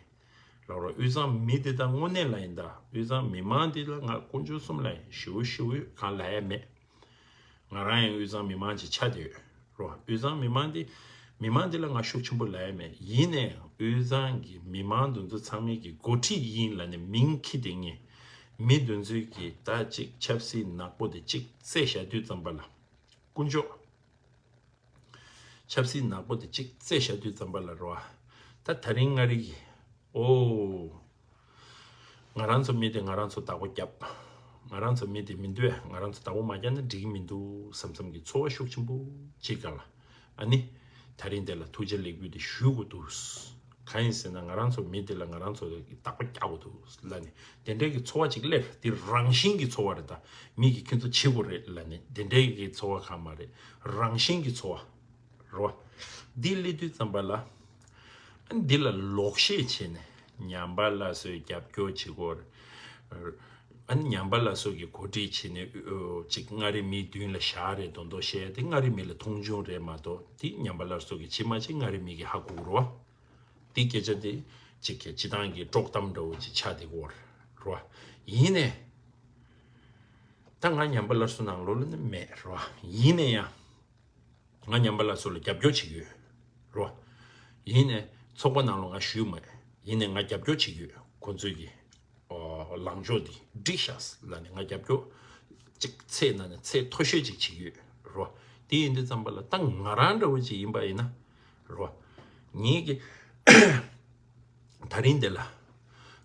རོ་རོ། དབུས་གཙང་མི་འདི་དང་དངོས་གནས་ལ་ཡིན་ད། དབུས་གཙང་མི་མང་འདི་ལ་ང་དཀོན་མཆོག་གསུམ་ལ་ཡིན་ཞེ་པོ་ཞེ་པོ་གང་ལབ་ཡ་མེད། ང་རང་ཡང་དབུས་གཙང་མི་མང་ཅིག་ཆགས་བསྡད་ཡོད་རོ། དབུས་གཙང་མི་མང་འདི་མི་མང་འདི་ལ་ང་ཤུགས་ཆེན་པོ་ལབ་ཡ་མེད། ཡིན་ནའང་དབུས་གཙང་གི་མི་མང་འདི་ཚོ་ཚང་མའི་གི་འགོ་ཁྲིད་ཡིན་ལབ་ནས་མིང་འཁྱེར་བསྡད་མཁན་མི་འདི་ཚོའི་གི་ད་ཅིག་ཆབ་སྲིད་ནག་པོ་དེ་ཅིག་རྩེ་བཞག་དུས་ཙམ་པ་ལ། དཀོན་མཆོག་ཆབ་སྲིད་ནག་པོ་དེ་གཅིག་རྩེ་བཞག་དུས་ཙམ་པ་ལ་རོ། ད་ད་རིང་མངའ་རིས་ཀྱི་ཨོ། ང་རང་ཚོ་མི་དེ་ང་རང་ཚོ་བདག་པོ་རྒྱབ། ང་རང་ཚོ་མི་དེ་མི་འདུག་ང་རང་ཚོ་བདག་པོ་མ་རྒྱབ་ན་འགྲིག་གི་མི་འདུག་བསམ་བསམ་གྱི་ཚོར་བ་ཤུགས་ཆེན་པོ་གཅིག་ག་ལ། ཨ་ནི། ད་རིང་དེ་ལ་ཐུགས་རྗེ་ལེགས་འབུལ་དེ་ཞུ་དགོས་འདུག་གང་ཡིན་ཟེར་ན་ང་རང་ཚོ་མི་དེ་ལ་ང་རང་ཚོ་བདག་པོ་རྒྱག་དགོས་འདུག་ལབ་ནས་དེ་འདྲའི་གི་ཚོར་བ་ཅིག་སླེབས། དེ་རང་བཞིན་གྱི་ཚོར་བ་རེད་ད། མི་གིས་ཁྱོད་ཚོ་བྱེད་དགོས་རེད་ལབ་ནས་དེ་འདྲའི་གི་ཚོར་བ་གང་མ་རེད། རང་བཞིན་གྱི་ཚོར་བ་རེད་བ། འདི་སླེབས་དུས་ཙམ་པ་ལ། ཨ་ནི་འདི་ལ་ལོག་བཤད་བྱས་ནས་ཉམས་པ་སླར་གསོའི་རྒྱབ་སྐྱོར་བྱེད་དགོས། ཨ་ནི་ཉམས་པ་སླར་གསོ་གི་གོ་སྒྲིག་བྱས་ནས་ཨོ་ཅིག་མངའ་རིས་མིའི་མདུན་ལ་བཞག་རེད་མདོག་མདོག་བཤད་དེ་མངའ་རིས་མི་ལ་མཐོང་ཆུང་རེད་མ་གཏོགས་དེ་ཉམས་པ་སླར་གསོ་གི་བྱེད་མ་བྱེད་མངའ་རིས་མི་གི་ཧ་གོ་གི་རེད་བ། དེ་སྐད་ཆ་དེ་ཅིག་གི་སྤྱི་བཏང་གི་དཀྲོག་གཏམ་འདྲ་བོ་ཅིག་ཆགས་བསྡད་ཀྱི་ཡོད་རེད་བ། ཡིན་ནའི་ད་ང་ཉམས་པ་སླར་གསོ་ནང་ལོགས་ལ་ནི་མེད་རེད་བ། ཡིན་ནའི་ཡང་ང་ཉམས་པ་སླར་གསོ་ལ་རྒྱབ་སྐྱོར་བྱེད་ཀྱི་ཡོད་རེད་བ། ཡིན་ནའི་ཚོགས་པ་ནང་ལོགས་ང་ཞུགས་མེད། ཡིན་ནའི་ང་རྒྱབ་སྐྱོར་བྱེད་ཀྱི་ཡོད། ཁོང་ཚོའི་གི་ཨོ་ལངས་ཕྱོགས་འདི་འགྲིག་ཤག་ལབ་ནས་ང་རྒྱབ་སྐྱོར་ཅིག་ཚད་ན་ནས་ཚད་མཐོ་ཤོས་ཅིག་བྱེད་ཀྱི་ཡོད་རོ། དེ་ཡིན་དུས་ཙམ་པ་ལ་ད་ང་རང་འདྲ་བོ་ཅིག་ཡིན་པ་ཡིན་ན་རོ། ངེད་ཀྱི་ད་རིང་འདི་ལ་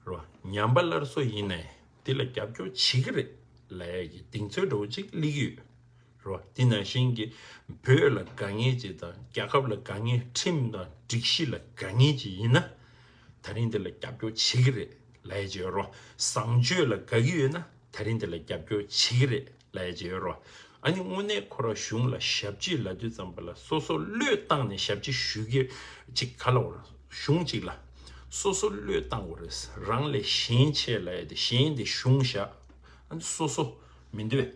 རོ་ཉམས་པ་སླར་གསོ་ཡིན་ནའི་འདི་ལ་རྒྱབ་སྐྱོར་བྱེད་ཀྱི་རེད་ལབ་ཡ་གི་གདེང་ཚོད་འདྲ་བོ་ཅིག་སླེབས་ཀྱི་ཡོད། རོ། དེ་ནང་བཞིན་གྱི་བོད་ལ་དགའ་མཁན་ཅིག་དང་རྒྱལ་ཁབ་ལ་དགའ་མཁན་ཁྲིམས་དང་སྒྲིག་གཞི་ལ་དགའ་མཁན་ཅིག་ཡིན་ན། ད་རིང་འདི་ལ་རྒྱབ་སྐྱོར་བྱེད་ཀྱི་རེད་ལབ་ཡ་ཅིག་ཡོད་རོ། བཟང་སྤྱོད་ལ་དགའ་གི་ཡོད་ན་ད་རིང་འདི་ལ་རྒྱབ་སྐྱོར་བྱེད་ཀྱི་རེད་ལབ་ཡ་ཅིག་ཡོད་རོ། ཨ་ནི་དངོས་གནས་ཁོ་རང་གཞུང་ལ་ཞབས་ཕྱི་ལབ་དུས་ཙམ་པ་ལ་སོ་སོ་བློས་བཏང་ནས་ཞབས་ཕྱི་ཞུ་གི་ཅིག་ག་ལ་འོ་ར་གཞུང་ཅིག་ལ་སོ་སོ་བློས་བཏང་དགོས་རེད། རང་ལས་གཞན་ཆེ་ལབ་ཡ་དེ་གཞན་དེ་གཞུང་བཞག་ཨ་ནི་སོ་སོ་མི་འདོད།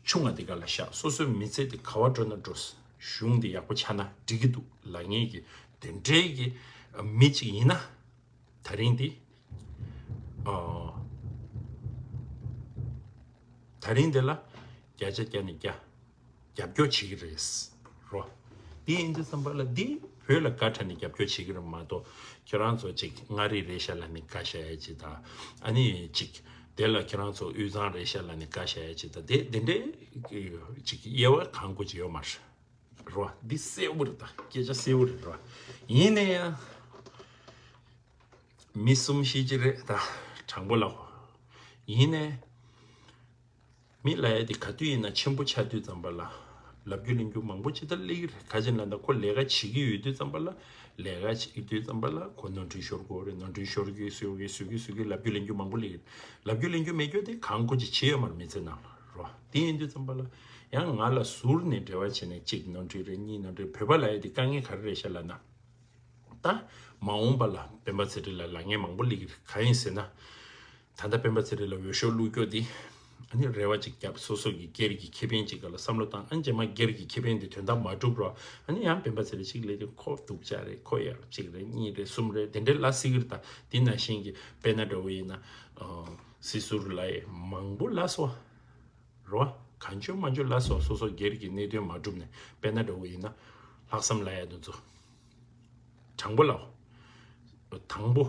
ཆུང་ང་དེ་ག་ལ་བཞག་སོ་སོའི་མི་ཚེ་དེ་ག་བ་འགྲོ་ན་འགྲོ། གཞུང་དེ་ཡག་པོ་ཆགས་ན་འགྲིག་གི་འདུག་ལབ་མཁན་གྱི་དེ་འདྲའི་གི་མི་གཅིག་ཡིན་ན་ད་རིང་འདི་ཨ་ད་རིང་འདི་ལ་བརྒྱ་ཆ་བརྒྱ་ནས་བརྒྱ་རྒྱབ་སྐྱོར་བྱེད་ཀྱི་རེད་རོ། འདི་ཡིན་དུས་ཙམ་པ་ལ་འདི་བོད་ལ་དགའ་དྲགས་ནས་རྒྱབ་སྐྱོར་བྱེད་ཀྱི་རེད་མ་གཏོགས་ཁྱེད་རང་ཚོ་ཅིག་མངའ་རིས་རེད་ཤག་ལབ་ནས་དགའ་བཞག་ཡ་ཅིག་དང་ཨ་ནི་ཅིག་དེ་ལ་ཁྱེད་རང་ཚོ་དབུས་གཙང་རེད་ཤག་ལབ་ནས་དགའ་བཞག་ཡ་ཅིག་དང་དེ་དེ་འདྲའི་ཅིག་དབྱེ་བ་གང་དགོས་ཀྱི་ཡོད་མ་རེད་རོ། འདི་གསལ་བོ་རེད་ད། སྐད་ཆ་གསལ་བོ་རེད་རོ། ཡིན་ནའི་ཡང་མི་གསུམ་བཞི་ཅིག་རེད་ད། དྲང་པོ་ལབ། ཡིན་ནའི་མི་ལབ་ཡ་དེ་ག་དུས་ཡིན་ན་ཆེན་པོ་ཆགས་དུས་ཙམ་པ་ལ་ལབ་རྒྱུ་གླེང་རྒྱུ་མང་པོ་ཅིག་ད་སླེབས་ཀྱི་རེད། ག་ཅི་ལབ་ན་ཁོ་ལས་ཀ་བྱེད་ཀྱི་ཡོད་དུས་ཙམ་པ་ལ་ལས་ཀ་བྱེད་དུས་ཙམ་པ་ལ་ཁོ་ནོར་འཁྲུལ་ཤོར་གྱི་ཡོད་རེད། ནོར་འཁྲུལ་ཤོར་གྱི་བཟོ་གི་བཟོ་གི་བཟོ་གི་ལབ་རྒྱུ་གླེང་རྒྱུ་མང་པོ་སླེབས་ཀྱི་རེད། ལབ་རྒྱུ་གླེང་རྒྱུ་མེད་རྒྱུ་དེ་གང་དགོས་ཅིག་བྱེད་ཡོད་མ་རེད་མི་ཚེ་ནང་ལ་རོ། དེ་ཡིན་དུས་ཙམ་པ་ལ་ཡང་ང་ལ་ཟུར་ནས་འབྲེལ་བ་བྱས་ནས་གཅིག་ནོར་འཁྲུལ་རེད། གཉིས་ནོར་འཁྲུལ། བོད་པ་ལབ་ཡ་དེ་དཀའ་ངལ་ག་རེ་རེད་ཤག་ལབ་ན། ད་མ་འོངས་པ་ལ་སྤེན་པ་ཚེ་རིང་ལ་ལབ་མཁན་མང་པོ་སླེབས་ཀྱི་རེད། གང་ཡིན་ཟེར་ན། ད་ལྟ་སྤེན་པ་ཚེ་རིང་ལ་འོས་ཤོག་བླུགས་རྒྱུ་དེ་ཨ་ནི་རེ་བ་ཅིག་བརྒྱབ། སོ་སོ་གི་སྒེར་གྱི་ཁེ་ཕན་ཅིག་སྒང་ལ་བསམ་བློ་བཏང་། ཨ་ནི་རྗེས་མ་སྒེར་གྱི་ཁེ་ཕན་དེ་དོན་དག་མ་འགྲུབ་རོགས། ཨ་ནི་ཡང་སྤེན་པ་ཚེ་རིང་ཅིག་སླེབས་དུས་ཁོ་སྡུག་ཅག་རེད། ཁོ་ཡག་གཅིག་རེད། གཉིས་རེད། གསུམ་རེད། དེ་འདྲའི་ལབ་སྲིད་ཀྱི་རེད་ད། དེ་ནང་བཞིན་གྱི་དཔེར་ན་འདྲ་བོ་ཡིན་ན་སྲིད་ཟུར་ལབ་ཡས་མང་པོ་ལབ་སོང་། རོ། གང་བྱུང་མང་བྱུང་ལབ་སོང་། སོ་སོ་སྒེར་གྱི་གནད་དོན་མ་འགྲུབ་ནས། དཔེར་ན་འདྲ་བོ་ཡིན་ན་ལྷག་བསམ་ལབ་ཡ་དེ་ཚོ། དྲང་པོ་ལབ། དང་པོ།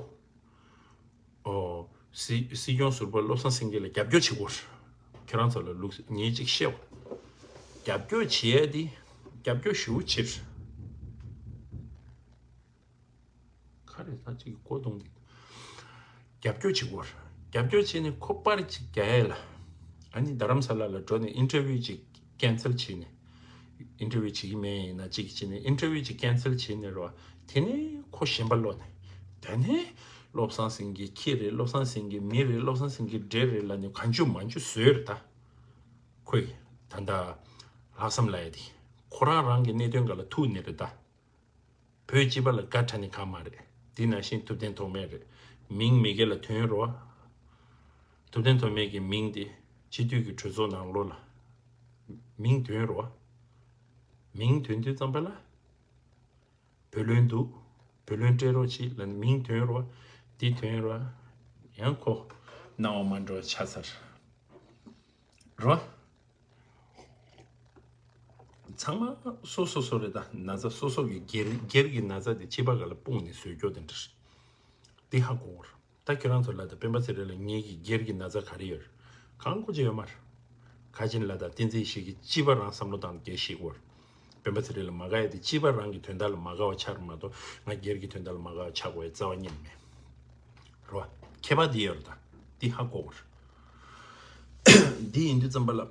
ཨོ། སྲིད་སྲིད་སྐྱོང་ཟུར་པ་བློ་བཟང་སེང་གེ་ལ་རྒྱབ་སྐྱོར་བྱེད་དགོས། ཁྱེད་རང་ཚོ་ལ་ལུགས་ངས་གཅིག་བཤད་པ། རྒྱབ་སྐྱོར་བྱེད་ཡ་དེ་རྒྱབ་སྐྱོར་ཞེ་པོ་བྱེད། ག་རེ་ད་ཅིག་གོ་གཏོང་གི། རྒྱབ་སྐྱོར་བྱེད་དགོས། རྒྱབ་སྐྱོར་བྱས་ནས་ཁོ་པར་ཅིག་རྒྱག་ཡས་ལ། ཨ་ནི་རྡ་རམ་ས་ལ་ལ་འགྲོ་ནས་ཨིན་ཊར་བིའུ་ཅིག་ཀེན་སལ་བྱས་ནས། ཨིན་ཊར་བིའུ་བྱེད་ཀྱི་མེད་ཡིན་ན་ཅིག་བྱས་ནས་ཨིན་ཊར་བིའུ་ཅིག་ཀེན་སལ་བྱས་ནས་རོ། དེ་ནས་ཁོ་ཞེན་པ་ལོག་ནས། དེ་ནས་བློ་བཟང་སེང་གེ་ཁྱི་རེད། བློ་བཟང་སེང་གེ་མི་རེད། བློ་བཟང་སེང་གེ་འདྲེ་རེད་ལབ་ནས་གང་བྱུང་མང་བྱུང་བཟོས་རེད་ད། ཁོས་ད་ལྟ་ལྷག་བསམ་ལབ་ཡ་དེ། ཁོ་རང་རང་གི་གནད་དོན་སྒང་ལ་ཐུག་ནི་རེད་ད། བོད་སྤྱི་པ་ལ་དགའ་དྲགས་ནི་གང་མ་རེད། དེ་ནང་བཞིན་ཐུབ་བསྟན་ཐོགས་མེད་རེད། མིང་མི་སྒེར་ལ་ཐོན་རོགས། ཐུབ་བསྟན་ཐོགས་མེད་ཀྱི་མིང་དེ་སྤྱི་འཐུས་ཀྱི་གྲོས་ཚོགས་ནང་ལོགས་ལ་མིང་ཐོན་རོགས། མིང་ཐོན་དུས་ཙམ་པ་ལ་བུ་ལོན་འདུག་བུ་ལོན་སྤྲད་རོགས་གྱིས་ལབ་ནས་མིང་ཐོན་རོགས། འདི་དོན་རོ། ཡང་ཁོ་སྣང་བ་མ་འགྲོ་ཆ་ཚར་རོ། ཚང་མ་སོ་སོ་སོ་རེད་ད། ན་ཚ་སོ་སོ་གི་སྒེར་སྒེར་གྱི་ན་ཚ་དེ་སྤྱི་པ་ག་ལ་སྤུངས་ནས་བཟོས་སྐྱོ་དེ་འདྲ་རེད། འདི་ཧ་གོ་བར། ད་ཁྱོད་རང་ཚོ་ལ་ད་སྤེན་པ་ཚེ་རིང་ལ་ངེད་ཀྱི་སྒེར་གྱི་ན་ཚ་ག་རེ་ཡོད། གང་གོ་ཅི་ཡོད་མ་རེད། ག་ཅིན་ལ་ད་བསྟན་འཛིན་ཡེ་ཤེས་ཀྱི་སྤྱི་པ་རང་བསམ་བློ་བཏང་སྐད་ཤེས་བར། སྤེན་པ་ཚེ་རིང་ལ་མ་དགའ་ཡ་དེ་སྤྱི་པ་རང་གི་དོན་དག་ལ་མ་དགའ་བ་ཆགས་མ་གཏོགས་ང་སྒེར་གྱི་དོན་དག་ལ་མ་དགའ་བ་ཆགས་དགོས་ཡ་རྩ་བ་ཉིད་མེད། རོ། ཁྱད་པར་འདི་ཡོད་རེད་ད། འདི་ཧ་གོ་བར། འདི་ཡིན་དུས་ཙམ་པ་ལ།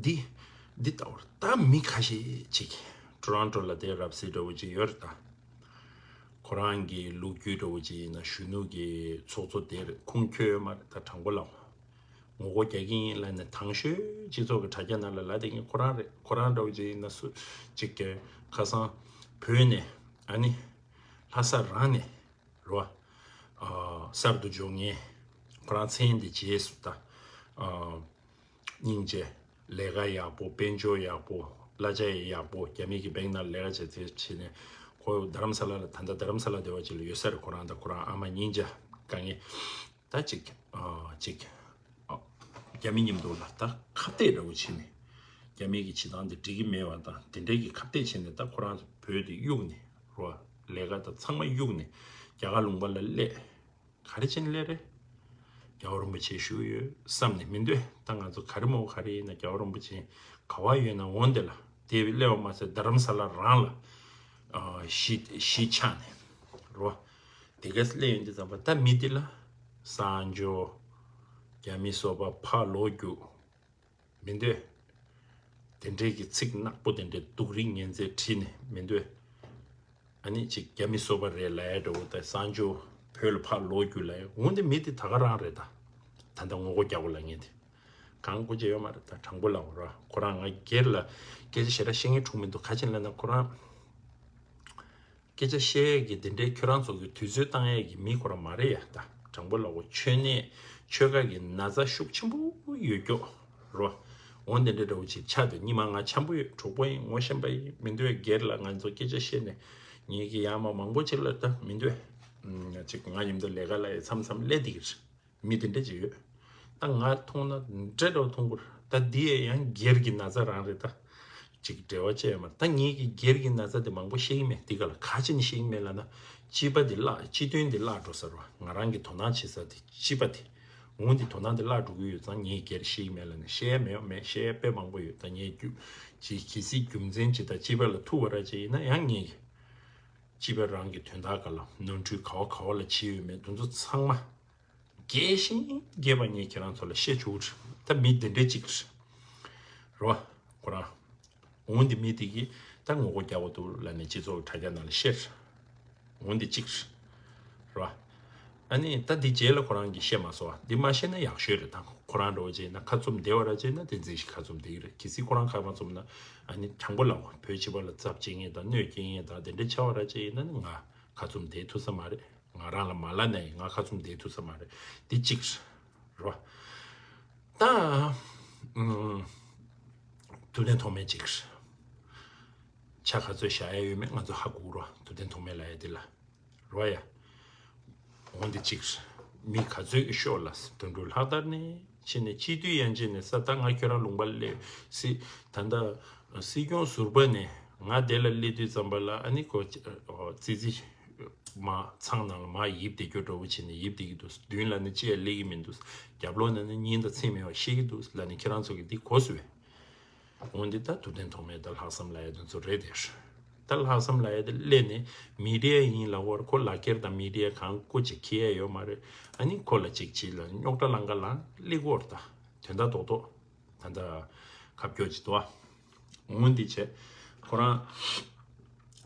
འདི། འདི་ལྟ་བུར་ད་མི་ཁ་ཤས་ཅིག་ཊོ་རོན་ཊོ་ལ་དེ་རབ་སྲིད་འདྲ་བོ་ཅིག་ཡོད་རེད་ད། ཁོ་རང་གི་ལོ་རྒྱུས་འདྲ་བོ་ཅིག་ཡིན་ན་གཞོན་ནུ་གི་ཚོགས་གཙོ་དེར་ཁུངས་འཁྱོལ་ཡོད་མ་རེད་ད། དྲང་པོ་ལབ། ངོ་རྒོལ་རྒྱག་གི་ཡིན་ལབ་ནས་དང་ཤོས་སྤྱི་ཚོགས་ཀྱི་དྲ་རྒྱ་ནང་ལ་ལབ་བསྡད་མཁན་ཁོ་རང་རེད། ཁོ་རང་འདྲ་བོ་ཅིག་ཡིན་ན་སུ་ཅིག་གི་ཁ་སང་བོད་ནས་ཨ་ནི་ལྷ་ས་རང་ནས་རོ། ཨ་གསར་དུ་འབྱོར་མཁན་ཁོ་རང་མཚན་དེ་རྗེས་སུ་ད། ཨ་སྙིང་རྗེ། ལས་ཀ་ཡག་པོ། དཔལ་འབྱོར་ཡག་པོ། གླ་ཆ་ཡག་པོ། རྒྱ་མི་གི་བེང་ནང་ལས་ཀ་བྱས་ཚེ་བྱས་ནས་ཁོ་རྡ་རམ་ས་ལ་ལ་ད་ལྟ་རྡ་རམ་ས་ལ་སྡེ་བ་ཅིག་ལ་ཡོད་ས་རེད། ཁོ་རང་དང་ཁོ་རང་ཨ་མ་སྙིང་རྗེ་དཀའ་ངལ་ད་ཅིག་ཨ་ཅིག་ཨ་རྒྱ་མི་མཉམ་དུ་ལ་ད་ཁ་གཏད་འདྲ་བོ་བྱས་ནས་རྒྱ་མི་གི་བྱེད་སྟངས་དེ་འགྲིག་གི་མེད་པ་དང་དེ་འདྲའི་གི་ཁ་གཏད་བྱས་ནས་ད་ཁོ་རང་ཚོ་བོད་དེ་གཡུགས་ནས་རོ། ལས་ཀ་ད་ཚང་མ་གཡུགས་ནས་རྒྱ་གར་ལུང་པ་ལ་སླེབས། ག་རེ་བྱས་ནས་སླེབས་རེད། རྒྱལ་བ་རིན་པོ་ཆེ་བཞུགས་ཡོད་བསམ་ནས་མི་འདོད། ད་ང་ཚོ་ག་རེ་མོ་ག་རེ་ཡིན་ན་རྒྱལ་བ་རིན་པོ་ཆེ་ག་བ་ཡོད་ན་འོང་དེ་ལ་དེ་སླེབས་པ་མ་ཟད་རྡ་རམ་ས་ལ་རང་ལ་ཨ་གཞིས་གཞིས་ཆགས་ནས་རོ། དེ་ག་སླེབས་ཡོང་དུས་ཙམ་པ་ད་མི་འདི་ལ་གསང་སྦྱོར་རྒྱ་མི་སོ་པ་ཕར་ལོག་རྒྱུགས། མི་འདོད། དེ་འདྲའི་གི་ཚིག་ནག་པོ་དེ་འདྲའི་སྡུག་རིགས་ངན་ཚད་བྲིས་ནས་མི་འདོད། ཨ་ནི་ཅིག་རྒྱ་མི་སོ་པ་རེད་ལབ་ཡ་འདྲ་བོ་དང་གསང་སྤྱོད་བོད་ལ་ཕར་ལོག་རྒྱུ་ལབ་ཡ་འོང་དེ་མི་དེ་ད་ག་རང་རེད་ད། ད་ལྟ་ངོ་རྒོལ་རྒྱག་དགོས་ལབ་མཁན་དེ། གང་དགོས་ཀྱི་ཡོད་མ་རེད་ད། དྲང་པོ་ལབ་ར་ཁོ་རང་ང་སྒེར་ལ་སྐད་ཆ་ཞེ་དྲག་བཤད་མཁན་འཁྲུག་མི་འདུག་ག་ཅི་ལབ་ན་ཁོ་རང་། སྐད་ཆ་བཤད་ཡས་ཀྱི་དེ་འདྲའི་ཁྱོད་རང་ཚོ་གི་དུས་ཚོད་བཏང་ཡས་ཀྱི་མི་ཁོ་རང་མ་རེད་ཡ་ད། དྲང་པོ་ལབ་གོ་ཆོས་ནས་ཆོལ་ཁ་གི་ན་ཚ་ཤུགས་ཆེན་པོ་ཡོད་ཀྱོག་རོ། འོན་དེ་འདྲའི་འདྲ་བོ་ཅིག་ཆ་དེ་ཉི་མ་ང་འཆམ་པོ་ཡོད་གྲོགས་པོ་ཡིན་ངོ་ཤེས་པ་ཡིན་མི་འདོད་སྒེར་ལ་ང་ཚོ་སྐད་ཆ་བཤད་ནས་ངེད་ཀྱི་ཡང་མ་མང་པོ་ཅིག་ལ་ད་མི་འདོད། ཅིག་ང་ཡིན་འདི་ལས་ཀ་ལ་ཡ་མཚམས་མཚམས་སླེབས་བསྡད་ཀྱི་རེད། མི་དེ་འདྲ་ཅིག་ཡོད། ད་ང་མཐོང་ན་འདྲ་འདྲ་བོ་མཐོང་གི་རེད། ད་འདི་ཡང་སྒེར་གྱི་ན་ཚ་རང་རེད་ད། ཅིག་འབྲེལ་བ་བཅད་ཡོད་མ་རེད། ད་ངེད་ཀྱི་སྒེར་གྱི་ན་ཚ་དེ་མང་པོ་བཤད་ཀྱི་མེད། འདི་ག་ལ་ག་ཅི་ནས་བཤད་ཀྱི་མེད་ལབ་ན། སྤྱི་པ་དེ་བརླག་སྤྱི་དོན་དེ་བརླག་འགྲོ་ས་རེད་བ། ང་རང་གི་དོ་སྣང་བྱེད་ས་དེ་སྤྱི་པ་དེ། འོན་ཏེ་དོ་སྣང་དེ་བརླག་འགྲོ་གི་ཡོད་ཙང་ངས་སྒེར་བཤད་ཀྱི་མེད་ལབ་ན་བཤད་ཡ་མེད་བ་མེད། བཤད་ཡ་དཔེ་མང་པོ་ཡོད། ད་ངས་རྒྱུ་ཅིག་གལ་སྲིད་རྒྱུ་མཚན་ཅིག་དང་སྤྱི་པ་ལ་ཐུག་པ་ར་ཅིག་ཡིན་ན་ཡང་ངས་སྤྱི་པ་རང་གི་དོན་དག་ག་ལ་ནོར་འཁྲུལ་ག་བ་ག་བ་ལ་བྱས་ཡོད་མེད་དེ་ཚོ་ཚང་མ། རྒྱས་ཤིང་རྒྱས་པ་ངས་ཁྱེད་རང་ཚོ་ལ་བཤད་ཆོག་གི་རེད། ད་མི་འདི་འདྲའི་གཅིག་རེད། རེད་བ། ཁོ་རང་། འོན་ཏེ་མི་དེ་གིས་ད་ངོ་རྒོལ་རྒྱག་གི་འདུག་ལབ་ནས་སྤྱི་ཚོགས་དྲ་རྒྱ་ནང་ལ་བཤད། འོན་ཏེ་གཅིག་རེད། རེད་བ། ཨ་ནི་ད་འདི་རྗེས་ལ་ཁོ་རང་གིས་བཤད་མ་སོང་བ། འདི་མ་བཤད་ན་ཡག་ཤོས་རེད། ད་ཁོ་རང་འདྲ་བོ་བྱས་ན་ཁ་བཙུམ་བསྡད་པ་ར་བྱས་ན་དེ་འཛིན་ཞིག་ཁ་བཙུམ་བསྡད་ཀྱི་རེད། གལ་སྲིད་ཁོ་རང་ཁ་མ་བཙུམ་ན་ཨ་ནི་དྲང་པོ་ལབ་བོད་སྤྱི་པ་ལ་ཚབས་བྱེད་མཁན་དང་གནོད་སྐྱེལ་མཁན་དང་དེ་འདྲ་ཆགས་པ་ར་བྱས་ཡིན་ན་ནི་ང་ཁ་བཙུམ་བསྡད་ཐུབ་ས་མ་རེད། ང་རང་ལ་མ་ལབ་ན་ཡིན་ང་ཁ་བཙུམ་བསྡད་ཐུབ་ས་མ་རེད། འདི་གཅིག་རེད་བ། ད་ཨུམ། ཐུབ་བསྟན་ཐོགས་མེད་གཅིག་རེད། ཆ་ག་ཚོད་བཞག་ཡ་ཡོད་མེད་ང་ཚོ་ཧ་གོ་རོ། ཐུབ་བསྟན་ཐོགས་མེད་ལབ་ཡ་འདི་ལ་རོ་ཡ། འོན་ཏེ་གཅིག་རེད། མི་ག་ཚོད་ཀྱི་ཤོག་ལ་དོན་གྲུབ་ལྷག་དར་ནས་ཕྱིན་ནས་སྤྱི་འཐུས་ཡན་ཆད་ནས་ས་ད་ང་ཁྱོད་རང་ལུང་པ་སླེབས་སྲིད། ད་ལྟ་སྲིད་སྐྱོང་ཟུར་པ་ནས་ང་དེ་ལ་སླེབས་དུས་ཙམ་པ་ལ་ཨ་ནི་ཁོ་ཙི་ཙི་མ་ཚང་ནང་ལ་མ་ཡིབ་བསྡད་རྒྱུ་འདྲ་བོ་བྱས་ནས་ཡིབ་བསྡད་ཀྱི་འདུག་མདུན་ལ་ནི་ཅི་ཡང་སླེབས་ཀྱི་མི་འདུག་རྒྱབ་ལོགས་ན་ནི་སྙིང་དང་ཚིག་མེད་པ་བཤད་ཀྱི་འདུག་ལབ་ནས་ཁྱེད་རང་ཚོ་གིས་འདི་གོ་སོང་བས། འོན་ཏེ་ད་ཐུབ་བསྟན་ཐོགས་མེད་དང་ལྷག་བསམ་ལབ་ཡ་དེ་ཚོ་རེད་དེ། ད་ལྷག་བསམ་ལབ་ཡ་དེ་སླེབས་ནས་མི་ཌི་ཡ་ཡིན་ལབ་བར་ཁོ་ལག་ཁྱེར་དང་མི་ཌི་ཡ་གང་སྐུ་ཅིག་འཁྱེར་ཡ་ཡོད་མ་རེད། ཨ་ནི་ཁོ་ལ་ཅིག་ཅིག་ལ་རྙོག་དྲ་ལང་ཀ་ལ་སླེབས་ཀྱི་ཡོད་རེད། ད་དོན་དག་རྡོག་རྡོག་ད་ལྟ་ཁ་སྐྱོ་ཅིག་འདུག་ཨ། འོན་ཏེ་བྱས་ཁོ་རང་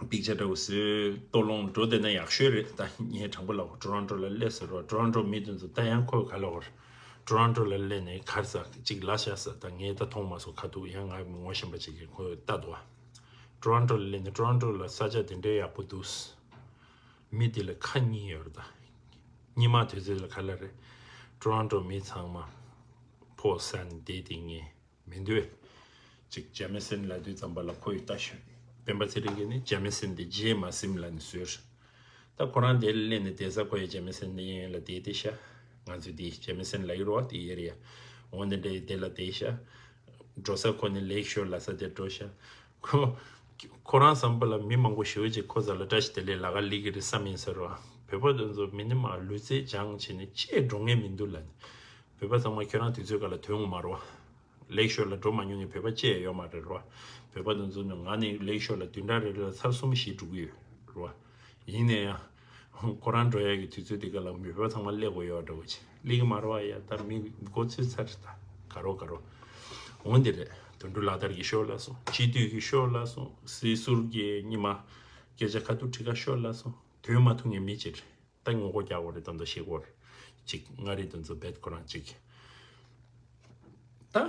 པིག་ཅར་འདྲ་བོ་བཟོས་ལྟོ་སློང་འགྲོ་བསྡད་ན་ཡག་ཤོས་རེད། ད་ངས་དྲང་པོ་ལབ་ཊོ་རོན་ཊོ་ལ་སླེབས་ཟེར་རོ། ཊོ་རོན་ཊོ་མི་དེ་ཚོ་ད་ཡང་ཁོས་ག་ལབ་ཀྱི་ཡོད་རེད། ཊོ་རོན་ཊོ་ལ་སླེབས་ནས་ག་རེ་ཟ་ཅིག་ལབ་བཞག་ཟེར། ད་ངས་ད་མཐོང་མ་སོང་ཁ་ཐུག་ཡང་ང་ངོ་ཤེས་པ་ཅིག་གིས་ཁོས་ལྟ་འདུག་ཨ། ཊོ་རོན་ཊོ་ལ་སླེབས་ནས་ཊོ་རོན་ཊོ་ལ་ས་ཆ་དེ་འདྲའི་ཡག་པོ་འདུག་མི་དེ་ལ་ཁ་གཉིས་ཡོད་རེད། ད་སྔོན་མ་དུས་ཚོད་ལ་ག་ལབ་རེད། ཊོ་རོན་ཊོ་མི་ཚང་མ་ཕོ་གསར་འདས་དེ་ངས་མི་འདོད། ཅིག་ཇ་མེ་སན་ལབ་དུས་ཙམ་པ་ལ་ཁོ་ཡི་ལྟ་ཞིག་སྤེན་པ་ཚེ་རིང་གིས་ནི་ཇ་མེ་སན་དེ་རྗེས་མ་ཟིན་ལབ་ནས་བཟོས། ད་ཁོ་རང་དེ་སླེབས་ནས་བསྡད་ས་ཁོ་ཡི་ཇེ་མི་སན་གཡས་གཡོན་ལ་བསྡད་དེ་ཤག་ང་ཚོས་དེ་ཇེ་མི་སན་ལབ་ཀྱི་རེད་བ། དེ་ཡེ་རེད་ཡ། འོ་འདི་འདྲའི་དེ་ལ་བསྡད་ཤག་འགྲོ་ས་ཁོ་ནི་ལེག་ཤོར་ལབ་ས་དེར་འགྲོ་ཤག་ཁོ་ཁོ་རང་བསམ་པ་ལ་མི་མང་པོ་ཞེ་པོ་ཅིག་ཁོ་ཚོ་ལ་བཀྲ་ཤིས་བདེ་ལེགས་ལབ་ག་སླེབས་ཀྱི་རེད་བསམ་ཡིན་ས་རེད་བ། བོད་པ་དེ་ཚོ་མི་ནི་མ་ལུས་རྩལ་སྦྱངས་བྱས་ནས་ཅི་ཡང་འགྲོ་མཁན་མི་འདུག་ལབ་ནས། བོད་པ་ཚང་མ་ཁྱོད་རང་དུས་ཚོད་ག་ལ་ཐོན་ཡོང་མ་རེད་བ། ལེག་ཤོར་ལ་འགྲོ་མ་མྱོང་མཁན་བོད་པ་གཅིག་ཡང་ཡོད་མ་རེད་རོ། བོད་པ་དེ་ཚོ་ནི་ང་ནི་ལེག་ཤོར་ལ་བདུན་ཕྲག་རེ་རེ་ལ་ཚར་གསུམ་བཞི་འགྲོ་གི་ཡོད་རོ། ཡིན་ན་ཡང་ཁོ་རང་འགྲོ་ཡག་གི་དུས་ཚོད་དེ་ག་ལ་བོད་པ་ཚང་མ་སླེབས་དགོས་ཡོད་འདྲ་བོ་ཅིག་སླེབས་ཀྱི་མ་རེད་བ། ཡ་ད་མི་མགོ་ཚོས་ཚར་ད་ག་རོ་ག་རོ། འོན་ཏེ་རེད། དོན་གྲུབ་ལག་དར་གྱི་ཤོག་ལ་སོང་། སྤྱི་འཐུས་ཀྱི་ཤོག་ལ་སོང་། སྲིད་ཟུར་གྱི་ཉི་མ་སྐད་ཆ་ཁ་ཐུག་དྲི་ག་ཤོག་ལ་སོང་། དོན་མ་ཐུག་མཁན་མི་ཅིག་རེད། ད་ངོ་རྒོལ་རྒྱག་དགོས་རེད། ད་མདོ་ཤེས་དགོས་རེད། ཅིག་མངའ་རིས་དེ་ཚོ་བེད་ཁོ་རང་ཅིག་ད་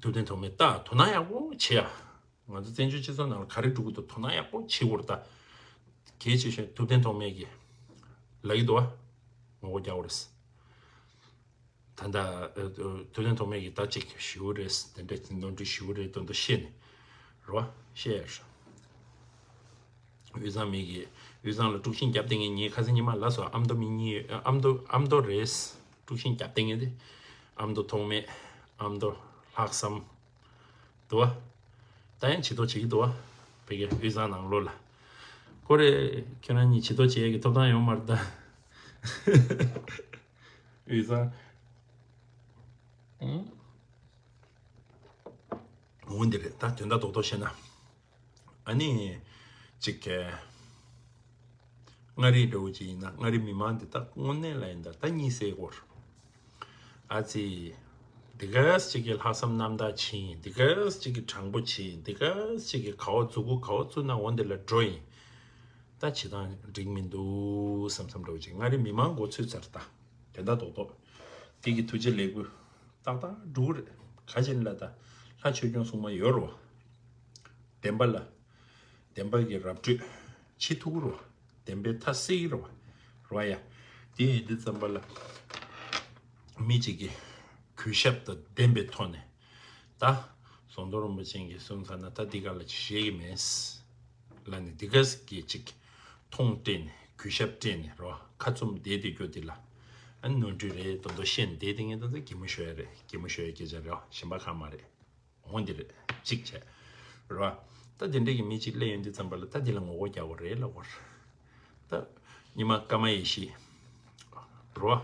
ཐུབ་བསྟན་ཐོགས་མེད་ད་དོ་སྣང་ཡག་པོ་བྱེད་ཡ། ང་ཚོ་བཙན་བྱོལ་སྤྱི་ཚོགས་ནང་ལ་ག་རེ་འགྲོ་གི་འདུག་དོ་སྣང་ཡག་པོ་བྱེད་དགོས་རེད་ད། གལ་ཆེ་ཤོས་ཐུབ་བསྟན་ཐོགས་མེད་ཀྱིས་ལབ་ཀྱི་འདུག་བ། ངོ་རྒོལ་རྒྱག་དགོས་རེད། ད་ལྟ་ཨ་ཨ་ཐུབ་བསྟན་ཐོགས་མེད་ཀྱིས་ད་ཅིག་ཞུ་རེད། དེ་འདྲ་ནོར་འཁྲུལ་ཞུ་རེད་དོན་དུ་ཤེས་ནས་རོ། ཤེས་ཡ་རེད། དབུས་གཙང་མི་གིས་དབུས་གཙང་ལ་དཀྲུག་ཤིང་བརྒྱབ་བསྡད་མཁན་ངས་ཁ་སང་ཉི་མ་ལབ་སོང་། ཨ་མདོ་མི་གཉིས་ཨ་མདོ་ཨ་མདོ་རེད། དཀྲུག་ཤིང་བརྒྱབ་བསྡད་མཁན་དེ་ཨ་མདོ་ཐོགས་མེད། ཨ་མདོ་ལྷག་བསམ་འདུག་བ། ད་ཡང་བྱེད་དོ་བྱེད་ཀྱི་འདུག་བ། བོད་ཀྱི་དབུས་གཙང་ནང་ལོགས་ལ་ཀོ་རེ་ཁྱོད་རང་གཉིས་བྱེད་དོ་བྱེད་ཡས་ཀྱི་ཐོབ་ཐང་ཡོད་མ་རེད་ད། དབུས་གཙང་། ཨང་། འོ་འདི་རེད། ད་དོན་དག་རྡོག་རྡོག་བཤད་ན། ཨ་ནི། ཅིག་ག་མངའ་རིས་འདྲ་བོ་ཅིག་ཡིན་ན་མངའ་རིས་མི་མང་འདི་དག་དངོས་གནས་ལ་ཡིན་ད་ད་གཉིད་སད་ཀྱི་ཡོད་རེད། ཨ་ཙི། འདི་ག་ཅིག་གི་ལྷག་བསམ་རྣམ་དག་བྱེད་ཡིན། འདི་ག་ཅིག་གི་དྲང་པོ་བྱེད་ཡིན། འདི་ག་ཅིག་གི་ག་བ་མཛུབ་གུ་ག་བ་བཙུགས་ན་འོ་འདི་ལ་འགྲོ་ཡིན། ད་བྱེད་སྟངས་འགྲིག་མི་འདུག་བསམ་བསམ་འདྲ་བོ་ཅིག་མངའ་རིས་མི་མང་མགོ་ཚོས་ཚར་ད། དོན་དག་རྡོག་རྡོག་དེ་གི་ཐུགས་རྗེ་ལེགས་འབུལ། ཏག་ཏག་འགྲོ་གི་རེད། ག་ཅི་ལ་ད། ལྷ་ཆོས་སྐྱོང་སྲུང་མ་ཡོད་རེད་བ། བདེན་པ་ལ། བདེན་པ་གི་ར་སྤྲོད་བྱེད་ཐུབ་ཀྱི་རེད་བ། བདེན་པའི་མཐའ་གསལ་གྱི་རེད་བ། རེད་བ་ཡ། དེ་ཡིན་དུས་ཙམ་པ་ལ། མི་གཅིག་གིས་གུས་ཞབས་དང་ལྡན་པའི་ཐོག་ནས། ད། ཟམ་གདོང་རིན་པོ་ཆེ་གིས་གསུངས་ཚར་ན་ད་འདི་ག་ལ་ཅིག་བཤད་ཀྱི་མེད། ལ་ནི་འདི་ག་གི་ཅིག་མཐོང་སྤྲད་ནས་གུས་ཞབས་སྤྲད་ནས་རོ། ཁ་བཙུམ་བསྡད་དེ་རྒྱུ་དེ་ལ། ཨ་ནི་ནོར་འཁྲུལ་རེད་དོ་དོ་བཤད་ནས་བསྡད་དེ་ངས་ད་ཚོ་གད་མོ་ཤོར་ཡ་རེད། གད་མོ་ཤོར་ཡ་སྐད་ཆ་རེད་བ། གཞན་པ་གང་མ་རེད། འོང་འདི་རེད། གཅིག་བྱས། རོ། ད་དེ་འདྲས་ཀྱི་མི་གཅིག་སླེབས་ཡོང་དུས་ཙམ་པ་ལ་ད་འདི་ལ་ངོ་རྒོལ་རྒྱག་དགོས་རེད་ལབ་དགོས་རེད། ད། ཉི་མ་ཀརྨ་ཡེ་ཤེས། རོ།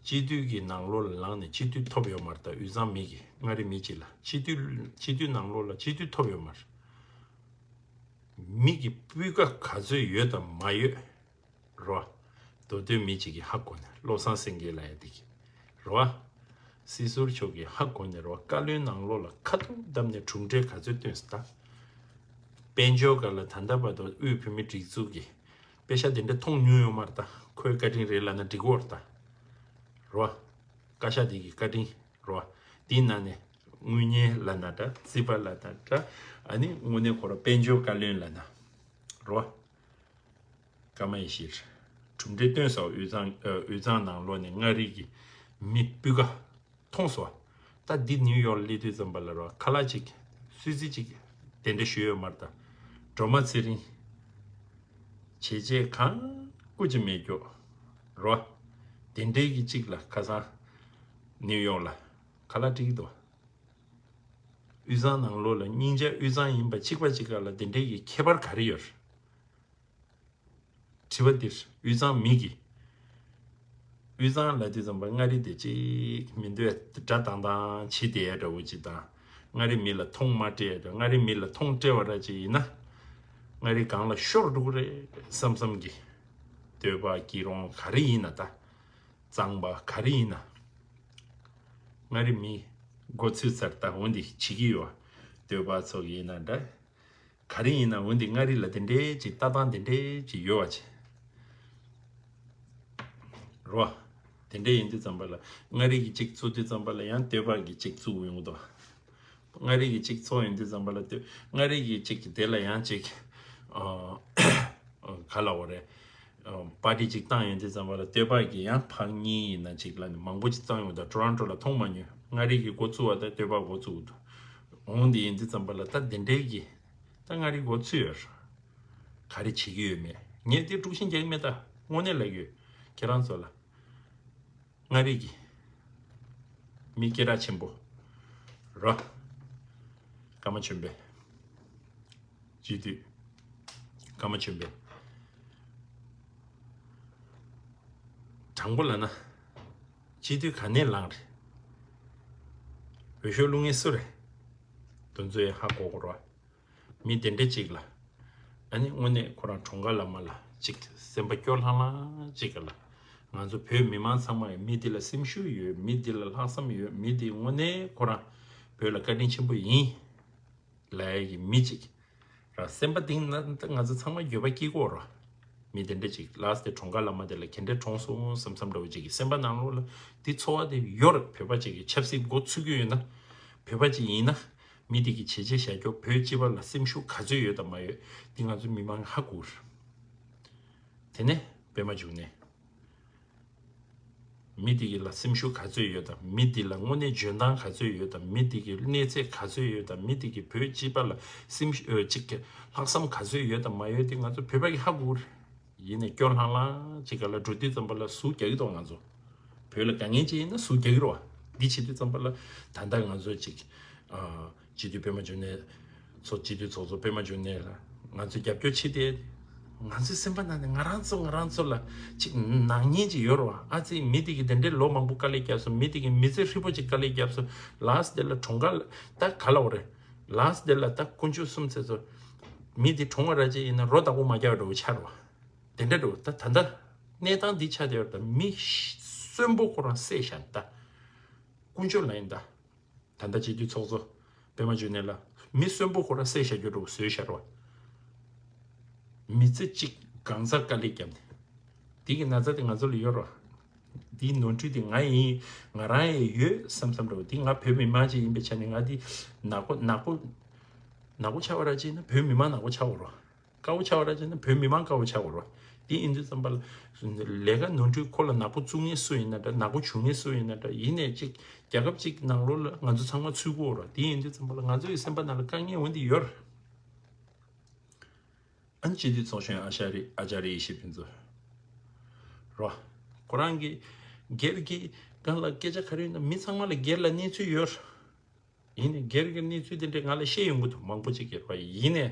སྤྱི་འཐུས་ཀྱི་ནང་ལོགས་ལ་ལངས་ནས་སྤྱི་འཐུས་ཐོབ་ཡོད་མ་རེད། ད་དབུས་གཙང་མི་གིས་མངའ་རིས་མི་གཅིག་ལ་སྤྱི་འཐུས་སྤྱི་འཐུས་ནང་ལོགས་ལ་སྤྱི་འཐུས་ཐོབ་ཡོད་མ་རེད། མི་གི་སྤུས་ཀ་ག་ཚོད་ཡོད་དང་མ་ཡོད། རོ། མདོ་སྟོད་མི་གཅིག་གིས་ཧ་གོ་ནས་བློ་བཟང་སེང་གེ་ལ་ཡ་འདི་གི། རོ། སྲིད་ཟུར་མཆོག་གིས་ཧ་གོ་ནས་རོ། བཀའ་བློན་ནང་ལོགས་ལ་ཁ་ཐུག་བསྡམས་ནས་གྲུབ་འབྲས་ག་ཚོད་བཏོན་སོང་ད། དཔལ་འབྱོར་སྒང་ལ་ད་ལྟ་བར་དུ་དབུས་བོད་མིའི་སྒྲིག་འཛུགས་ཀྱི་དཔེ་ཆ་དེ་འདྲ་མཐོང་མྱོང་ཡོད་མ་རེད་ད། ཁོའི་བཀའ་དྲིན་རེད་ལབ་ན་འགྲིག་གི་ཡོད་རེད་ད། རོ། བཀའ་ཤག་དེ་གི་བཀའ་དྲིན་རོ། དེའི་ནང་ནས་དངུལ་གཉེར་ལབ་ན་འདྲ། རྩིས་པ་ལབ་ན་འདྲ། ཨ་ནི་དངོས་གནས་ཁོ་རང་དཔལ་འབྱོར་བཀའ་བློན་ལབ་ན་རོ། ཀརྨ་ཡེ་ཤེས། གྲུབ་འབྲས་བཏོན་སོང་། དབུས་གཙང་ཨ་དབུས་གཙང་ནང་ལོགས་ནས་མངའ་རིས་ཀྱི་མི་སྤུས་ཀ་མཐོང་སོང་། ད་འདི་ནིའུ་ཡོག་སླེབས་དུས་ཙམ་པ་ལ་རོ། ཁ་ལག་ཅིག་གསོལ་ཚིགས་ཅིག་དེ་འདྲ་ཞུས་ཡོད་མ་རེད་ད། སྒྲོལ་མ་ཚེ་རིང་། བྱས་རྗེས་གང་སྐུ་ཅི་མེད་རྒྱུ། རོ། དེ་འདྲའི་གི་ཅིག་ལ་ཁ་སང་ནིའུ་ཡོག་ལ་ཁ་ལག་སྤྲད་ཀྱི་འདུག་དབུས་གཙང་ནང་ལོགས་ལ་སྙིང་རྗེ་དབུས་གཙང་ཡིན་པ་གཅིག་པ་གཅིག་ག་ལ་དེ་འདྲའི་གི་ཁྱད་པར་ག་རེ་ཡོད། དྲི་བ་འདིར་དབུས་གཙང་མི་གིས། དབུས་གཙང་ལབ་དུས་ཙམ་པ་མངའ་རིས་དེ་གཅིག་མི་འདོད་སྒྲ་དང་དང་བྱེད་བསྡད་ཡ་འདྲ་བོ་ཅིག་དང་། མངའ་རིས་མི་ལ་མཐོང་མ་སྤྲད་ཡ་འདྲ། མངའ་རིས་མི་ལ་མཐོང་སྤྲད་པ་འདྲ་ཅིག་ཡིན་ན། མངའ་རིས་སྒང་ལ་ཤོར་འགྲོ་གི་རེད་བསམ་བསམ་གི། འདོད་པ་སྐྱིད་རོང་ག་རེ་ཡིན་ན་ད། གཙང་པ་ག་རེ་ཡིན་ན། མངའ་རིས་མི་མགོ་ཚོས་ཚར་ད་འོ་འདི་བྱེད་ཀྱི་ཡོད། འདོད་པ་ཚོགས་ཡིན་ན་འདྲ། ག་རེ་ཡིན་ན་འོ་འདི་མངའ་རིས་ལ་དེ་འདྲའི་ཅིག་ལྟ་སྟངས་དེ་འདྲའི་ཅིག་ཡོད་པ་ཅིག་རོ། དེ་འདྲའི་ཡིན་དུས་ཙམ་པ་ལ་མངའ་རིས་ཀྱི་ཅིག་བཙུགས་དུས་ཙམ་པ་ལ་ཡང་འདོད་པ་གི་ཅིག་བཙུགས་ཡོང་གི་འདུག་མངའ་རིས་ཀྱི་ཅིག་ཚོགས་ཡོང་དུས་ཙམ་པ་ལ་འདོད་མངའ་རིས་ཀྱི་ཅིག་གི་དེ་ལ་ཡང་ཅིག་ཨ་ག་ལབ་དགོས་རེད། ཨ་པར་ཊི་ཅིག་བཏང་ཡོང་དུས་ཙམ་པ་ལ་འདོད་པ་གི་ཡང་ཕར་གཉིས་ཡིན་ན་ཅིག་ལ་ནི་མང་པོ་ཅིག་བཏང་ཡོང་ད་ཊོ་རོན་ཊོ་ལ་མཐོང་མ་མྱོང་། མངའ་རིས་ཀྱི་འགོ་བཙུགས་པ་དང་འདོད་པ་འགོ་བཙུགས་འདུག་འོང་དེ་ཡིན་དུས་ཙམ་པ་ལ་ད་དེ་འདྲའི་གི་ད་མངའ་རིས་འགོ་ཚུད་ཡོད་རེད། ག་རེ་བྱེད་ཀྱི་ཡོད་མེད། ངས་དེ་དཀྲུག་ཤིང་རྒྱག་གི་མེད། ད་དངོས་གནས་ལབ་ཡོད་ཁྱེད་རང་ཚོ་ལ། མངའ་རིས་ཀྱི་མི་སྐད་གྲགས་ཆེན་པོ་རོ། ཀརྨ་ཆོས་འཕེལ། སྤྱི་འཐུས་ཀརྨ་ཆོས་འཕེལ། དྲང་པོ་ལབ་ན། སྤྱི་འཐུས་ག་ནས་ལངས་རེད། འོས་ཤོག་བླུག་མཁན་སུ་རེད། དེ་ཚོ་ཡང་ཧ་གོ་དགོས་རེད་བ། མི་དེ་འདྲ་ཅིག་ལ། ཨ་ནི་དངོས་གནས་ཁོ་རང་གྲོངས་ཁ་ལ་མ་ལ་ཅིག་སེམས་པ་སྐྱོ་ལྷང་ལྷང་ཅིག་ག་ལ། ང་ཚོ་བོད་མི་མང་ཚང་མ་ཡང་མི་འདི་ལ་སེམས་ཤུགས་ཡོད། མི་འདི་ལ་ལྷག་བསམ་ཡོད། མི་འདི་དངོས་གནས་ཁོ་རང་བོད་ལ་བཀའ་དྲིན་ཆེན་པོ་ཡིན། ལ་ཡ་གི་མི་གཅིག་ར་སེམས་པ་གཏིང་ན་ང་ཚོ་ཚང་མ་འགྱོད་པ་སྐྱེ་གོ་ར། མི་དེ་འདྲ་ཅིག་ལགས་དེ་གྲོངས་ཁ་ལ་མ་དེ་ལ་ག་འདྲ་གྲོངས་སོང་བསམ་བསམ་འདྲ་བོ་ཅིག་གི་སེམས་པ་ནང་ལོགས་ལ་དེ་ཚོར་བ་དེ་ཡོད་རེད། བོད་པ་ཅིག་གི་ཆབ་སྲིད་འགོ་ཚུགས་ཀྱི་ཡོད་ན། བོད་པ་ཅིག་ཡིན་ན། མི་དེ་གི་བྱས་རྗེས་བཞག་རྒྱུ་བོད་སྤྱི་པ་ལ་སེམས་ཤུགས་ག་ཚོད་ཡོད་དམ་མ་ཡོད་དེ་ང་ཚོ་མི་མང་ཧ་གོ་ར། དེ་ནས་པད་མ་འབྱུང་གནས། མི་དེ་གི་ལ་སེམས་ཤུགས་ག་ཚོད་ཡོད་དམ། མི་དེ་ལ་དངོས་གནས་འཇོན་ཐང་ག་ཚོད་ཡོད་དམ། མི་དེ་གི་གནས་ཚད་ག་ཚོད་ཡོད་དམ། མི་དེ་གི་བོད་སྤྱི་པ་ལ་སེམས་ཤུགས་ཨོ་ཅིག་གི་ལྷག་བསམ་ག་ཚོད་ཡོད་དམ་མ་ཡོད་དེ་ང་ཚོ་བོད་པ་གི་ཧ་གོ་ར། ཡིན་ནས་སྐྱོ་ལྷང་ལྷང་ཅིག་ག་ལ་འགྲོ་དུས་ཙམ་པ་ལ་ཟུག་རྒྱག་གི་འདུག་ང་ཚོ་བོད་ལ་དཀའ་ངལ་ཅིག་ཡིན་ན་ཟུག་རྒྱག་གི་རེད་བ། འདི་བྱེད་དུས་ཙམ་པ་ལ་ད་ལྟ་ང་ཚོ་ཅིག་ཨ། སྤྱི་འཐུས་པད་མ་འབྱུང་གནས་ཚོ་སྤྱི་འཐུས་ཚོགས་གཙོ་པད་མ་འབྱུང་གནས་ལ་ང་ཚོས་རྒྱབ་སྐྱོར་བྱེད་དེ། ང་ཚོའི་སེམས་པ་ནང་ནས་ང་རང་ཚོ་ང་རང་ཚོ་ལ་ཅིག་ནག་ཉེས་ཅིག་ཡོད་རེད་བ། ཨ་ཙི་མི་དེ་གི་དེ་འདྲའི་ལོ་མང་པོ་དཀའ་ལས་བརྒྱབ་སོང་། མི་དེ་གི་མི་ཚེ་ཧྲིལ་པོ་ཅིག་དཀའ་ལས་བརྒྱབ་སོང་། ལགས་དེ་ལ་གྲོངས་ཁ་ད་ག་ལ་འོ་རེད། ལགས་དེ་ལ་ད་དཀོན་མཆོག་གསུམ་ཚེ་ཚོ་མི་དེ་གྲོངས་བ་ར་ཅིག་ཡིན་ན་རོ་བདག་པོ་མ་རྒྱག་འགྲོ་བའི་ཆ་རེད་བ། དེ་འདྲ་འགྲོ་ད་ད་ལྟ་གནས་སྟངས་འདི་ཆགས་བསྡད་ཡོད་རེད། ད་མི་གསོན་པོ་ཁོ་རང་བསད་བཞག་ད། དཀོན་མཆོག་ལ་ཡིན་ད། ད་ལྟ་སྤྱི་འཐུས་ཚོགས་གཙོ་པད་མ་འབྱུང་གནས་ལ་མི་གསོན་པོ་ཁོ་རང་བསད་བཞག་རྒྱུ་འགྲོ་བཟོས་བཞག་རོགས། མི་ཚེ་གཅིག་གང་ཚ་དཀའ་ལས་བརྒྱབ་ནས། དེ་གི་ན་ཚ་དེ་ང་ཚོ་ལ་ཡོད་རོགས། དེའི་ནོར་འཁྲུལ་དེ་ང་ཡིན་ང་རང་ཡང་ཡོད་བསམ་བསམ་འགྲོ། དེ་ང་བོད་མི་མང་ཅིག་ཡིན་པའི་ཆ་ནས་ང་དེ་ནག་པོ་ནག་པོ་ནག་པོ་ཆགས་པ་ར་ཅིག་ན་བོད་མི་མང་ནག་པོ་ཆགས་འོ་རོགས། དཀའ་བོ་ཆགས་པ་ར་ཅིག་ན་བོད་མི་མང་དཀའ་བོ་ཆགས་འོ་རོགས། དེ་ཡིན་དུས་ཙམ་པ་ལ་ལས་ཀ་ནོར་འཁྲུལ་ཁོ་ལ་ནག་པོ་བཙུགས་མཁན་སུ་ཡིན་ན་འདྲ་ནག་པོ་བྱུང་མཁན་སུ་ཡིན་ན་འདྲ་ཡིན་ནས་ཅིག་རྒྱལ་ཁབ་ཅིག་ནང་ལོགས་ལ་ང་ཚོ་ཚང་མ་ཚུད་དགོས་ར། དེ་ཡིན་དུས་ཙམ་པ་ལ་ང་ཚོ་ཡི་སེམས་པ་ནང་ལ་དཀའ་ངལ་འོན་ཏེ་ཡོད་ར། ཨ་ནི་སྤྱི་འཐུས་ཚོགས་གཞོན་ཨ་ཤ་རི་ཨ་ཅཱ་རི་ཡེ་ཤེས་ཕུན་ཚོགས་རོ། ཁོ་རང་གི་སྒེར་གྱི་སྒང་ལ་སྐད་ཆ་ག་རེ་ཡོད་ན་མི་ཚང་མ་ལ་སྒེར་ལ་གནས་ཚུལ་ཡོད་ར། ཡིན་ནའི་སྒེར་གྱི་གནས་ཚུལ་དེ་འདྲས་ང་ལ་བཤད་ཡོང་གི་འདུག་མང་པོ་ཅིག་གིས་རོ། ཡིན་ནའི་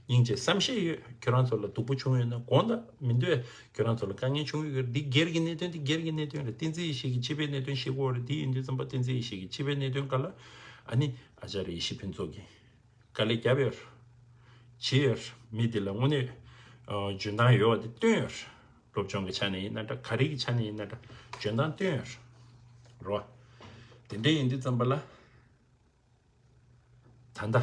སྙིང་རྗེ་བསམ་ཤེས་ཡོད། ཁྱོད་རང་ཚོ་ལ་སྡུག་པོ་བྱུང་ཡོད་ན་དགོངས་དག་མི་འདོད། ཁྱོད་རང་ཚོ་ལ་དཀའ་ངལ་བྱུང་ཡོད། འདི་སྒེར་གྱི་གནད་དོན་དེ་སྒེར་གྱི་གནད་དོན་རེད། བསྟན་འཛིན་ཡེ་ཤེས་ཀྱི་སྤྱི་པའི་གནད་དོན་བཤད་དགོས་རེད། དེ་ཡིན་དུས་ཙམ་པ་བསྟན་འཛིན་ཡེ་ཤེས་ཀྱི་སྤྱི་པའི་གནད་དོན་སྒང་ལ་ཨ་ནི་ཨ་ཅཱ་རི་ཡེ་ཤེས་ཕུན་ཚོགས་ཀྱིས་དཀའ་ལས་བརྒྱབ་ཡོད། བྱས་ཡོད། མི་དེ་ལ་དངོས་གནས་ཨ་འཇོན་ཐང་ཡོད་པ་དེ་སྟོན་ཡོད། སློབ་སྦྱོང་གི་ཆ་ནས་ཡིན་ན་འདྲ་ག་རེ་གི་ཆ་ནས་ཡིན་ན་འདྲ་འཇོན་ཐང་སྟོན་ཡོད་རོ། དེ་འདྲ་ཡིན་དུས་ཙམ་པ་ལ། ད་ལྟ།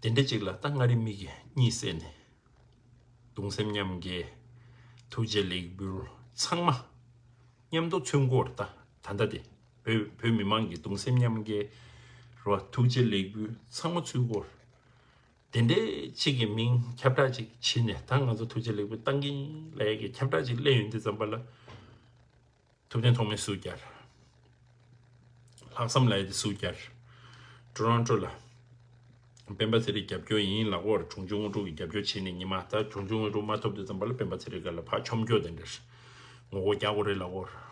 དེ་འདྲ་ཅིག་ལ་ད་མངའ་རིས་མི་གི་གཉིད་སད་ནས། གདུང་སེམས་མཉམ་སྐྱེད། ཐུགས་རྗེ་ལེགས་འབུལ་ཚང་མ། མཉམ་དུ་མཚོན་དགོས་རེད་ད། ད་ལྟ་དེ། བོད་བོད་མི་མང་གི་གདུང་སེམས་མཉམ་སྐྱེད། རོ་ཐུགས་རྗེ་ལེགས་འབུལ་ཚང་མ་མཚོན་དགོས་རེད། དེ་འདྲའི་ཅིག་གི་མིང་ཁྱབ་བསྒྲགས་ཅིག་བྱས་ནས་ད་ང་ཚོ་ཐུགས་རྗེ་ལེགས་འབུལ་བཏང་གིན་ལ་ཡ་གི་ཁྱབ་བསྒྲགས་ཅིག་སླེབས་ཡོང་དུས་ཙམ་པ་ལ། ཐུབ་བསྟན་ཐོགས་མེད་སུ་བསྐྱར། ལྷག་བསམ་ལབ་ཡ་དེ་སུ་བསྐྱར། ཊོ་རོན་ཊོ་ལ། སྤེན་པ་ཚེ་རིང་རྒྱབ་སྐྱོར་ཡིན་ལབ་ཀྱི་ཡོད་རེད། དྲུང་ཆེ་དངོས་གྲུབ་ཀྱིས་རྒྱབ་སྐྱོར་བྱས་ནས་ཉི་མ་ད་དྲུང་ཆེ་དངོས་གྲུབ་མ་ཐོབ་དུས་ཙམ་པ་ལ་སྤེན་པ་ཚེ་རིང་སྒང་ལ་ཕར་མཆོང་སྐྱོར་དེ་འདྲ་རེད། ངོ་རྒོལ་རྒྱག་དགོས་རེད་ལབ་ཀྱི་ཡོད་རེད།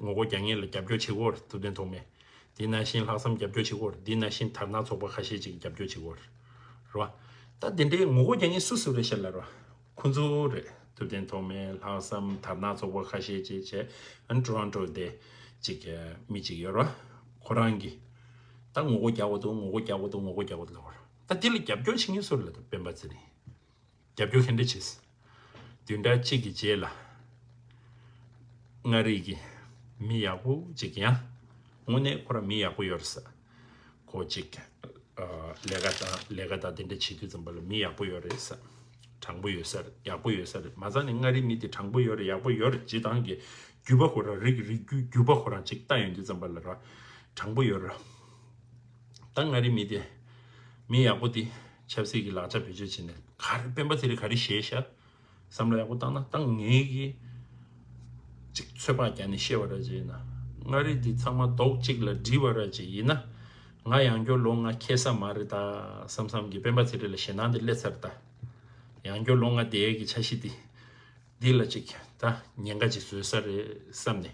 ངོ་རྒོལ་རྒྱག་མཁན་ལ་རྒྱབ་སྐྱོར་བྱེད་ཀྱི་ཡོད་རེད་ཐུབ་བསྟན་ཐོགས་མེད། དེ་ནང་བཞིན་ལྷག་བསམ་རྒྱབ་སྐྱོར་བྱེད་ཀྱི་ཡོད་རེད། དེ་ནང་བཞིན་དར་ནག་ཚོགས་པ་ཁ་ཤས་ཅིག་རྒྱབ་སྐྱོར་བྱེད་ཀྱི་ཡོད་རེད། རེད་བ། ད་དེ་འདྲའི་ངོ་རྒོལ་རྒྱག་མཁན་སུ་སུ་རེད་ཤག་ལབ་རོགས། ཁོ་ཚོ་རེད། ཐུབ་བསྟན་ཐོགས་མེད། ལྷག་བསམ། དར་ནག་ཚོགས་པ་ཁ་ཤས་ཅིག་བྱས། ཨ་ནི་ཊོ་རོན་ཊོ་དེ་ཅིག་མི་ཅིག་ཡོད་རེད་བ། ཁོ་རང་གིས་ད་ངོ་རྒོལ་རྒྱག་དགོས་འདུག་ངོ་རྒོལ་རྒྱག་དགོས་འདུག་ངོ་རྒོལ་རྒྱག་དགོས་འདུག་ལབ་རོགས། ད་དེ་ལ་རྒྱབ་སྐྱོར་བྱེད་མཁན་སུ་རེད་ལབ་ད་སྤེན་པ་ཚེ་རིང་། རྒྱབ་སྐྱོར་ག་འདྲ་བྱས། བདུན་ཕྲག་གཅིག་གི་རྗེས་ལ། མངའ་རིས་ཀྱི་མི་ཡག་པོ་ཅིག་ཡང་། དངོས་གནས་ཁོ་རང་མི་ཡག་པོ་ཡོད་རེད་ཟེར། ཁོ་ཅིག་ཨ། ལས་ཀ་དང་ལས་ཀ་དང་དེ་འདྲ་བྱེད་དུས་ཙམ་པ་ལ་མི་ཡག་པོ་ཡོད་རེད་ཟེར། དྲང་པོ་ཡོད་ས་རེད། ཡག་པོ་ཡོད་ས་རེད། མ་རྩ་ནས་མངའ་རིས་མི་དེ་དྲང་པོ་ཡོད་རེད། ཡག་པོ་ཡོད་རེད། སྤྱིར་བཏང་གི་རྒྱུད་པ་ཁོ་རང་རིགས་རིགས་རྒྱུད་རྒྱུད་པ་ཁོ་རང་ཅིག་ལྟ་ཡོང་དུས་ཙམ་པ་ལ་ར། དྲང་པོ་ཡོད་རེད། ད་མངའ་རིས་མི་དེ། མི་ཡག་པོ་དེ། ཆབ་སྲིད་ཀྱི་ལག་ཆ་བེད་སྤྱོད་བྱས་ནས་ག་རེ་སྤེན་པ་ཚེ་རིང་ག་རེ་བཤད་ཤག་བསམ་བློ་ཡག་པོ་བཏང་ན་ད་ངེད་ཀྱིས་ཅིག་ཚོད་དཔག་རྒྱག་ནས་བཤད་པ་ར་ཅིག་ཡིན་ན། མངའ་རིས་འདི་ཚང་མ་རྡོག་གཅིག་ལ་སྒྲིལ་བ་ར་ཅིག་ཡིན་ན། ང་ཡང་སྐྱར་ལོག་ང་ཁེ་ས་མ་རེད་ད་བསམ་བསམ་གྱི་སྤེན་པ་ཚེ་རིང་ལ་ཞེད་སྣང་འདི་སླེབས་ཚར་ད། ཡང་སྐྱར་ལོ་ལྔ་བསྡད་ཀྱི་འཆར་གཞི་འདི། འདི་ལ་ཅིག་ད་ཉེན་ཁ་ཅིག་བཟོས་ས་རེད་བསམ་ནས།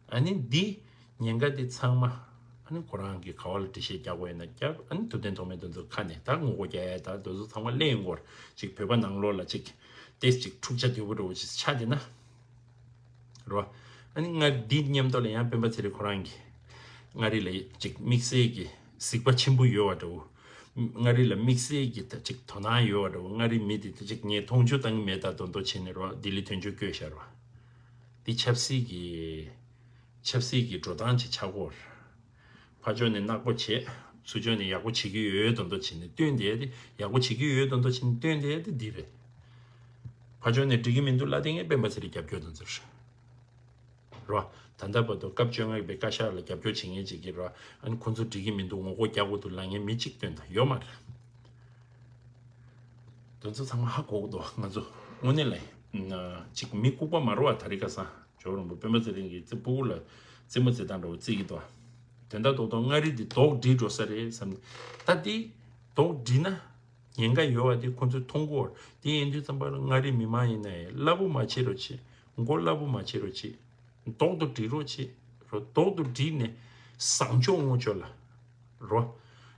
ཨ་ནི་འདི་ཉེན་ཁ་འདི་ཚང་མ་ཨ་ནི་ཁོ་རང་གི་ག་བ་ལ་འགྲེལ་བཤད་རྒྱག་དགོས་ཡིན་ན་རྒྱབ། ཨ་ནི་ཐུབ་བསྟན་ཐོགས་མེད་དེ་ཚོ་ཁ་ནས་ད་ངོ་རྒོལ་རྒྱག་ཡ་ད་དེ་ཚོ་ཚང་མ་གླེང་དགོས་ཅིག་བོད་པ་ནང་ལོགས་ལ་ཅིག་ཏེས་ཅིག་འཁྲུག་ཆ་དོད་པོ་འདྲ་བོ་ཅིག་ཆགས་བསྡད་ན། རོ། ཨ་ནི་མངའ་རིས་འདི་མཉམ་དུ་ལ་ཡང་སྤེན་པ་ཚེ་རིང་ཁོ་རང་གིས་མངའ་རིས་ལ་ཅིག་དམིགས་བསལ་གྱི་གཟིགས་པ་ཆེན་པོ་ཡོད་པ་འདྲ་བོ། མངའ་རིས་ལ་དམིགས་བསལ་གྱི་ད་ཅིག་དོ་སྣང་ཡོད་པ་འདྲ་བོ། མངའ་རིས་མི་དེ་ད་ཅིག་ངས་མཐོང་ཆུང་བཏང་གི་མེད་ད་མདོག་མདོག་བྱས་ནས་རོ། ལྡི་ལི་དོན་གཅོད་བསྐོས་བཞག་རོ། འདི་ཆབ་སྲིད་ཀྱི་ཆབ་སྲིད་ཀྱི་འགྲོ་སྟངས་ཅིག་ཆགས་ཀྱི་ཡོད་རེད། ཕར་ཕྱོགས་ནས་ནག་པོ་བྱེད། ཚུར་ཕྱོགས་ནས་ཡག་པོ་བྱེད་ཀྱི་ཡོད་མདོག་མདོག་བྱས་ནས་སྟོན་བསྡད་དེ། ཡག་པོ་བྱེད་ཀྱི་ཡོད་མདོག་མདོག་བྱས་ནས་སྟོན་བསྡད་དེ་འདི་རེད། ཕར་ཕྱོགས་ནས་འགྲིག་གི་མི་འདུག་ལབ་དེ་ངས་སྤེན་པ་ཚེ་རིང་རྒྱབ་སྐྱོར་དང་ཟེར། རོ། ད་ལྟ་བར་དུ་སྐབས་བཅོ་ལྔ་པའི་བཀའ་ཤག་ལ་རྒྱབ་སྐྱོར་བྱེད་མཁན་ཅིག་གིས་རོ། ཨ་ནི་ཁོང་ཚོ་འགྲིག་གི་མི་འདུག་ངོ་རྒོལ་རྒྱག་དགོས་འདུག་ལབ་མཁན་མི་གཅིག་སྟོན་དང་ཡོད་མ་རེད། དེ་ཚོ་ཚང་མ་ཧ་གོ་གི་འདུག་ང་ཚོ་དངོས་གནས་ལ་ཡིན་ན་ཅིག་མི་ལྐུགས་པ་མ་རེད་བ། དེ་རིང་ཁ་སང་ཇོ་བོ་རིན་པོ་སྤེན་པ་ཚེ་རིང་གིས་རྩེ་ཕྲུ་གུ་ལ་རྩེད་མོ་རྩེ་སྟངས་འདྲ་བོ་རྩེ་གི་འདུག་དེ་འདྲ་རྡོག་རྡོག་མངའ་རིས་འདི་རྡོག་སྒྲིལ་འགྲོ་ས་རེད་བསམ། ད་འདི་རྡོག་སྒྲིལ་ན། ཉེན་ཁ་ཡོད་པ་དེ་ཁོང་ཚོས་མཐོང་གི་ཡོད་རེད། དེ་ཡིན་དུས་ཙམ་པ་ལ་མངའ་རིས་མི་མང་ཡིན་ན་ཡང་སླ་པོ་མ་བྱེད་རོགས་བྱེད། མགོ་སླ་པོ་མ་བྱེད་རོགས་བྱེད། རྡོག་ཏུ་སྒྲིལ་རོགས་བྱེད། རོ། རྡོག་ཏུ་སྒྲིལ་ནས་བཟང་ཕྱོགས་ངོ་ཕྱོགས་ལ། རོ།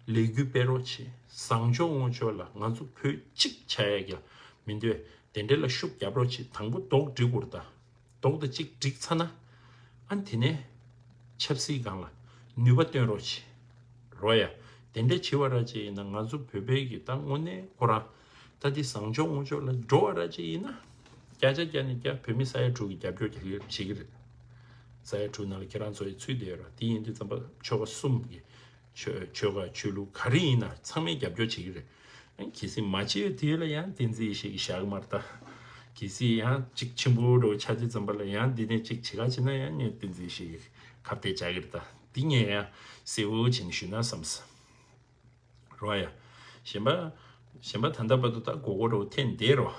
ལས་འགུལ་སྤེལ་རོགས་བྱེད། བཟང་ཕྱོགས་ངོ་ཕྱོགས་ལ་ང་ཚོ་བོད་གཅིག་ཆགས་ཡ་གི་མི་འདོད། དེ་འདྲ་ལ་ཤུགས་རྒྱབ་རོགས་བྱེད། དང་པོ་རྡོག་སྒྲིལ་དགོས་རེད་ད། རྡོག་དང་གཅིག་བསྒྲིགས་ཚར་ན། ཨ་ནི་དེ་ནས་ཆབ་སྲིད་སྒང་ལ་ནུས་པ་བཏོན་རོགས་བྱེད། རོ་ཡ། དེ་འདྲ་བྱེད་པ་ར་ཅིག་ཡིན་ན་ང་ཚོ་བོད་པའི་གི་ད་དངོས་གནས་ཁོ་རང་ད་དེ་བཟང་ཕྱོགས་ངོ་ཕྱོགས་ལ་འགྲོ་བ་ར་ཅིག་ཡིན་ན། བརྒྱ་ཆ་བརྒྱ་ནས་བརྒྱ་བོད་མི་ས་ཡ་དྲུག་གི་རྒྱབ་སྐྱོར་བྱེད་ཀྱི་རེད། ས་ཡ་དྲུག་ནང་ལ་ཁྱེད་རང་ཚོ་ཡི་ཚུད་བསྡད་ཡོད་ར། དེ་ཡིན་དུས་ཙམ་པ་ཆོལ་ཁ་གསུམ་གི་ཆོས་ཆོལ་ཁ་ཆོས་ལུགས་ག་རེ་ཡིན་ན་ཚང་མས་རྒྱབ་སྐྱོར་བྱེད་ཀྱི་རེད། གལ་སྲིད་མ་བྱས་དུས་ལ་ཡང་བསྟན་འཛིན་ཡེ་ཤེས་ཀྱིས་བཞག་གི་མ་རེད་ད། གལ་སྲིད་ཡང་གཅིག་ཆེན་པོ་འདྲ་བོ་ཆགས་དུས་ཙམ་པ་ལ་ཡང་འདི་ནས་གཅིག་བྱེད་ག་བྱེད་ན་ཡང་ངས་བསྟན་འཛིན་ཡེ་ཤེས་ཀྱི་ཁ་གཏད་བཅག་གི་རེད་ད། འདི་ངས་ཡང་གསལ་བོ་བྱས་ནས་ཞུས་ན་བསམ་སོང་། རོ་ཡ། གཞན་པ། གཞན་པ་ད་ལྟ་བར་དུ་ད་མགོ་སྐོར་འདྲ་བོ་ཐེབས་བསྡད་རོ།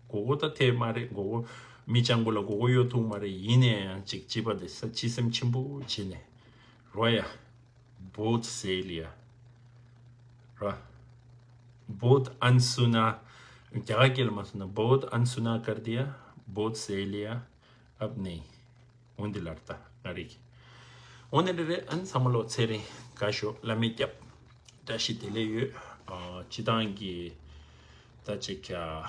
མགོ་སྐོར་ད་ཐེབས་མ་རེད། མགོ་སྐོར་མི་སྤྱང་པོ་ལ་མགོ་སྐོར་གཡོ་ཐུབ་མ་རེད། ཡིན་ནའི་ཡང་གཅིག་གཅིག་པ་དེ་ས་སྤྱི་སེམས་ཆེན་པོ་བྱས་ནས། རོ་ཡ། बहुत सही लिया। ར། बहुत अनसुना। རྒྱ་གར་སྐད་ལ་མ་སོང་ན། बहुत अनसुना कर दिया, बहुत सही लिया। अब नहीं। འོན་ཏེ་ལར་ད་ང་རིག་འོན་ཏེ་རེ་རེ་ཨན་ཚང་མ་ལོ་ཚེ་རིང་དགའ་ཤོག་བླ་མའི་སྐྱབས། བཀྲ་ཤིས་བདེ་ལེགས་ཡོད། ཨ། སྤྱི་བཏང་གི་ད་ཅིག་ཨ།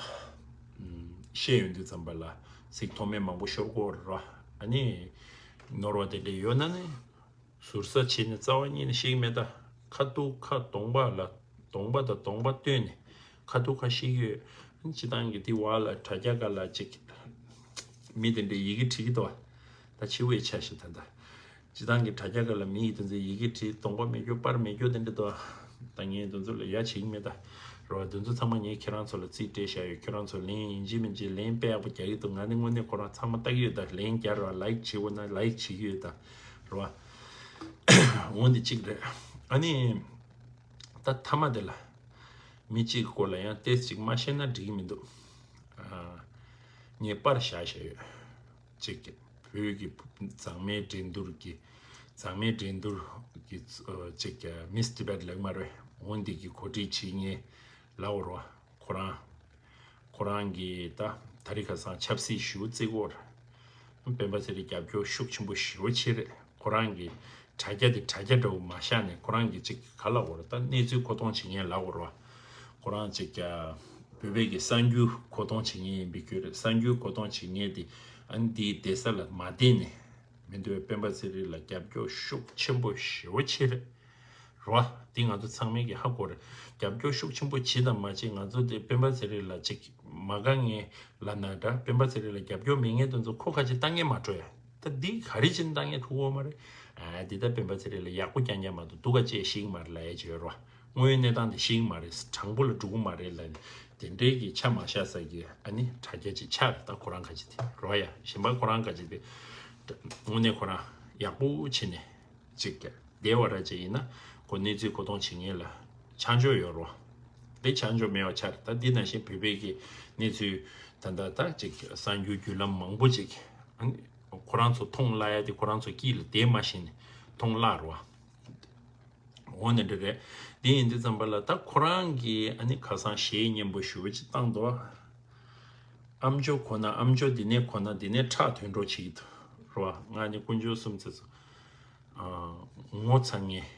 ཨམ། བཤད་ཡོང་དུས་ཙམ་པ་ལ་ཚིག་ཐོགས་མེད་མང་པོ་ཤོར་གོ་ར། ཨ་ནི་ནོར་བ་དེ་འདྲ་ཡོད་ན་ནི། ཟུར་ཟ་བྱས་ནས་རྩ་བ་ཉིད་ནས་ཤེས་ཀྱི་མེད་ད། ཁ་ཐུག་ཁ་གདོང་པ་ལ་གདོང་པ་དང་གདོང་པ་སྟོན་ནས་ཁ་ཐུག་ཁ་ཤེས་ཀྱི་ཡོད། སྤྱི་བཏང་གི་དེ་བ་ལ་དྲ་རྒྱ་ག་ལ་ཅིག་མི་དེ་འདྲའི་ཡི་གེ་བྲིས་ཀྱི་འདུག་ད་ཕྱི་བའི་ཆ་ཞིག་ད་ད། སྤྱི་བཏང་གི་དྲ་རྒྱ་ག་ལ་མི་ཡི་དེ་ཚོའི་ཡི་གེ་བྲིས་གདོང་པ་མེད་རྒྱུ་པར་མེད་རྒྱུ་དེ་འདྲ་འདུག་ད་ངས་དེ་ཚོ་ལ་ཡ་བྱེད་ཀྱི་མེད་ད། རོ། དེ་ཚོ་ཚང་མ་ངས་ཁྱེད་རང་ཚོ་ལ་རྩིས་སྤྲད་བཞག་ཡོད། ཁྱེད་རང་ཚོ་ལན་ཡིན་གཅིག་མིན་གཅིག་ལན་དཔེ་ཡག་པོ་རྒྱག་གི་འདུག་ང་ནི་དངོས་གནས་ཁོ་རང་ཚང་མ་ལྟ་གི་ཡོད་ད། ལན་རྒྱག་རོགས། ལའིཀ་བྱེད་དགོས་ན་ལའིཀ་བྱེད་ཀྱི་ཡོད་ད། རོ། འོན་ཏེ་གཅིག་རེད། ཨ་ནི། ད་མཐའ་མ་དེ་ལ། མི་གཅིག་སྐོར་ལ་ཡང་ཏོག་ཙམ་མ་བཤད་ན་འགྲིག་གི་མི་འདུག་ཨ། ངས་པར་བཞག་བཞག་ཡོད། གཅིག་གི་བོད་ཀྱི་མཛངས་མའི་འགྲན་བསྡུར་གྱི། མཛངས་མའི་འགྲན་བསྡུར་གྱི་ཨ། གཅིག་གི་མིས་ཊི་བེཊ་ལབ་མ་རེད། འོན་ཏེ་གི་གོ་སྒྲིག་བྱེད་མཁན་ལབ་དགོས་རེད་བ། ཁོ་རང་། ཁོ་རང་གིས་ད་ད་རེས་ཁ་སང་ཆབ་སྲིད་ཞེ་པོ་བརྩི་གི་ཡོད་རེད། སྤེན་པ་ཚེ་རིང་རྒྱབ་སྐྱོར་ཤུགས་ཆེན་པོ་ཞེ་པོ་བྱེད་རེད། ཁོ་རང་གིས་དྲ་རྒྱ་དེ་དྲ་རྒྱ་འདྲ་བོ་མ་བཞག་ནས་ཁོ་རང་གིས་ཅིག་ག་ལབ་དགོས་རེད། ད་གནས་ཚུལ་མཁོ་གཏོང་བྱེད་མཁན་ལབ་དགོས་རེད་བ། ཁོ་རང་ཅིག་ཨ། བོད་པའི་གི་གསར་འགྱུར་མཁོ་གཏོང་བྱེད་མཁན་ཡིན་པའི་ཁྱོད་རེད། གསར་འགྱུར་མཁོ་གཏོང་བྱེད་མཁན་དེ་ཨ་ནི་དེའི་བསྡད་ས་ལ་མ་བསྡད་ནས། མི་འདུག་སྤེན་པ་ཚེ་རིང་ལ་རྒྱབ་སྐྱོར་ཤུགས་ཆེན་པོ་ཞེ་པོ་བྱེད་རེད། རོ། འདི་ང་ཚོ་ཚང་མས་ཀྱི་ཧ་གོ་རེད། རྒྱབ་སྐྱོར་ཤུགས་ཆེན་པོ་བྱེད་དང་མ་བྱེད་ང་ཚོ་དེ་སྤེན་པ་ཚེ་རིང་ལ་ཅིག་མ་དགའ་མཁན་ལབ་ན་འདྲ། སྤེན་པ་ཚེ་རིང་ལ་རྒྱབ་སྐྱོར་མེད་མཁན་དེ་ཚོ་ཁོ་ཁ་ཅིག་ལྟ་མཁན་མ་འགྲོ་ཡ། ད་འདི་ག་རེ་བྱས་ནས་ལྟ་མཁན་ཐུག་ཡོད་མ་རེད། ཨ། འདི་ད་སྤེན་པ་ཚེ་རིང་ལ་ཡག་པོ་རྐྱང་རྐྱང་མ་གཏོགས་སྡུག་ག་ཅིག་ཤེས་ཀྱི་མ་རེད་ལབ་ཡ་ཅིག་ཡོད་རོ། དངོས་ཡོད་གནས་སྟངས་དེ་ཤེས་ཀྱི་མ་རེད། དྲང་པོ་ལ་འགྲོ་གི་མ་རེད་ལབ་ནས་དེ་འདྲའི་གི་ཆ་མ་བཞག་ས་གི་ཨ་ནི་དྲ་རྒྱ་ཅིག་ཆགས་རེད། ད་ཁོ་རང་ཁ་ཅིག་དེ་རོ་ཡ། གཞན་པ་ཁོ་རང་ཁ་ཅིག་དེ་དངོས་གནས་ཁོ་རང་ཡག་པོ་བྱས་ནས་ཅིག་བསྡད་པ་ར་ཅིག་ཡིན་ན་ཁོ་གནས་ཚུལ་མཁོ་གཏོང་བྱེད་མཁན་ལ་ཆ་འཇོག་ཡོད་རོ། དེ་ཆ་འཇོག་མེད་པ་ཆགས་རེད། ད་འདི་ནང་བཞིན་བོད་པའི་གི་གནས་ཚུལ་ད་ལྟ་ད་ཅིག་གསར་འགྱུར་བརྒྱུད་ལམ་མང་པོ་ཅིག་ཨ་ནི་ཁོ་རང་ཚོ་མཐོང་བརླག་ཡ་དེ་ཁོ་རང་ཚོ་དཀྱིལ་ལ་བསྡད་མ་ཤེས་ནས་མཐོང་བརླག་རོ། འོ་ན་འདྲ་རེད། དེ་ཡིན་དུས་ཙམ་པ་ལ་ད་ཁོ་རང་གིས་ཨ་ནི་ཁ་སང་གཞས་སྙན་པོ་ཞེ་པོ་ཅིག་བཏང་འདུག་ཨམ་ཅོག་ཁོ་ན་ཨམ་ཅོག་འདི་ནས་ཁོ་ན་འདི་ནས་ཁྲག་ཐོན་འགྲོ་བྱེད་ཀྱི་འདུག་རེད་བ། ང་ནི་དཀོན་མཆོག་གསུམ་ཚེ་ཚོ་ངོ་ཚ་ངེས།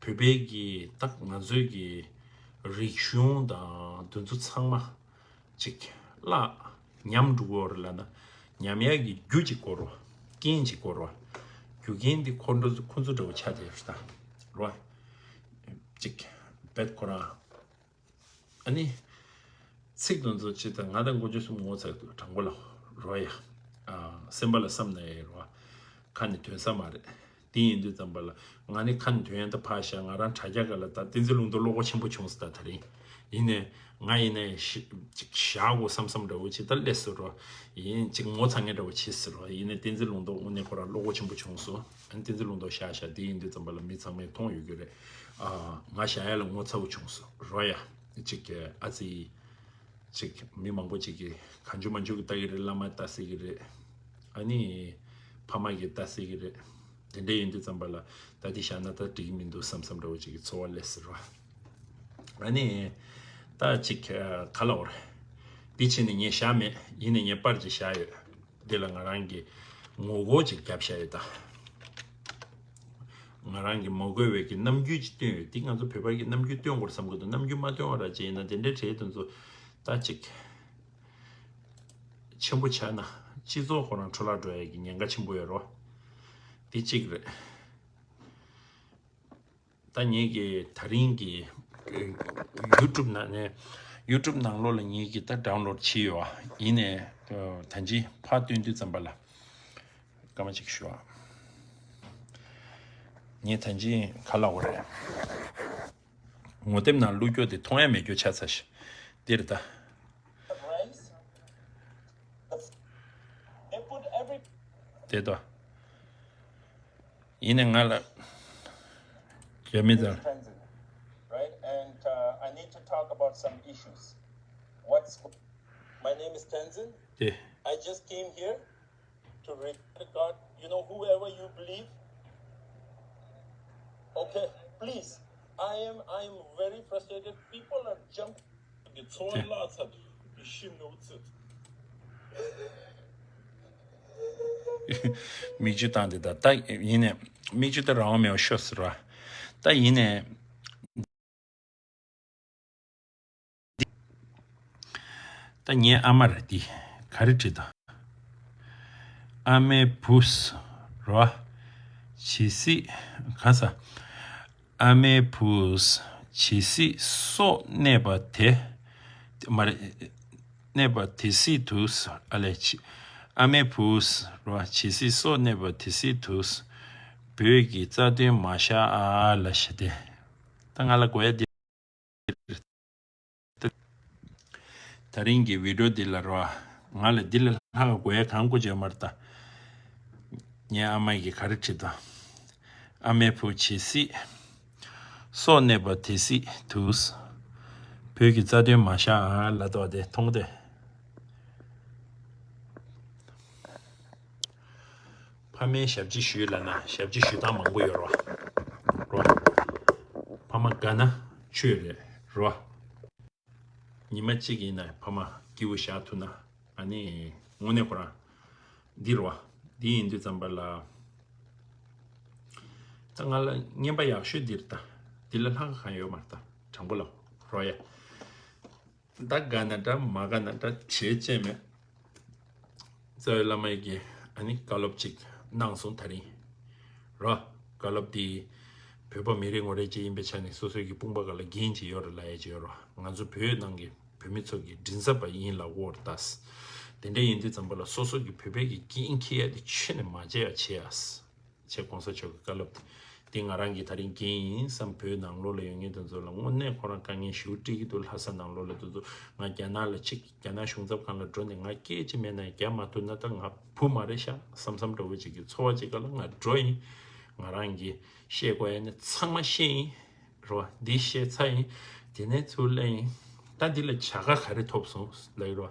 བོད་པའི་གི་ད་ང་ཚོའི་གི་རིག་གཞུང་དང་དེ་ཚོ་ཚང་མ་ཅིག་བརླག་ཉམས་འགྲོ་གི་ཡོད་རེད་ལབ་ན། ཉམས་ཡག་གི་རྒྱུ་ཅིག་དགོས་རེད་བ། རྐྱེན་ཅིག་དགོས་རེད་བ། རྒྱུ་རྐྱེན་འདི་ཁོ་འདྲ་ཁོ་ཚོ་འདྲ་བོ་ཆགས་བསྡད་ཡོད་རེད་ད། རེད་བ། ཅིག་བེད་ཁོ་རང་། ཨ་ནི། ཚིག་དེ་ཚོ་ཅིག་ད་ང་དང་དཀོན་མཆོག་གསུམ་ངོ་ཚ་གི་འདུག་དྲང་པོ་ལ། རེད་བ་ཡ། ཨ། སེམས་པ་ལ་བསམ་ན་ཡ་རེད་བ། ཁ་ནས་ཐོན་ས་མ་རེད། དེ་ཡིན་དུས་ཙམ་པ་ལ་ང་ནི་ཁ་ནས་ཐོན་ཡ་ད་ཕར་བཞག་ང་རང་དྲ་རྒྱ་སྒང་ལ་ད་བསྟན་འཛིན་ལུང་རྟོགས་བློ་ཁོག་ཆེན་པོ་བྱུང་སོང་ད་དེ་རིང་། ཡིན་ནའི་ང་ཡིན་ནའི་ཞི་ཅིག་བཞག་དགོས་བསམ་བསམ་འདྲ་བོ་ཅིག་ད་སླེབས་སོང་རོ། ཡིན་ཅིག་ངོ་ཚ་ངེས་འདྲ་བོ་བྱས་སོང་རོ། ཡིན་ནའི་བསྟན་འཛིན་ལུང་རྟོགས་དངོས་གནས་ཁོ་རང་བློ་ཁོག་ཆེན་པོ་བྱུང་སོང་། ཨ་ནི་བསྟན་འཛིན་ལུང་རྟོགས་བཞག་བཞག་དེ་ཡིན་དུས་ཙམ་པ་ལ་མི་ཚང་མས་མཐོང་ཡོད་ཀྱི་རེད། ཨ། ང་བཞག་ཡ་ལ་ངོ་ཚ་བོ་བྱུང་སོང་རོ་ཡ། ཅིག་ཨ་ཙི། ཅིག་མི་མང་པོ་ཅིག་གིས་གང་བྱུང་མང་བྱུང་གིས་ལྟ་གི་རེད། བླ་མ་ལྟ་སྲིད་ཀྱི་རེད། ཨ་ནི་ཕ་མ་གིས་ལྟ་སྲིད་ཀྱི་རེད། དེ་འདྲ་ཡིན་དུས་ཙམ་པ་ལ་ད་འདི་བཞག་ན་ད་འགྲིག་གི་མི་འདུག་བསམ་བསམ་འདྲ་བོ་ཅིག་གི་ཚོར་བ་སླེབས་སྲིད་རོ། ཨ་ནི་ད་ཅིག་ག་ལ་འོར། འདི་ཕྱིན་ནས་ངས་བཞག་མེད། ཡིན་ནས་ངས་པར་ཅིག་བཞག་ཡོད། འདི་ལ་ང་རང་གི་ངོ་རྒོལ་ཅིག་བརྒྱབ་བཞག་ཡོད་ད། ང་རང་གི་མ་དགོས་པའི་གི་རྣམ་འགྱུར་ཅིག་སྟོན་ཡོད། འདི་ང་ཚོ་བོད་པ་གི་རྣམ་འགྱུར་སྟོན་དགོས་བསམ་གི་འདུག་རྣམ་འགྱུར་མ་སྟོན་པ་ར་ཅིག་ཡིན་ན་དེ་འདྲའི་གྲས་དེ་ཚོ་ད་ཅིག་ཆེན་པོ་ཆགས་ན་སྤྱི་ཚོགས་ཁོ་རང་འཕྲོ་བརླག་འགྲོ་ཡ་གི་ཉེན་ཁ་ཆེན་པོ་ཡོད་རོ། འདི་གཅིག་རེད། ད་ངེད་ཀྱི་ད་རིང་གི་ཡུ་ཊུབ་ནང་ནས་ཡུ་ཊུབ་ནང་ལོགས་ལ་ངེད་ཀྱི་ད་ཌའུན་ལོཌ་བྱས་ཡོད་ཨ། ཡིན་ནས་ད་ཅི་ཕར་སྟོན་དུས་ཙམ་པ་ལ་སྐར་མ་གཅིག་ཞུ་ཨ། ངས་ད་ཅི་ག་ལབ་དགོས་རེད། ངོ་དེབ་ནང་བླུགས་རྒྱུ་དེ་མཐོང་ཡ་མེད་རྒྱུ་ཆགས་ཚར་ཤག་འདིར་ད། དེ་ད། ཡིན་ནའི་ང་ལ་རྒྱ་མི་དང་། Tenzin, right? And uh, I need to talk about some issues. What's my name is Tenzin. དེ། I just came here to read God. You know, whoever you believe. Okay, please. I am I am very frustrated. People are jumping. གི་འཚོ་བ་བརླག་ཚར་འདུག་ཤི་ནུབ་ཚུད། མིག་ཆུ་བཏང་དེ་ད་ད་ཡིན་ནས་མིག་ཆུ་ད་རང་དབང་མེད་པ་ཤོར་ཟེར་བ། ད་ཡིན་ནས་ད་ངའི་ཨ་མ་རེད་དེ་ག་རེ་བྲིས་དང་། ཨ་མའི་བུས་རོ། ཇི་སྲིད་ག་ས། ཨ་མའི་བུས་ཇི་སྲིད་སྲོག་གནས་པ་དེ། མ་རེད། གནས་པ་དེ་སྲིད་དུ་ཨ་ལས་ཇི། ཨ་མའི་བུས་རོ་ཇི་སྲིད་སྲོག་གནས་པ་དེ་སྲིད་དུ། བོད་ཀྱི་རྩ་དོན་མ་བཞག་ཨ་ལ་ཞེས་ཏེ། ད་ང་ལ་དགོས་ཡ་དེ། ད་རིང་གི་བི་ཌིའོ་འདི་ལ་རོ། ང་ལ་འདི་ལས་ལྷག་དགོས་ཡ་གང་དགོས་ཀྱི་ཡོད་མ་རེད་ད། ངའི་ཨ་མ་ཡིས་ག་རེ་བྲིས་དང་། ཨ་མའི་བུ་ཇི་སྲིད། སྲོག་གནས་པ་དེ་སྲིད་དུ། བོད་ཀྱི་རྩ་དོན་མ་བཞག་ལབ་འདུག་དེ་མཐོང་དེ། ཕ་མའི་ཞབས་ཕྱི་ཞུས་ལབ་ན་ཞབས་ཕྱི་ཞུ་སྟངས་མང་པོ་ཡོད་རོ། རོ། ཕ་མ་དགའ་ན་ཆོས་རེད་རོ། ཉི་མ་གཅིག་ཡིན་ན་ཕ་མ་སྐྱིད་པོ་བཞག་ཐུབ་ན་ཨ་ནི་དངོས་གནས་ཁོ་རང་འདི་རོ། འདི་ཡིན་དུས་ཙམ་པ་ལ་ད་ང་ལ་རྔན་པ་ཡག་ཤོས་འདི་རེད་ད། འདི་ལས་ལྷག་ག་གང་ཡོད་མ་རེད་ད། དྲང་པོ་ལ་རོ་ཡ། ད་དགའ་ན་འདྲ་མ་དགའ་ན་འདྲ་བྱེད་ཅེས་མེད། རྩ་བའི་བླ་མ་ཡི་གི་ཨ་ནི་བཀའ་སློབ་ཅིག་གནང་སོང་ད་རིང་། རོ། བཀའ་སློབ་འདི་བོད་པ་མི་རེ་ངོ་རེ་ཅིག་ཡིན་པའི་ཆ་ནས་སོ་སོའི་གི་དཔུང་པ་སྒང་ལ་འགན་ཅིག་ཡོད་རེད་ལབ་ཡ་ཅིག་ཡོད་རོ། ང་ཚོ་བོད་ནང་གི་བོད་མི་ཚོ་གི་མགྲིན་ཚབ་པ་ཡིན་ལབ་དགོས་རེད་ད། དེ་འདྲ་ཡིན་དུས་ཙམ་པ་ལ་སོ་སོ་གི་བོད་པའི་གི་འགན་འཁྱེར་ཡ་དེ་ཁྱོན་ནས་མ་བརྗེད་ཡ་བྱེད་ཨ། ཆེ་གོང་ས་མཆོག་གི་བཀའ་སློབ་དེ་ང་རང་གི་ད་རིང་འགན་ཡིན་བསམ། བོད་ནང་ལོགས་ལ་ཡོད་མཁན་དེ་ཚོ་ལ་དངོས་གནས་ཁོ་རང་དཀའ་ངལ་ཞེ་པོ་འཕྲད་ཀྱི་འདུག་ལྷ་ས་ནང་ལོགས་ལ་དེ་ཚོ་ང་རྒྱ་ནག་ལ་ཆིག་རྒྱ་ནག་གཞུང་ཚབ་ཁང་ལ་འགྲོ་ནས་ང་སྐད་ཅིག་མེད་ན་རྒྱག་མ་ཐུབ་ན་ད་ང་བུ་མ་རེད་ཤག་བསམ་བསམ་འདྲ་བོ་ཅིག་གི་ཚོར་བ་ཅིག་སྒང་ལ་ང་འགྲོ་ཡིན། ང་རང་གི་བཤད་དགོས་ཡ་ནི་ཚང་མ་བཤད་ཡིན། རོ། འདི་བཤད་ཚར་ཡིན། དེ་ནས་ཚུར་སླེབས་ཡིན། ད་འདི་ལ་བྱ་དགའ་ག་རེ་ཐོབ་སོང་ལབ་ཡོད་རོ།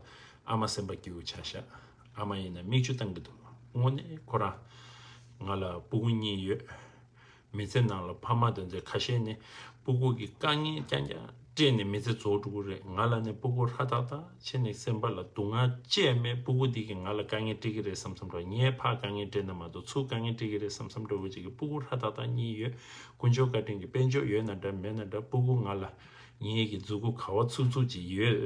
ཨ་མ་སེམས་པ་སྐྱིད་པོ་ཆགས་ཤག་ཨ་མ་ཡིན་ན་མིག་ཆུ་བཏང་གི་འདུག་དངོས་གནས་ཁོ་རང་ང་ལ་སྤུ་གུ་གཉིས་ཡོད། མི་ཚེ་ནང་ལ་ཕ་མ་དེ་ཚོའི་ཁ་ཤས་ནི་ སྤུ་གུ་གི་དཀའ་ངལ་རྐྱང་རྐྱང་སྤྲད་ནས་མི་ཚེ་རྫོགས་འགྲོ་གི་རེད། ང་ལ་ནི་སྤུ་གུ་ཧྲ་ཏག་ཏག་བྱས་ནས་སེམས་པ་ལ་སྡུག་བསྔལ་ཅི་ཡང་མེད། སྤུ་གུ་འདི་གིས་ང་ལ་དཀའ་ངལ་སྤྲད་ཀྱི་རེད་བསམ་བསམ་འགྲོ། ངས་ཕར་དཀའ་ངལ་སྤྲད་ན་མ་གཏོགས་ཚུར་དཀའ་ངལ་སྤྲད་ཀྱི་རེད་བསམ་བསམ་འགྲོ་བའི་ཅིག་གི་སྤུ་གུ་ཧྲ་ཏག་ཏག་གཉིས་ཡོད། དཀོན་མཆོག་བཀའ་དྲིན་གྱིས་དཔལ་འབྱོར་ཡོད་ན་འདྲ་མེད་ན་འདྲ་སྤུ་གུ་ང་ལ་ངེད་ཀྱི་མཛུབ་གུ་ག་བ་ཚུགས་ཚུགས་ཅིག་ཡོད་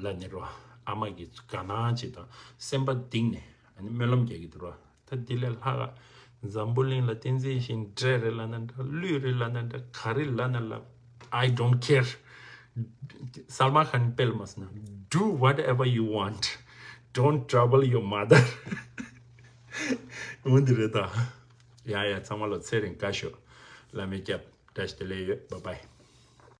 ལབ་ནས་རོ། ཨ་མ་གིས་དགའ་སྣང་ཅིག་དང་སེམས་པ་གཏིང་ནས་ཨ་ནི་སྨོན་ལམ་རྒྱག་གི་འདུག་རོ། ད་འདི་ལས་ལྷག་ག་འཛམ་བུ་གླིང་ལ་བསྟན་འཛིན་བཞིན་འདྲེ་རེད་ལབ་ན་འདྲ་ཀླུ་རེད་ལབ་ན་འདྲ་ག་རེ་ལབ་ན་ལབ། I don't care. Salman Khan དཔེ་ལ་མ་སོང་ན། Do whatever you want. Don't trouble your mother. འོ་འདི་རེད་ད། ཡ་ཡ་ཚང་མ་ལ་ཚེ་རིང་བཀའ་ཤོག་བླ་མའི་སྐྱབས། བཀྲ་ཤིས་བདེ་ལེགས་ཡོད། Bye bye.